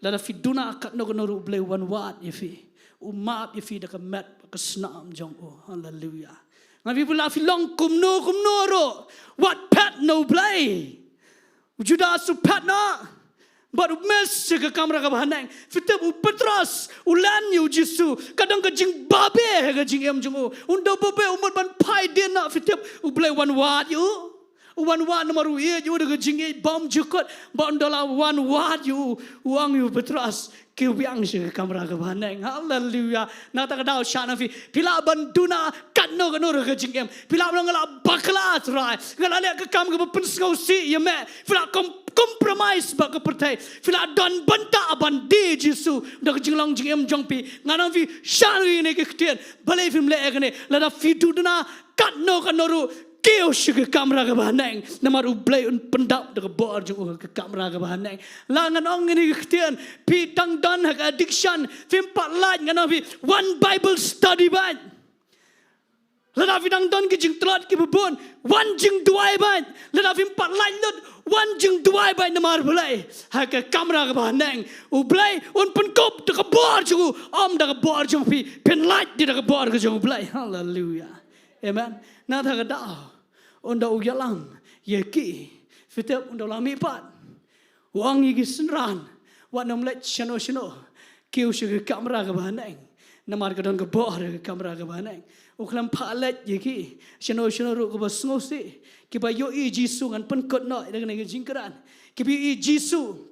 Lada phi duna katno katno ruh, U Blei u wan wad ïa phi. U map ïa phi da ka met bad ka snam jong u. Haleluia. Ngan ong ïa phi, lada phi long kumno kumno ruh, wat phet na U Blei. U Judas u phet noh bad u miss sha ka kamra kaba ha neng. Phi tip, u Petros u len ïa U Jisu. Ka don ka jingbabe ha ka jingim jong u. Un da babe, u mut ban phai dien noh. Phi tip, U Blei u wan wad ïa u. U wan wad namar u ïeit ïa u da ka jingïeit bymjukut. Bad un da la wan wad ïa u, u ong ïa u Petros, kiew biang sha ka kamra kaba ha neng. Haleluia. Na kata ka daw shah noh ïa phi. Phi lah ban duna katno katno ruh ha ka jingim. Phi lah ban ong, nga la bakla Trai, nga la leh ka kam kaba pynsngewsih ïa me. Phi lah com- compromise bad ka pyrthei. Phi lah don bynta ban die Jisu da ka jinglong jingim jong phi. Ngan ong ïa phi, shah noh ïa kine ki ktien. Balei phim leh ïa kane? Lada phi duna katno katno ruh, kiew sha ka kamra kaba ha neng. Namar U Blei un pyndap da ka bor jong u ha ka kamra kaba ha neng. La ngan ong ïa kine ki ktien, phi dang don ha ka addiction, phim pat lait, ngan ong ïa phi, wan Bible study beit. Lada phi dang don ki jingtlot kiba bun, wan jingduwai beit. Lada phim pat lait lut, wan jingduwai beit. Namar balei? Ha ka kamra kaba ha neng U Blei un pynkup da ka bor jong u, ym da ka bor jong phi. Phin lait de da ka bor ka jong U Blei. Haleluia. Amen. Na kata ka daw un da u ïalam ïa ki. Phi tip, un da u la mihpat. U ong ïa ki synran, wat nym leit shano shano, kiew sha ka kamra kaba ha neng. Namar ka don ka bor ha ka kamra kaba ha neng. U khlem phah leit ïa ki shano shano ruh kaba sngewsih. Kiba ïohi Jisu, ngan pynkut noh da kane ka jingkren, kiba ïohi Jisu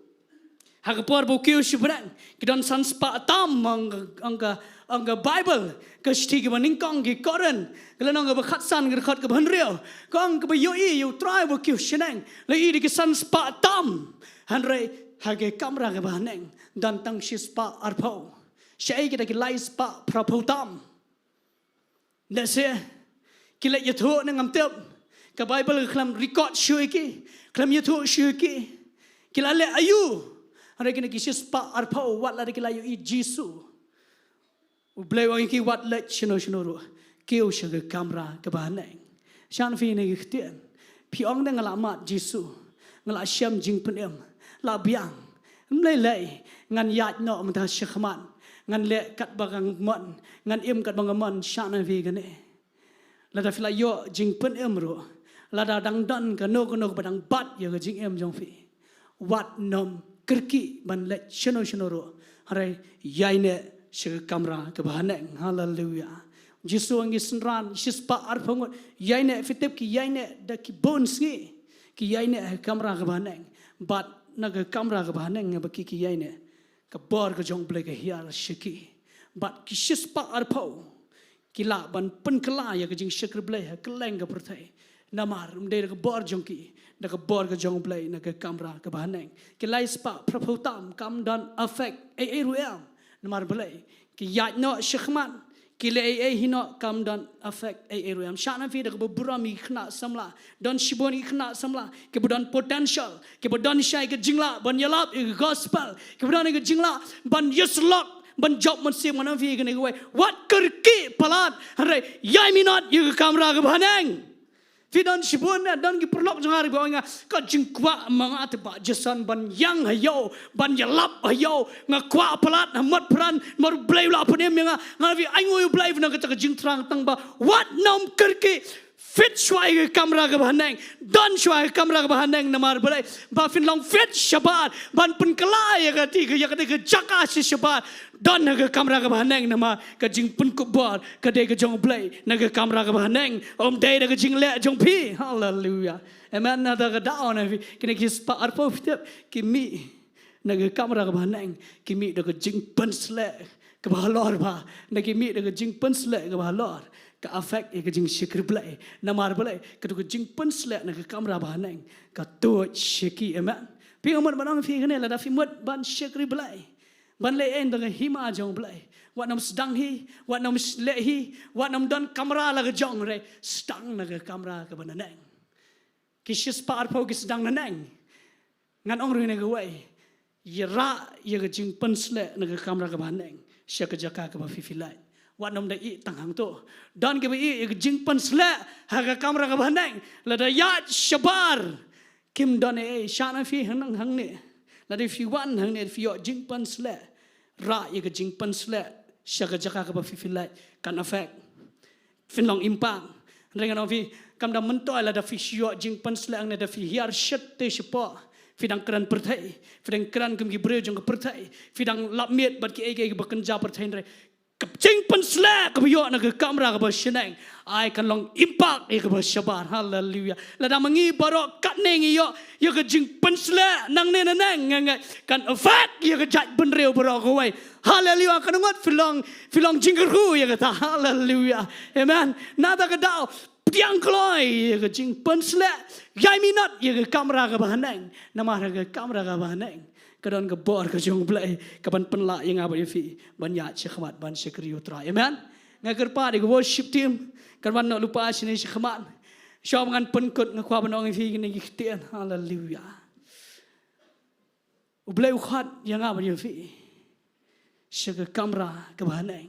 ha ka por ba u kiew sha bneng, ki don san spah tam, ong ka, ong ka, ong ka Baibl. Ka shithi kaba nyngkong ki Korinth, ka lynnong kaba khatsan, ka dkhot kaba hynriew, ka ong, kaba ïohi ïa U Trai ba u kiew shaneng, la ïohi da ki san spah tam. Hynrei ha ka kamra kaba ha neng don tang shispah arphew. Shaei kita ki lai spah phraphew tam? Lehse ki leit ïathuh ne ngam tip. Ka Baibl ka khlem record shuh ïa ki, khlem ïathuh shuh ïa ki. Ki la leh aïu? Hynrei kine ki shispah arphew, wat lada ki la ïohi Jisu, U Blei u ong ïa ki, wat leit shano shano ruh, kiew sha ka kamra kaba ha neng. Shah noh ïa phi ïa kine ki ktien. Phi ong de, nga la mad Jisu, nga la shem jingpynim, la biang. Ym lei lei, ngan ïaid noh mynta shakhmat, ngan leh katba nga mon, ngan im katba nga mon. Shah noh ïa phi ïa kane. Lada phi la ïoh jingpynim ruh, lada dang don kano kano kaba dang bat ïa ka jingim jong phi, wat nym kyrkieh ban leit shano shano ruh. Hynrei ïaineh sha ka kamra kaba ha neng. Haleluia. Jisu u ong ïa ki synran, shispah arphew ngut, ïaineh. Phi tip, ki ïaineh da ki bun sngi. Ki ïaineh ha ka kamra kaba ha neng. Bad na ka kamra kaba ha neng ba ki, ki ïaineh, ka bor ka jong U Blei ka hiar sha ki. Bad ki shispah arphew ki lah ban pynkylla ïa ka jingshakri Blei ha kylleng ka pyrthei. Namar ym dei da ka bor jong ki, da ka bor ka jong U Blei na ka kamra kaba ha neng. Ki lai spah phraphew tam kam don effect ei ei ruh em. Namar balei? Ki ïaid noh shakhmat, ki leh ei ei hi noh, kam don effect ei ei ruh em. Shah noh ïa phi, da kaba burom ïa ki khynnah samla. Don shibun ki khynnah samla kiba don potential, kiba don shai ka jinglah ban ïalap ïa ka gospel, kiba don ïa ka jinglah ban ïasyllok, ban jop mynsiem. Ngan ong ïa phi ïa kane kawei, wat kyrkieh palat, hynrei ïai minot ïa ka kamra kaba ha neng. Phi don shibun, don ki paralok jong nga ruh ba ong ïa nga, ka jingkwah ma nga te Bah Jason ban ïeng ha ïew, ban ïalap ha ïew. Nga kwah palat ha mot pran, namar U Blei u la pynim ïa nga. Ngan ong ïa phi, ai nguh ïa U Blei na kata ka jingthrang, tang ba wat nym kyrkieh. Fit shuwa ïa ka kamra kaba ha neng. Don shuwa ïa ka kamra kaba ha neng. Namar balei? Ba phin long fit shabar ban pynkylla ïa kata ka, ïa kata ka jaka shi shabar. Don ha ka kamra kaba ha neng, namar ka jingpynkup bor ka dei ka jong U Blei na ka kamra kaba ha neng. Ym dei da ka jingleh jong phi. Haleluia. Amen. Na kata ka daw, na phi, kine ki spah arphew, phi tip, ki mih na ka kamra kaba ha neng, ki mih da ka jingpynsleh kaba halor, ba na ki mih da ka jingpynsleh kaba halor, ka affect ïa ka jingshakri Blei. Namar balei? Kata ka jingpynsleh na ka kamra ba ha neng ka tuid sha ki. Amen. Phi, nga mut ban ong ïa phi kane, lada phi mut ban shakri Blei, Ban leh ei da ka hima jong U Blei. Wat nym sdang hi, wat nym leh hi, wat nym don kamra la ka jong re, sdang na ka kamra kaba naneng. Ki shispah arphew ki sdang naneng. Ngan ong ruh ïa kawei. Ïa rah ïa ka jingpynsleh na ka kamra kaba haneng sha ka jaka kaba phi phi lait. Wat nym da ïeh tang hangto. Don kiba ïeh ïa ka jingpynsleh ha ka kamra kaba haneng. Lada ïaid shabar, kim don ei ei, shah na phi hangne hangne. Lada phi wan hangne phi ïoh jingpynsleh, rah ïa ka jingpynsleh sha ka jaka kaba phi phi lait, kan affect. Phin long impact. Hynrei ngan ong phi, kam da myntoi lada phi shu ïoh jingpynsleh hangne da phi hiar shit te shapoh. Phi dang kren pyrthei, phi dang kren kum ki briew jong ka pyrthei, phi dang lap miet bad kiei kiei kiba kynja pyrthei, hynrei ka jingpynsleh kaba ïoh na ka kamra kaba shaneng, ai kan long impact ïa kaba shabar. Haleluya. Lada ma ngi baroh katne ngi ïoh ïa ka jingpynsleh nangne naneng, nga ngeit kan affect ïa ka jaitbynriew baroh kawei. Haleluya. Ka nongot phi long, phi long jingkyrkhu ïa kata. Haleluya. Amen. Nangta ka daw, pdiang kloi ïa ka jingpynsleh, ïai minot ïa ka kamra kaba haneng. Namar ha ka kamra kaba haneng ka don ka bor ka jong U Blei kaban pynlah ïa nga bad ïa phi ban ïaid shakhmat ban shakri U Trai. Amen. Nga kyrpad ïa ka worship team, kyrpad noh lypa shane shakhmat. Shuwa ba ngan pynkut nga kwah ban ong ïa phi kine ki ktien. Haleluya. U Blei u khot ïa nga bad ïa phi sha ka kamra kaba haneng.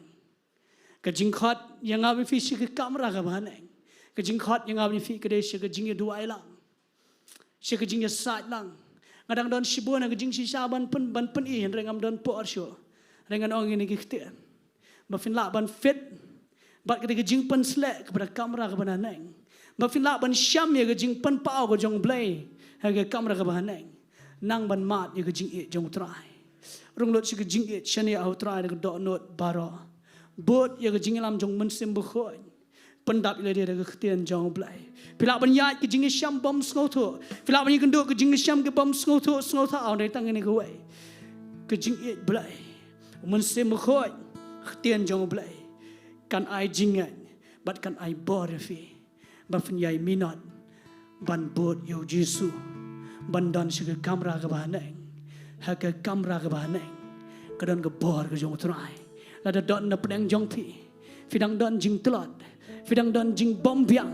Ka jingkhot ïa nga bad ïa phi sha ka kamra kaba haneng, ka jingkhot ïa nga bad ïa phi ka dei sha ka jingïaduwai lang, sha ka jingïasaid lang. Nga dang don shibun ka jingshisha ban pyn, ban pyni, hynrei ngam don por shuh. Hynrei ngan ong ïa kine ki ktien ba phin lah ban fit bad kata ka jingpynsleh kaba na ka kamra kaba haneng, ba phin lah ban shem ïa ka jingpynpaw ka jong U Blei ha ka kamra kaba haneng. Nang ban mad ïa ka jingïeit jong U Trai. Rung lut sha ka jingïeit shaniah ha U Trai da ka dohnud baroh. Bud ïa ka jingïalam jong U Mynsiem Bakhuid. Pyndap ïa lade da ka ktien jong U Blei. Phi lah ban ïaid ka jingïashem bym sngewthuh, phi lah ban ïakynduh ka jingïashem ki bym sngewthuh sngewthaw, hynrei tang kane kawei, ka jingïeit Blei, U Mynsiem Bakhuid, ka ktien jong U Blei kan ai jingngeit bad kan ai bor ïa phi ba phin ïai minot ban bud ïa U Jisu, ban don sha ka kamra kaba haneng. Ha ka kamra kaba haneng ka don ka bor ka jong U Trai. Lada don na pdeng jong phi, phi dang don jingtlot, phi dang don jingbymbiang,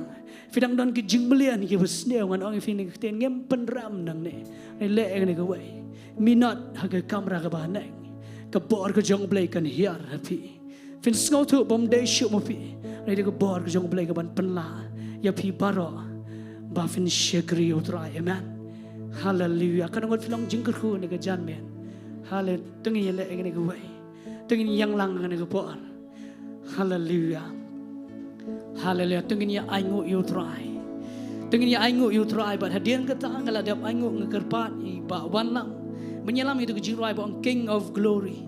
phi dang don ki jingmlien kiba sniew, ngan ong ïa phi kine ki ktien, ngim pynrem nangne. Leh ïa kane kawei, minot ha ka kamra kaba haneng. Ka bor ka jong U Blei kan hiar ha phi. Phin sngewthuh bym dei shuh ma phi, hynrei da ka bor ka jong U Blei kaban pynlah ïa phi baroh ba phin shakri U Trai. Amen. Haleluya. Ka nongot phi long jingkyrkhu na ka janmiet. Haleluya. To ngin ïaleh ïa kane kawei, to ngin ïeng lang ha kane ka por. Haleluya. Haleluya. To ngin ïa ainguh ïa U Trai. To ngin ïa ainguh ïa U Trai bad hadien kata nga la dep ainguh, nga kyrpad ïa i Bah Wanlam ban ïalam ïa katu ka jingrwai ba ong King of Glory.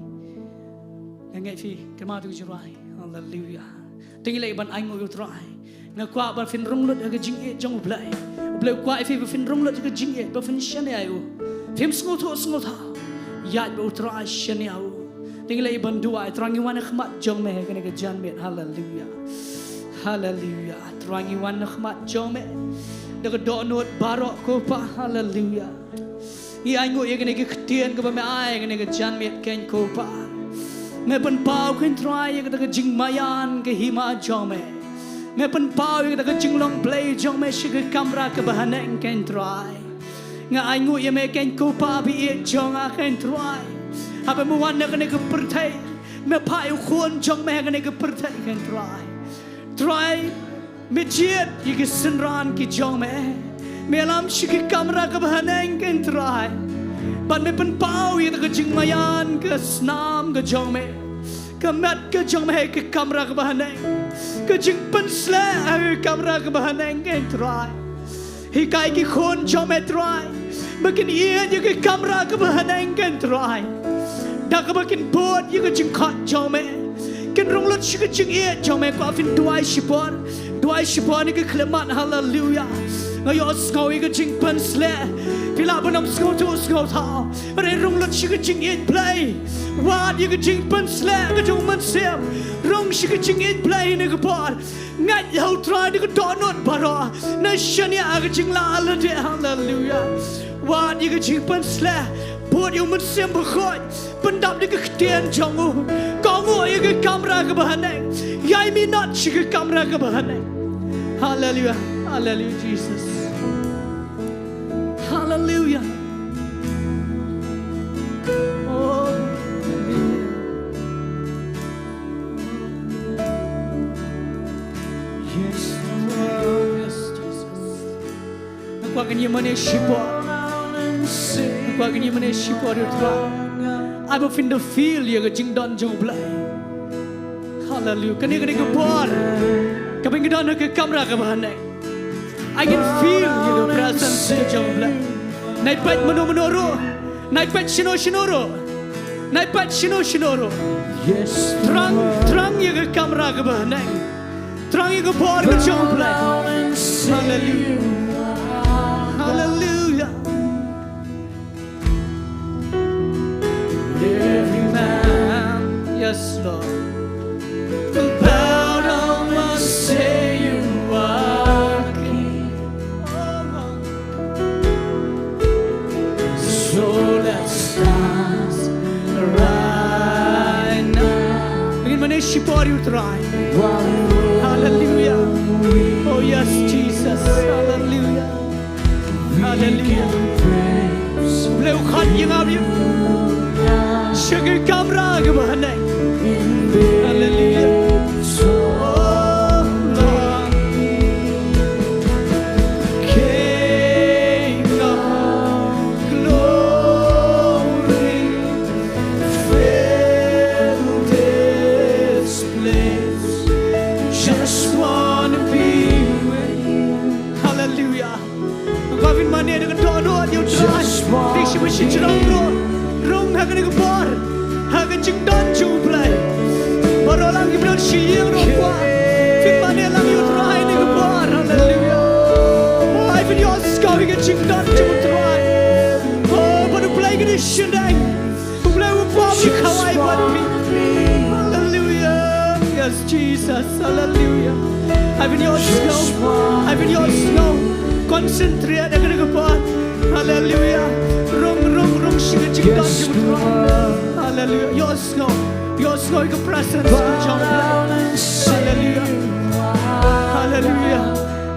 Nga ngeit phi kynmaw katu ka jingrwai. Haleluya. To ngin leit ban ainguh ïa U Trai. Nga kwah ba phin rung lut ha ka jingïeit jong U Blei. U Blei u kwah ïa phi ba phin rung lut ha ka jingïeit, ba phin shaniah ïa u. Phim sngewthuh sngewthaw, ïaid bad U Trai, shaniah ïa u. To ngin leit ban duwai. Trai, ngi wan ha khmat jong me ha kane ka janmiet. Haleluya. Haleluya. Trai, ngi wan ha khmat jong me da ka dohnud baroh ko Pa. Haleluya. Ngi ainguh ïa kane ka ktien kaba me ai ha kane ka janmiet, Kynrad ko Pa. Me pynpaw, Kynrad Trai, ïa kata ka jingmaïan ka hima jong me. Me pynpaw ïa kata ka jinglong Blei jong me sha ka kamra kaba haneng, Kynrad Trai. Nga ainguh ïa me, Kynrad ko Pa ba ïeit jong nga, Kynrad Trai. Haba me wan na kane ka pyrthei, me phah ïa u Khun jong me ha kane ka pyrthei, Kynrad Trai. Trai, me jied ïa ki synran ki jong me. Me ïalam sha ka kamra kaba haneng, Kynrad Trai. Bad me pynpaw ïa kata ka jingmaïan ka snam ka jong me, ka met ka jong me ha ka kamra kaba haneng, ka jingpynsleh ha ka kamra kaba haneng, Kynrad Trai. Hikai ki khun jong me, Trai, ba kin ïeit ïa ka kamra kaba haneng, Kynrad Trai, da kaba kin bud ïa ka jingkhot jong me, kin rung lut sha ka jingïeit jong me. Kwah phin duwai shipor, duwai shipor na ka khyllipmat. Haleluya. Nga ïohsngew ïa ka jingpynsleh. Phi lah ban ym sngewthuh sngewthaw, hynrei rung lut sha ka jingïeit Blei. Wad ïa ka jingpynsleh ka jong U Mynsiem. Rung sha ka jingïeit Blei ha kane ka por. Ngeit ha U Trai da ka dohnud baroh. Nang shaniah ha ka jinglah lade. Haleluya. Wad ïa ka jingpynsleh. Bud ïa U Mynsiem Bakhuid. pyndap da ka ktien jong u. Kohnguh ïa ka kamra kaba haneng. Ïai minot sha ka kamra kaba haneng. Haleluia. Haleluia, Jesus. Haleluia. Oh, haleluia. Yes, Lord. Yes, Jesus. Nga kwah ngin ïa mane shipor. Nga kwah ngin ïa mane shipor ïa u Trai. Ai ba phin da feel ïa ka jingdon jong U Blei. Haleluia. Kane, kane ka por kaba ngi don ha ka kamra kaba haneng, ai ngin feel ïa ka presence ka jong U Blei. Nai peit mano mano ruh. Nai peit shano shano ruh. Nai peit shano shano ruh. Yes. Thrang, thrang ïa ka kamra kaba haneng. Thrang ïa ka bor ka jong U Blei. Haleluia. Haleluia. Every man, yes, Lord, will bow down and say you are King. So let's dance right now. Ngin mane shipor ïa u Trai. Hallelujah. Oh yes, Jesus. Hallelujah. Hallelujah. Blei u khot ïa nga, blei sha ka kamra kaba haneng. Hallelujah. Oh Lord. King of glory, fill this place. Just wanna be with you. Hallelujah. Nga kwah phin mane da ka dohnud ïa u Trai. Dei shi ba shi jrong ruh, rung ha kane ka por ha ka jingdon jong U Blei. Baroh lang kiba don shi ïing ruh kwah phin mane lang ïa u Trai ha kane ka por. Haleluia. Oh, ai phin ïohsngew ïa ka jingdon jong U Trai. Oh, bad U Blei ka dei shisha. U Blei u bam ïa ka khawai bad phi. Hallelujah. Yes, Jesus. Hallelujah. Ai phin ïohsngew. Ai phin ïohsngew. Concentrate ha kane ka por. Hallelujah. Rung, rung, rung sha ka jingdon jong U Trai. Hallelujah. Ïohsngew. Ïohsngew ïa ka presence ka jong U Blei. Hallelujah. Hallelujah.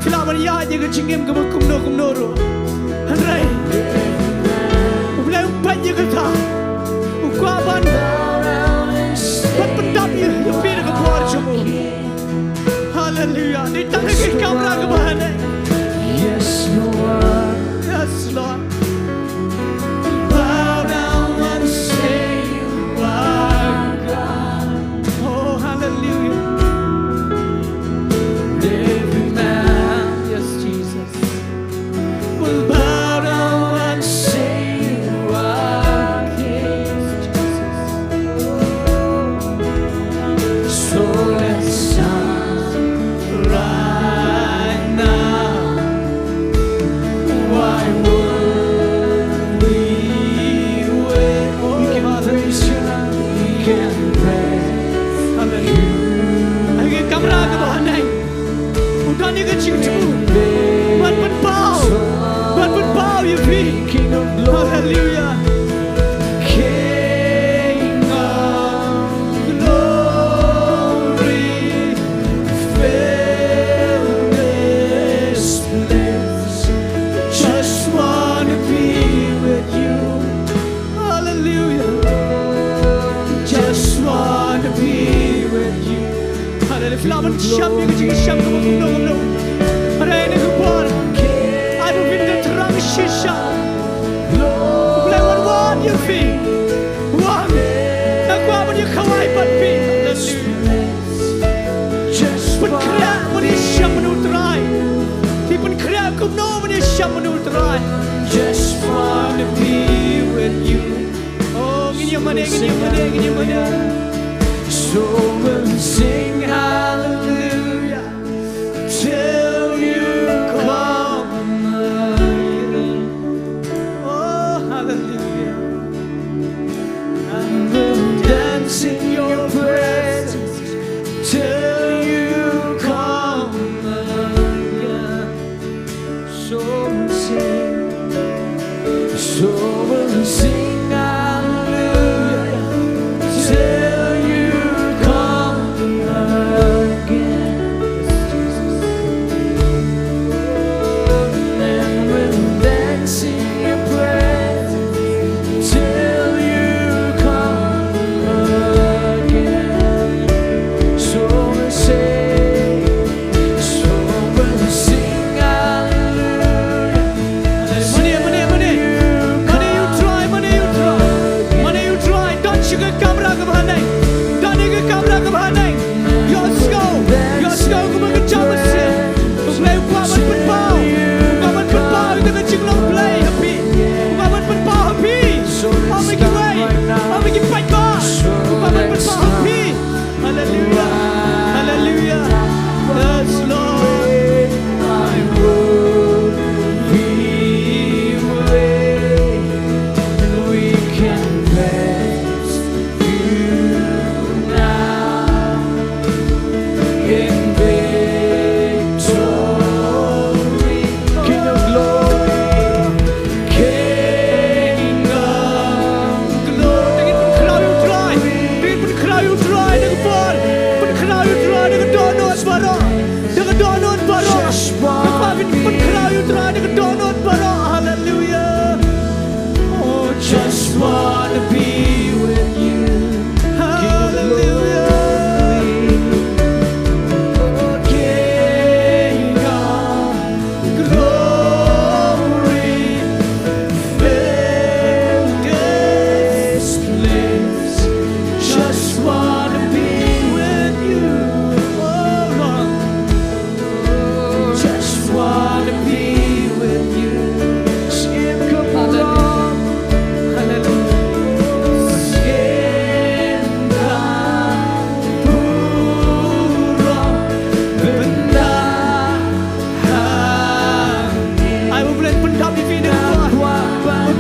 Phi lah ban ïaid ïa ka jingim kaba kumno kumno ruh. Hynrei U Blei um peit ïa kata. U kwah ban, ban pyndap ïa phi da ka bor jong u. Hallelujah. Dei tang ha ka kamra kaba haneng. Yes, Lord. Yes, Lord. Bow down and say you are God. Oh, hallelujah. Every man, yes, Jesus, will bow down and say you are King. So let's shout right now. Why would we wait? You can praise your, you can praise. Hallelujah. Ha ka kamra kaba haneng. U don ïa ka jingthmu ban pynpaw, ban pynpaw ïa phi. Hallelujah. King of glory, fill this place. Just wanna be with you. Hallelujah. Just wanna be with you. Hallelujah. Phi lah ban shem ïa ka jingshem kaba kumno kumno. Hynrei ha kane ka por, ai ba phin da thrang shisha. U Blei u wan wan ïa phi. Wan. Nga kwah ban ïa khawai bad phi. Hallelujah. Pynkhreh ban ïashem bad U Trai. Phi pynkhreh kumno ban ïashem bad U Trai. Just wanna be with you. Oh, ngin ïa mane, ngin ïa mane, ngin ïa mane. So we'll sing hallelujah till you come again. Oh, hallelujah. And we'll dance in your presence till you come again. So we'll sing, so we'll sing hallelujah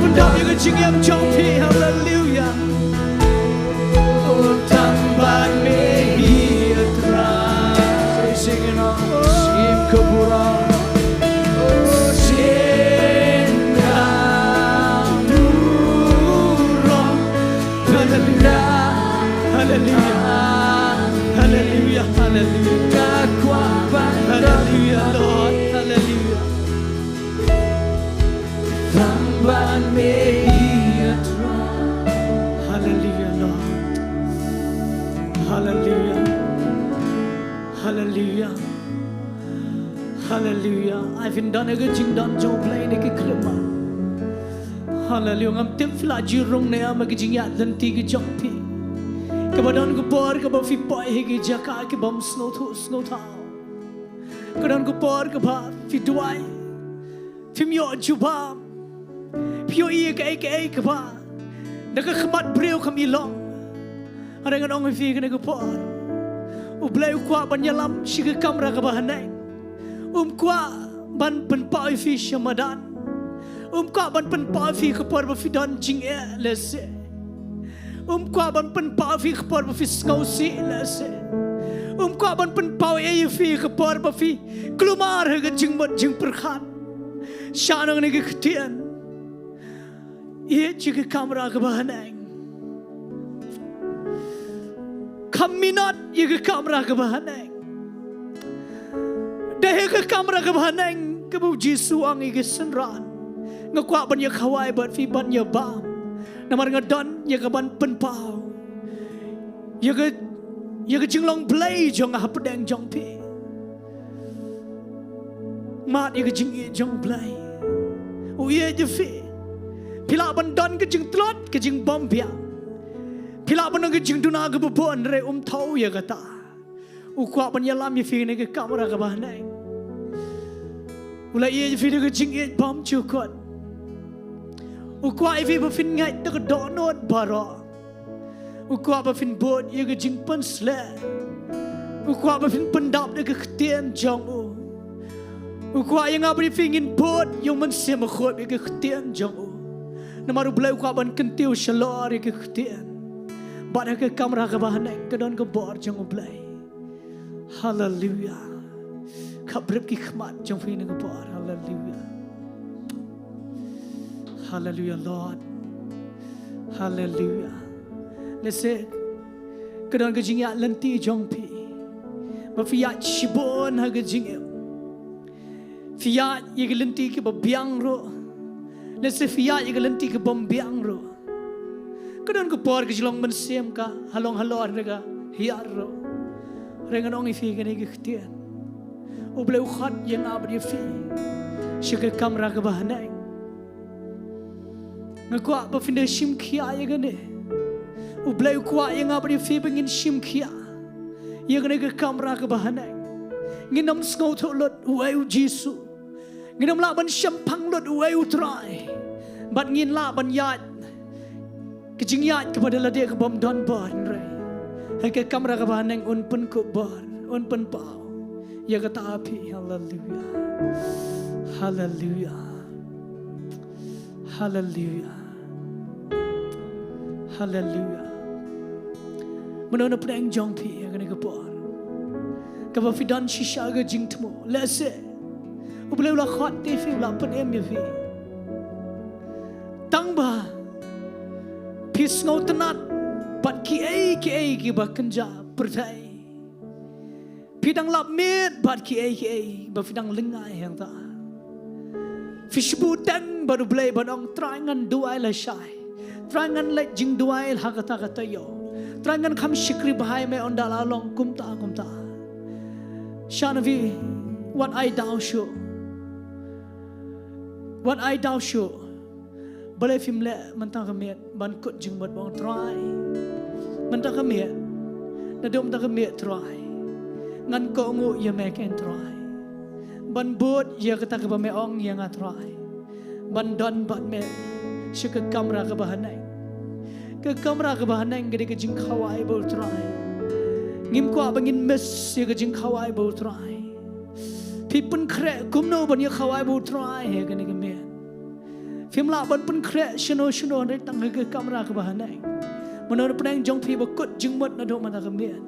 Pyndonkam ïa ka jingim jong phi, haleluya. O tang ban me hi, a Trai. Say, sing it on. Shim ka burom. O shim ka burom. Haleluya. Haleluya. Haleluya. Haleluya. Ka kwah ban, haleluya, Lord. Haleluya. Tang ban me hi, a Trai. Haleluya, Lord. Haleluya. Haleluya. Haleluya. Ai phin don ha ka jingdon jong U Blei ne ki khlem ma. Haleluya. Ngam tip phi la ju rung ne em ha ka jingïaid lynti ka jong phi, kaba don ka por kaba phi poi ha ki jaka ki bym sngewthuh sngewthaw. Ka don ka por kaba phi duwai, phim ïoh jubab, phi ïohi ïa kaei kaei kaba da ka khmat briew kam i long. Hynrei ngan ong ïa phi kane ka por, U Blei u kwah ban ïalam sha ka kamra kaba haneng. Um kwah ban pynpaw ïa phi sha madan. Um kwah ban pynpaw ïa phi ka por ba phi don jingeh lehse. Um kwah ban pynpaw ïa phi ka por ba phi sngewsih lehse. Um kwah ban pynpaw ïa phi ka por ba phi kulmar ha ka jingmut jingpyrkhat. Sha nang ne ka ktien. Ïa ka kamra kaba haneng. Kham minot ïa ka kamra kaba haneng. Dei ha ka kamra kaba haneng kaba U Jisu u ong ïa ki synran, nga kwah ban ïa khawai bad phi, ban ïa bam. Namar nga don ïa ka ban pynpaw ïa ka, ïa ka jinglong Blei jong nga hapdeng jong phi. Mad ïa ka jingïeit jong U Blei. U ïeit ïa phi. Phi lah ban don ka jingtlot, ka jingbymbiang. Phi lah ban don ka jingduna kaba bun, hynrei um thaw ïa kata. U kwah ban ïalam ïa phi ne ka kamra kaba haneng. U la ïeit ïa phi da ka jingïeit bymjukut. U kwah ïa phi ba phin ngeit da ka dohnud baroh. U kwah ba phin bud ïa ka jingpynshlur. U kwah ba phin pyndap da ka ktien jong u. U kwah ïa nga bad ïa phi ngin bud ïa U Mynsiem Bakhuid ïa ka ktien jong u. Namar U Blei u kwah ban kyntiew shalor ïa ka ktien. Bad ha ka kamra kaba haneng ka don ka bor jong U Blei. Haleluya. Khaprip ki khmat jong phi ne ka bor. Haleluya. Haleluya, Lord. Haleluya. Lehse ka don ka jingïaid lynti jong phi ba phi ïaid shibun ha ka jingim. Phi ïaid ïa ka lynti kaba biang ruh. Lehse phi ïaid ïa ka lynti kabym biang ruh. Ka don ka por ka jinglong mynsiem ka ha long halor ne ka hiar ruh. Hynrei ngan ong ïa phi kane ka ktien. U Blei u khot ïa nga bad ïa phi sha ka kamra kaba haneng. Nga kwah ba phin da shim khia ïa kane. U Blei u kwah ïa nga bad ïa phi ba ngin shim khia ïa kane ka kamra kaba haneng. Ngin ym sngewthuh lut uei U Jisu. Ngin ym lah ban shemphang lut uei U Trai. Bad ngin lah ban ïaid ka jingïaid kaba da lade kabym don bor, hynrei ha ka kamra kaba haneng un pynkup bor, un pynpaw ïa kata ha phi. Haleluya. Haleluya. Haleluya. Haleluya. Mano na pdeng jong phi ha kane ka por kaba phi don shisha ka jingthmu? Lehse U Blei u la khot ïa phi, u la pynim ïa phi. Tang ba phi sngewtynnat bad kiei kiei kiba kynja pyrthei. Phi dang lap miet bad kiei kiei ba phi dang lyngngai hangta. Phi shu bteng bad U Blei ban ong, Trai ngan duwai lashai. Trai ngan leit jingduwai ha kata ka taïew. Trai ngan kham shakri bha ïa me ynda la long kumta kumta. Sha na phi, wat ai daw shuh. Wat ai daw shuh. Balei phim leh mynta ka miet ban kut jingmut ban ong, Trai, mynta ka miet, naduh mynta ka miet Trai, ngan kohnguh ïa me kein Trai, ban bud ïa kata kaba me ong ïa nga Trai, ban don bad me sha ka kamra kaba haneng. Ka kamra kaba haneng ka dei ka jingkhawai bad U Trai. Ngim kwah ba ngin miss ïa ka jingkhawai bad U Trai. Phi pynkhreh kumno ban ïa khawai bad U Trai ha kane ka miet? Phim lah ban pynkhreh shano shano hynrei tang ha ka kamra kaba haneng. Mano na pdeng jong phi ba kut jingmut naduh mynta ka miet,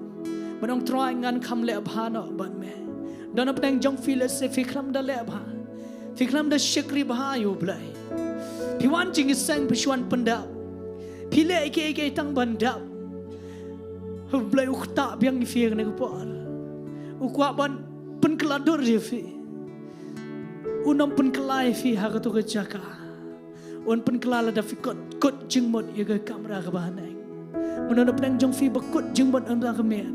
ban ong Trai ngan kham leh bha noh bad me. Don na pdeng jong phi lehse phi khlem da leh bha, phi khlem da shakri bha ïa U Blei. Phi wan jingïaseng phi shu wan pyndap, phi leh ïa kiei kiei tang ban dap. U Blei u ktah biang ïa phi ha kane ka por. U kwah ban pynkylla dur ïa phi. Un ym pynkylla ïa phi ha kato ka jaka. Un pynkylla lada phi kut, kut jingmut ïa ka kamra kaba haneng. Mano na pdeng jong phi ba kut jingmut ynda ka miet,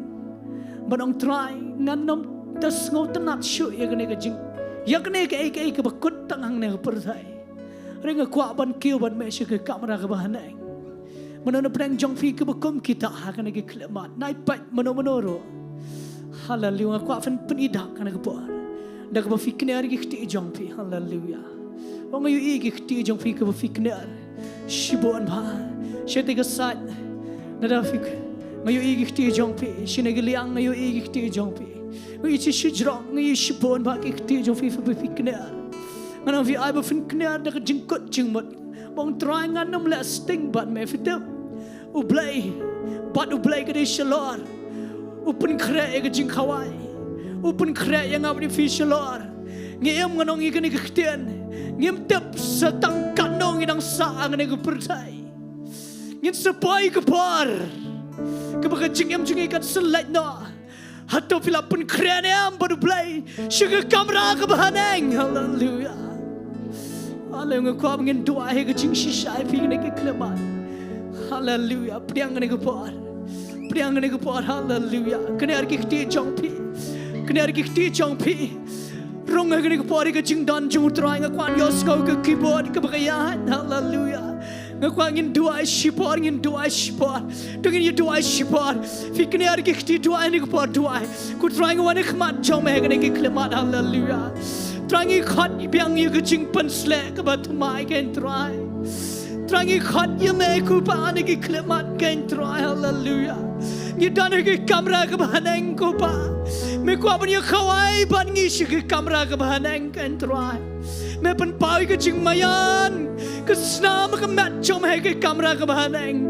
ban ong Trai ngan ym da sngewtynnat shuh ïa kane ka jing, ïa kane kaei kaei kaba kut tang hangne ha pyrthei. Hynrei nga kwah ban kiew bad me sha ka kamra kaba haneng. Mano na pdeng jong phi kaba kum kita ha kane ka khyllipmat, nai peit mano mano ruh. Haleluya. Nga kwah phin pyni dak ha kane ka por da kaba phi kner ïa ki kti jong phi. Haleluya. Ong nga ïohi ïa ki kti jong phi kaba phi kner shibun bha. Shatei ka sait, nada phi, nga ïohi ïa ki kti jong phi. Shane ka liang nga ïohi ïa ki kti jong phi. Nga ïohi shajrong, nga ïohi shibun bha ki kti jong phi ba phi kner. Ngan ong phi, ai ba phin kner da ka jingkut jingmut, ban ong Trai ngan ym leh sting bad me. Phi tip, U Blei, bad U Blei ka dei shalor. U pynkhreh ïa ka jingkhawai. U pynkhreh ïa nga bad ïa phi shalor. Ngi im, ngan ong ïa kane ka ktien, ngim tip sa tang katno ngi dang sah ha kane ka pyrthei. Ngin sa poi ka por kaba ka jingim jong ngi kan sa lait noh. Hato phi la pynkhreh ne em bad U Blei sha ka kamra kaba haneng? Haleluya. Haleluya. Nga kwah ba ngin duwai ha ka jingshisha ïa phi kane ka khyllipmat. Haleluya. Pdiang kane ka por. Pdiang kane ka por. Haleluya. Kane ar ki kti jong phi. Kane ar ki kti jong phi. Rung ha kane ka por ïa ka jingdon jong U Trai. Nga kwah ïohsngew ka keyboard kaba ka ïaid. Haleluya. Nga kwah ngin duwai shipor, ngin duwai shipor. To ngin ïa duwai shipor. Phi kner ki kti, duwai ha kane ka por, duwai. Ko Trai nga wan ha khmat jong me ha kane ka khyllipmat. Haleluya. Trai ngi khot biang ïa ka jingpynshlur kaba thymmai kein Trai. Trai ngi khot ïa me ko Pa ha kane ka khyllipmat kein Trai. Haleluya. Ngi don ha ka kamra kaba haneng ko Pa. Me kwah ban ïa khawai bad ngi sha ka kamra kaba haneng kein Trai. Me pynpaw ïa ka jingmaïan, ka snam ka met jong me ha ka kamra kaba haneng.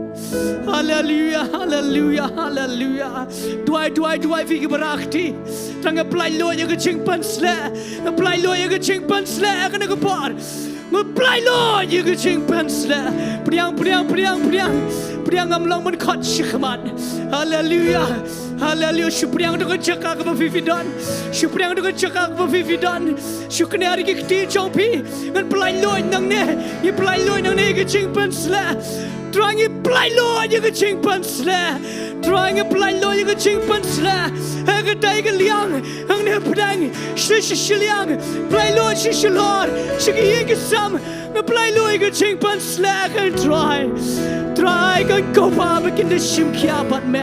Haleluya, haleluya, haleluya. Duwai, duwai, duwai phi ki para kti. Trai nga pyllait luid ïa ka jingpynshlur. Nga pyllait luid ïa ka jingpynshlur ha kane ka por. Nga pyllait luid ïa ka jingpynshlur. Pdiang, pdiang, pdiang, pdiang. Pdiang, ngam long ban khot shakhmat. Haleluya. Haleluya. Shu pdiang da ka jaka kaba phi phi don. Shu pdiang da ka jaka kaba phi phi don. Shu kner ïa ki kti jong phi. Ngan pyllait luid nangne. Ngi pyllait luid nangne ïa ka jingpynshlur. Trai ngi pyllait luid ïa ka jingpynshlur. Trai ngi pyllait luid ïa ka jingpynshlur. Ha katei ka liang hangne pdeng. Sha sha shiliang. Pyllait luid sha shalor. Sha ki ïing ki sem. Nga pyllait luid ïa ka jingpynshlur kein Trai. Trai kein ko Pa ba kin da shim khia bad me.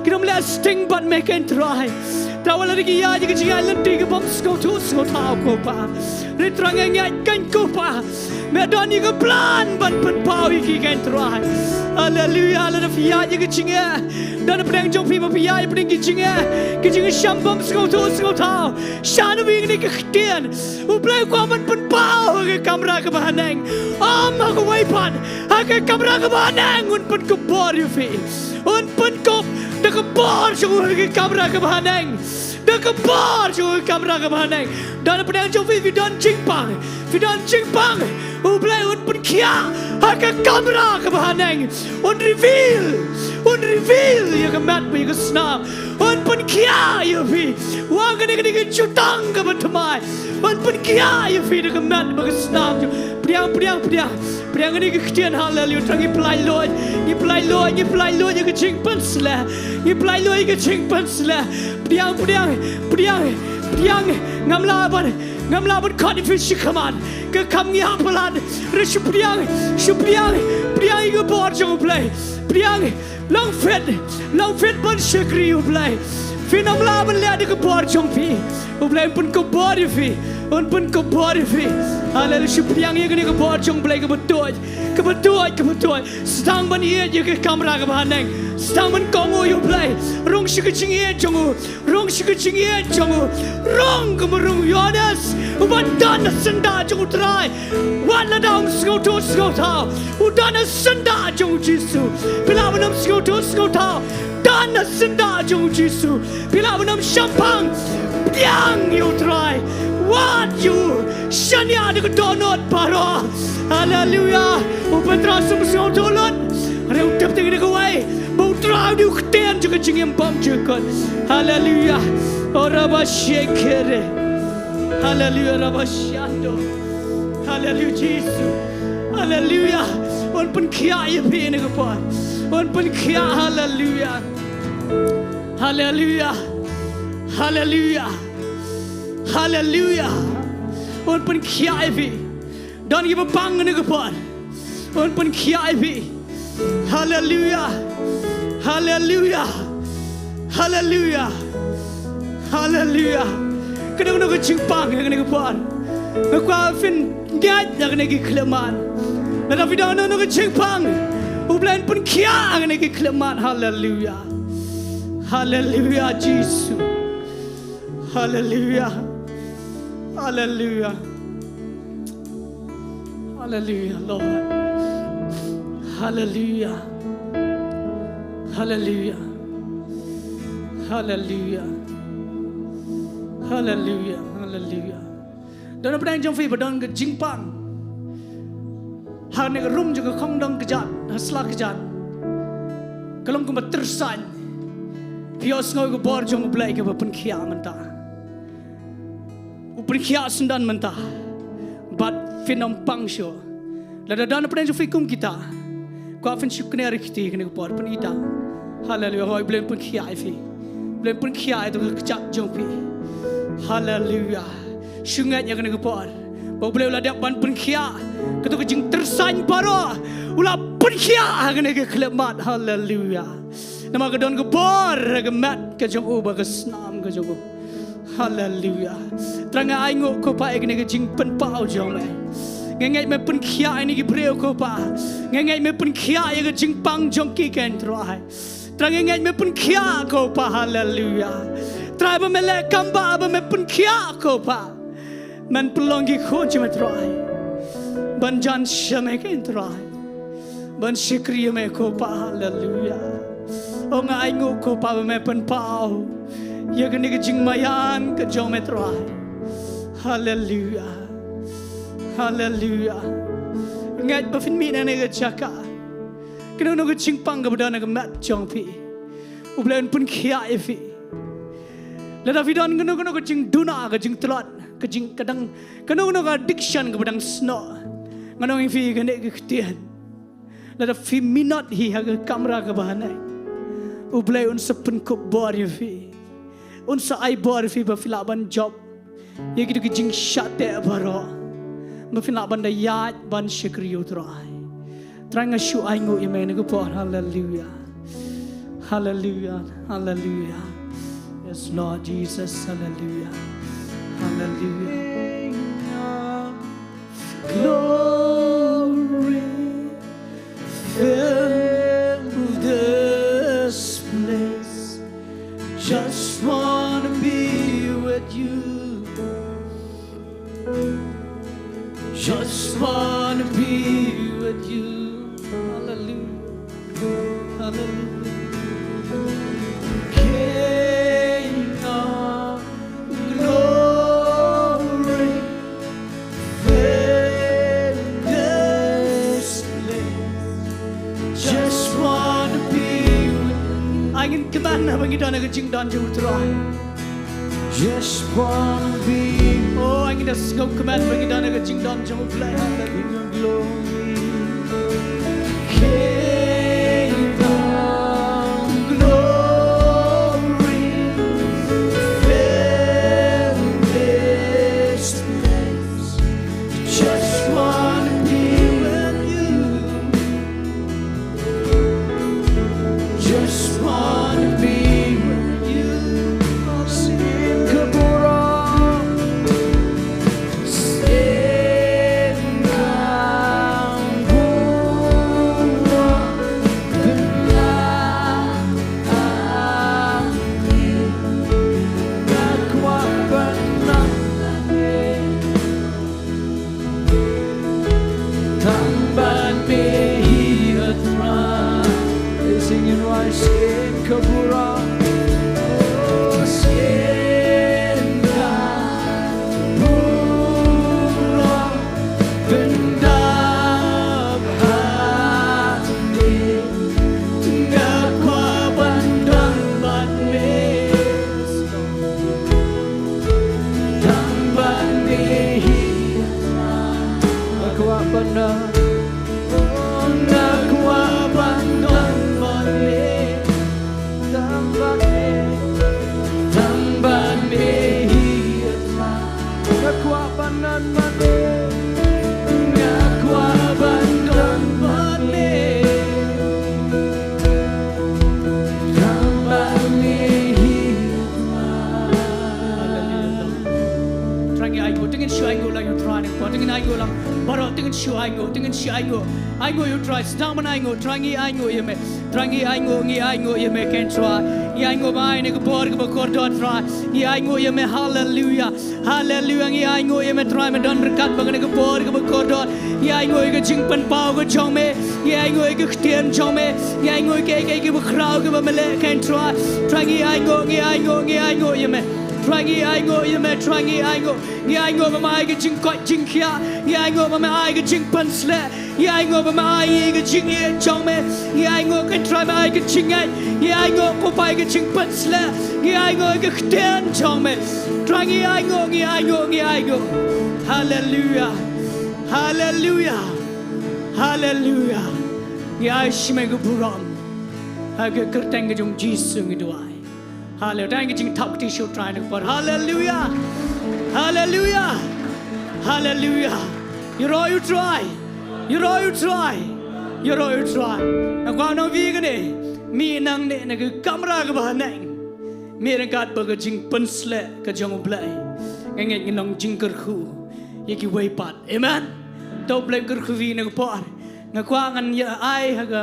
Kin ym leh sting bad me kein Trai. Trai wat la ki ïaid ïa ka jingïaid lynti kaba ym sngewthuh sngewthaw ko Pa. Hynrei Trai nga ngeit kein ko Pa. Me don ïa ka plan ban pynpaw ïa ki kein Trai. Haleluya, lada phi ïaid ïa ka jingeh. Don pdeng jong phi ba phi ïaid pdeng ki jingeh. Ki jingshem bym sngewthuh sngewthaw. Sha na wi kane ka ktien. U Blei u kwah ban pynpaw ha ka kamra kaba haneng. Ym ha kawei pat. Ha ka kamra kaba haneng un pynkupbor ïa phi. Un pynkup da ka bor jong u ha ka kamra kaba haneng. Da ka bor jong u ha ka kamra kaba haneng. Don pdeng jong phi phi don jingpang. Phi don jingpang. U Blei un pynkhiah ha ka kamra kaba haneng. Un reveal. Un reveal ïa ka met bad ïa ka snam. Un pynkhiah ïa phi. Wan kane kane ka jutang kaba thymmai. Un pynkhiah ïa phi da ka met bad ka snam. Pdiang, pdiang, pdiang. Pdiang kane ka ktien, haleluya. Trai ngi pyllait luid. Ngi pyllait luid, ngi pyllait luid ïa ka jingpynshlur. Ngi pyllait luid ïa ka jingpynshlur. Pdiang, pdiang, pdiang, pdiang. Ngam lah ban, ngam lah ban khot ïa phi shakhmat. Ka kam ngi hap palat. Hynrei shu pdiang, shu pdiang, pdiang ïa ka bor jong U Blei. Pdiang, long fit, long fit ban shakri U Blei. Phin ym lah ban leh da ka bor jong phi. U Blei un pynkupbor ïa phi. Un pynkupbor ïa phi. Haleluya, shu pdiang ïa kane ka bor jong U Blei kaba tuid. Kaba tuid, kaba tuid. Sdang ban ïaid ïa ka kamra kaba haneng. Sdang ban kohnguh ïa U Blei. Rung sha ka jingïaid jong u. Rung Sha ka jingïeit jong u, rung kum u rung u Ïoannis uba don ha syndah jong u Trai. Wat lada um sngewthuh sngewthaw, u don ha syndah jong u Jisu. Phi lah ban ym sngewthuh sngewthaw, don ha syndah jong u Jisu. Phi lah ban ym shemphang, pdiang ïa u Trai. Wad ïa u, shaniah da ka dohnud baroh. Haleluya. U Petros um sngewthuh lut, hynrei u tip tang da kawei, ba u Trai u dei u ktien jong ka jingim bymjukut. Haleluya. O raba shekere. Haleluya, raba shando. Haleluya, Jisu. Haleluya. Un pynkhiah ïa phi kane ka por. Un pynkhiah, haleluya. Haleluya. Haleluya. Haleluya. Un pynkhiah ïa phi. Don kiba pang kane ka por. Un pynkhiah ïa phi. Haleluya. Haleluya. Haleluya. Haleluya. Kano kano ka jingpang ha kane ka por, nga kwah phin ngeit ïa kane ka khyllipmat. Lada phi don kano kano ka jingpang, U Blei un pynkhiah ha kane ka khyllipmat. Haleluya. Haleluya, Jisu. Haleluya. Haleluya. Haleluya, Lord. Haleluya. Haleluya. Haleluya. Haleluya. Haleluya. Don na pdeng jong phi ba don ka jingpang ha kane ka rum jong ka khongdong kjat, ha sla kjat. Ka long kumba tyrsain. Phi ïohsngew ka bor jong U Blei kaba pynkhiah mynta. U pynkhiah syndon mynta. Bad phin ym pang shuh. Lada don na pdeng jong phi kum kita, kwah phin shu kner ïa kti kane ka por, pynithuh. Haleluya. Hoi, U Blei un pynkhiah ïa phi. U Blei un pynkhiah ïa ka kjat jong phi. Haleluya. Shu ngeit ïa kane ka por ba U Blei u la dep ban pynkhiah kato ka jingtyrsain baroh. U la pynkhiah ha kane ka khyllipmat. Haleluya. Namar ka don ka bor ha ka met ka jong u bad ka snam ka jong u. Haleluya. Trai nga ainguh ko Pa ïa kane ka jingpynpaw jong me. Nga ngeit me pynkhiah ïa kine ki briew ko Pa. Nga ngeit me pynkhiah ïa ka jingpang jong ki, ko Trai. Trai nga ngeit me pynkhiah ko Pa. Haleluya. Trai ba me leh kam ba, ba me pynkhiah ko Pa. Men pynlong ki khun jong me Trai ban jan sha me, ko Trai, ban shakri ïa me ko Pa. Haleluya. O nga ainguh ko Pa ba me pynpaw ïa kane ka jingmaïan ka jong me Trai. Haleluya. Haleluya. Ngeit ba phin mih na kane ka jaka. Kano kano ka jingpang kaba don ha ka met jong phi, U Blei un pynkhiah ïa phi. Lada phi don kano kano ka jingduna, ka jingtlot, ka jing, ka dang, kano kano ka addiction kaba dang snoh, ngan ong ïa phi kane ka ktien. Lada phi minot hi ha ka kamra kaba ha nai, U Blei un sa pynkup bor ïa phi. Un sa ai bor ïa phi ba phi lah ban jop ïa kito ki jingshah teh baroh, ba phin lah ban da ïaid ban shakri ïa U Trai. Trai nga shu ainguh ïa me kane ka por. Haleluya. Haleluya. Haleluya. Yes, Lord Jesus. Haleluya. Haleluya. Glory, fill this place. Just wanna be with you. Just wanna be with you. Hallelujah. Hallelujah. King of glory, fill this place. Just wanna be with you. Ai ngin kmen haba ngi don ha ka jingdon jong U Trai. Just wanna be. Oh, ai ngin da sngewkmen haba ngi don ha ka jingdon jong U Blei. Hallelujah. King of glory. King of glory, fill this place. Just wanna be with you. Just wanna be with you. Sing Kabura. Sing Kabura. Tang bad me hi, a Trai. Sing in rai sing ka bura. Oh, sing ka bura. Pyndap ha me. Nga kwah ban don bad me. Tang bad me hi. Nga kwah ban don. Oh, nga kwah ban don bad me. Tang bad me. Tang bad me hi. Nga kwah ban don bad me. Nga kwah ban don bad me. Tang bad me hi. Haleluya. Trai ngi ainguh, to ngin shu ainguh lang ïa u Trai ngi, to ngin ainguh lang. Baroh to ngin shu ainguh, to ngin shu ainguh. Ainguh ïa u Trai, sdang ban ainguh, Trai ngi ainguh ïa me. Trai ngi ainguh, ngi ainguh ïa me ko Trai. Ngi ainguh ba ai ne ka por kaba kordor Trai. Ngi ainguh ïa me, haleluya. Haleluya, ngi ainguh ïa me Trai, me don ryngkat bad kane ka por kaba kordor. Ngi ainguh ïa ka jingpynpaw ka jong me. Ngi ainguh ïa ka ktien jong me. Ngi ainguh ïa kaei kaei kaba khraw kaba me leh ko Trai. Trai ngi ainguh, ngi ainguh, ngi ainguh ïa me. Trai ngi ainguh ïa me, Trai ngi ainguh. Ngi ainguh ba me ai ka jingkoit jingkhiah. Ngi ainguh ba me ai ka jingpynshlur. Ngi ainguh ba me ai ka jingïeit jong me. Ngi ainguh ko Trai me ai ka jingngeit. Ngi ainguh ko Papai ka jingpynshlur. Ngi ainguh ka ktien jong me. Trai ngi ainguh, ngi ainguh, ngi ainguh. Haleluya. Haleluya. Haleluya. Ngi ai sha me ka burom. Ha ka kyrteng ka jong u Jisu ngi duwai. Haleluya. Tang ka jingthap kti sha u Trai na ka por. Haleluya. Haleluya. Haleluya. Ïaroh ïa u Trai. Ïaroh ïa u Trai. Ïaroh ïa u Trai. Nga kwah nang wi kane. Mih nangne na ka kamra kaba ha neng. Mih ryngkat bad ka jingpynshlur ka jong u Blei. Nga ngeit ngin long jingkyrkhu ïa kiwei pat. Amen. To u Blei un kyrkhu ïa ngi na ka por. Nga kwah ngan ïa ai ha ka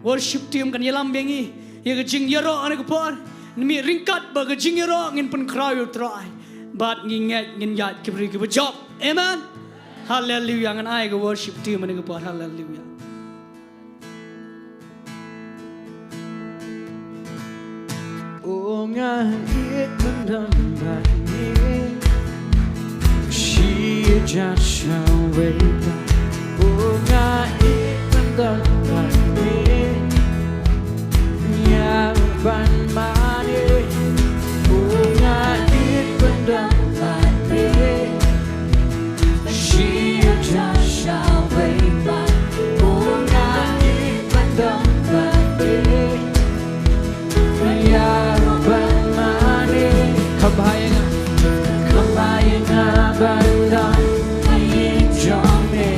worship team kan ïalam ïa ngi ïa ka jingïaroh ha kane ka por. Ngin mih ryngkat bad ka jingïaroh, ngin pynkhraw ïa u Trai. Bad ngi ngeit ngin ïaid ki briew kiba jop. Amen. Haleluya. Ngan ai ka worship team ha kane ka por. Haleluya. Oh, nga ïeit ban don bad me. Shi Joshua wei ba. Oh, nga ïeit ban don bad me. Ïa ban mane. Oh, nga ïeit ban don bad me. Shi Joshua wei ba. Oh, nga ïeit ban don bad me. Ïa ban mane. Kham bha ïa nga. Kham bha ïa nga ban don ha ïing jong me.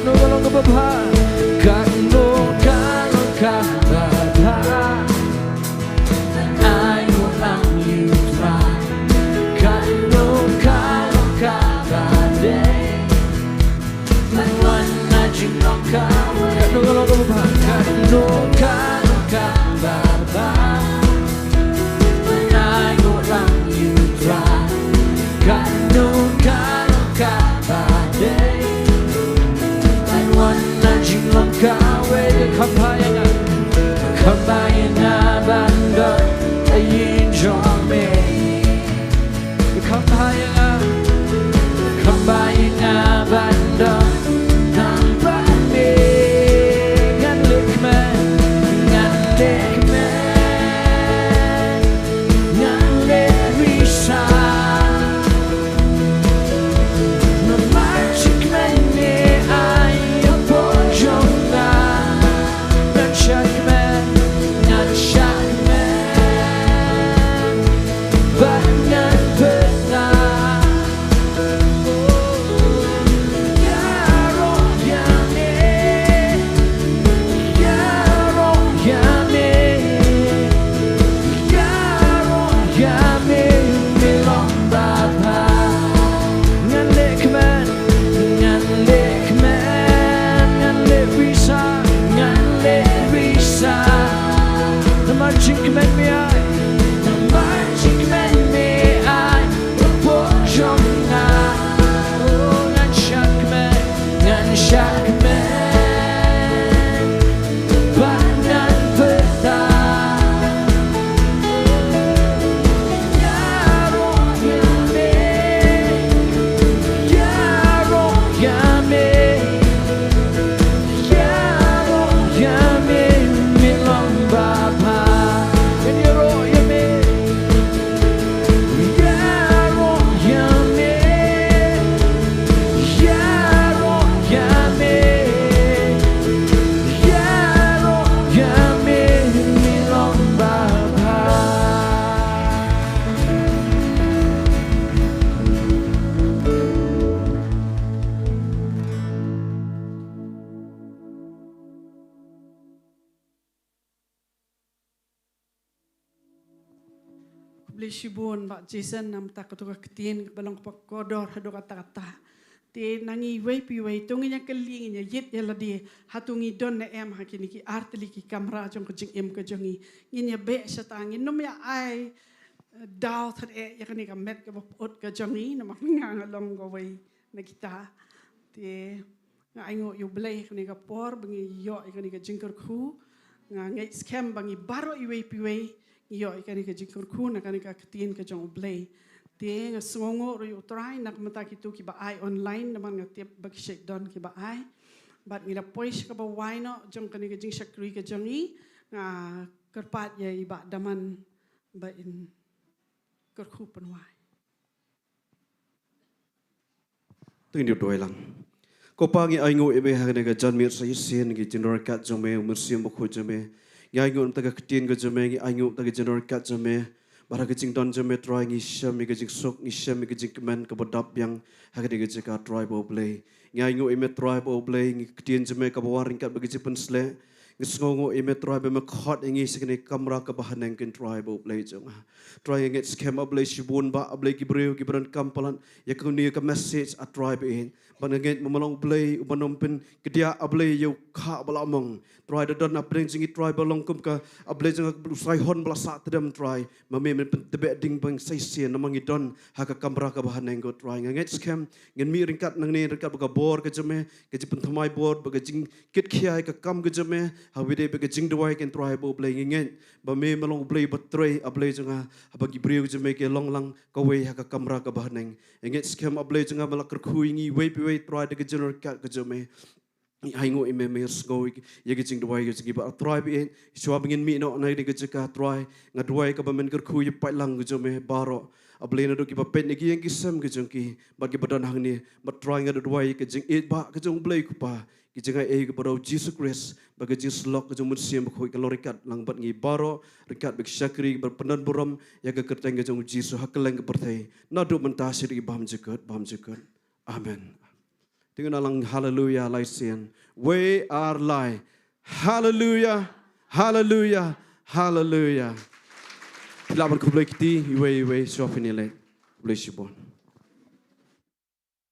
Katno ka long kaba bha, katno ka long kaba bha. Ai nguh lang ïa u Trai. Katno ka long kaba dei. Ban wan na jinglong kawei. Katno ka long kaba bha, katno ka long kaba bha. Ai nguh lang ïa u Trai. Katno ka long kaba dei. Ban wan na jinglong kawei. Kham bha ïa nga, kham bha ïa nga ban don ha ïing jong me. Kham bha ïa nga, kham bha ïa nga ban don tang bad me. Ngan leh kmen, ngan leh kmen, ngan leh risha. Namar jingkmen me ai hapoh jong nga. Ngan shah kmen, ngan shah kmen. Bad ngan pyrta. Ïaroh ïa me. Ïaroh ïa me. Ïaroh ïa me. Me long ba bha. Ngan leh kmen. Ngan leh kmen, ngan leh risha, ngan leh risha. Namar jingkmen me ai, namar jingkmen me ai hapoh jong nga. Oh, ngan shah kmen, ngan shah kmen. Bad ngan pyrta. Ïaroh ïa me. Ïaroh ïa me. Ïaroh ïa me. Me long ba bha. Ïaroh ïa me. Ïaroh ïa me. Ïaroh ïa me. Ïaroh ïa me, me long ba bha. Khublei shibun Bah Jason namar kata ka ktien kaba long kaba kordor haduh katta katta. Te na ngi iwei pa iwei to ngin ïa kylli, ngin ïa ïit ïa lade, hato ngi don ne em ha kine ki artylli ki kamra jong ka jingim ka jong ngi. Ngin ïa beh shata, ngin nym ïa ai, eh, daw than eh ïa kane ka met kaba pyut ka jong ngi namar nga nga long kawei na kita. Te nga ainguh ïa U Blei kane ka por ba ngi ïoh ïa kane ka jingkyrkhu. Nga ngeit skhem ba ngi baroh iwei pa iwei ngi ïoh ïa kane ka jingkyrkhu na kane ka ktien ka jong U Blei. Te nga sngewnguh ruh ïa U Trai na ka bynta kito kiba ai online namar nga tip ba ki shait don kiba ai. Bad ngi la poi sha kaba wai noh jong kane ka jingshakri ka jong ngi, nga kyrpad ïa i Bah Daman ba in kyrkhu pynwai. To ngin ïa duwai lang. Ko Pa, ngi ainguh ïa me ha kane ka janmiet sa shisien, ngi jingdonkam jong me, U Mynsiem Bakhuid jong me. Ngi ainguh na ka ktien ka jong me, ngi ainguh na ka jingdonkam jong me. Bad ha ka jingdon jong me Trai ngi shem ïa ka jingsuk, ngi shem ïa ka jingkmen kaba dap biang ha kane ka jaka Trai ba U Blei. Ngi ainguh ïa me Trai ba U Blei, ngi ktien jong me kaba wan ryngkat bad ka jingpynshlur. Ngi sngewnguh ïa me Trai ba me khot ïa ngi sha kane ka kamra kaba haneng kin Trai ba U Blei jong nga. Trai nga ngeit skhem A Blei shibun ba A Blei ki briew kiba donkam palat ïa kane ka message A Trai ba ïeit. Ba nga ngeit ba me long U Blei uba nym pynkyndit A Blei ïa u kha ba la mong. Trai da don hapdeng jong ngi Trai ba long kum ka A Blei jong nga u saihon ba la sah tdem Trai. Ma me men pyntbeh ding ba ngi sa shisien namar ngi don ha ka kamra kaba haneng ko Trai. Nga ngeit skhem ngin mih ryngkat nangne ryngkat bad ka bor ka jong me, ka jingpynthymmai bor bad ka jingkit khia ïa ka kam ka jong me, ha kaba ïadei bad ka jingduwai kin Trai ba U Blei. Ngi ngeit ba me me long U Blei ba trei A Blei jong nga, haba ki briew ka jong me ki long lang kawei ha ka kamra kaba haneng. Ngi ngeit skhem A Blei jong nga me la kyrkhu ïa ngi iwei pa iwei Trai da ka jingryngkat ka jong me. Ngi ainguh ïa me, me sngew ïa ka jingduwai ka jong ngi ba Trai ba ïeit, shuwa ba ngin mih noh na kane ka jaka Trai, nga duwai kaba men kyrkhu ïa paidlang ka jong me baroh. A Blei naduh kiba peit na ki ïing ki sem ka jong ki bad kiba don hangne, bad Trai nga duwai ka jingïeit ba ka jong U Blei Kpa, ka jingaiei kaba u Jisu Khrist bad ka jingsyllok ka jong U Mynsiem Bakhuid ka long ryngkat lang bad ngi baroh, ryngkat bad ki shakri bad pyndon burom ïa ka kyrteng ka jong U Jisu ha kylleng ka pyrthei. Naduh mynta shaduh ki bymjukut bymjukut. Amen. Te ngin ïa lang haleluya lai sien. Wei ar lai. Haleluya. Haleluya. Haleluya. Phi lah ban khublei kti iwei iwei shuwa phin ïaleit. Khublei shibun.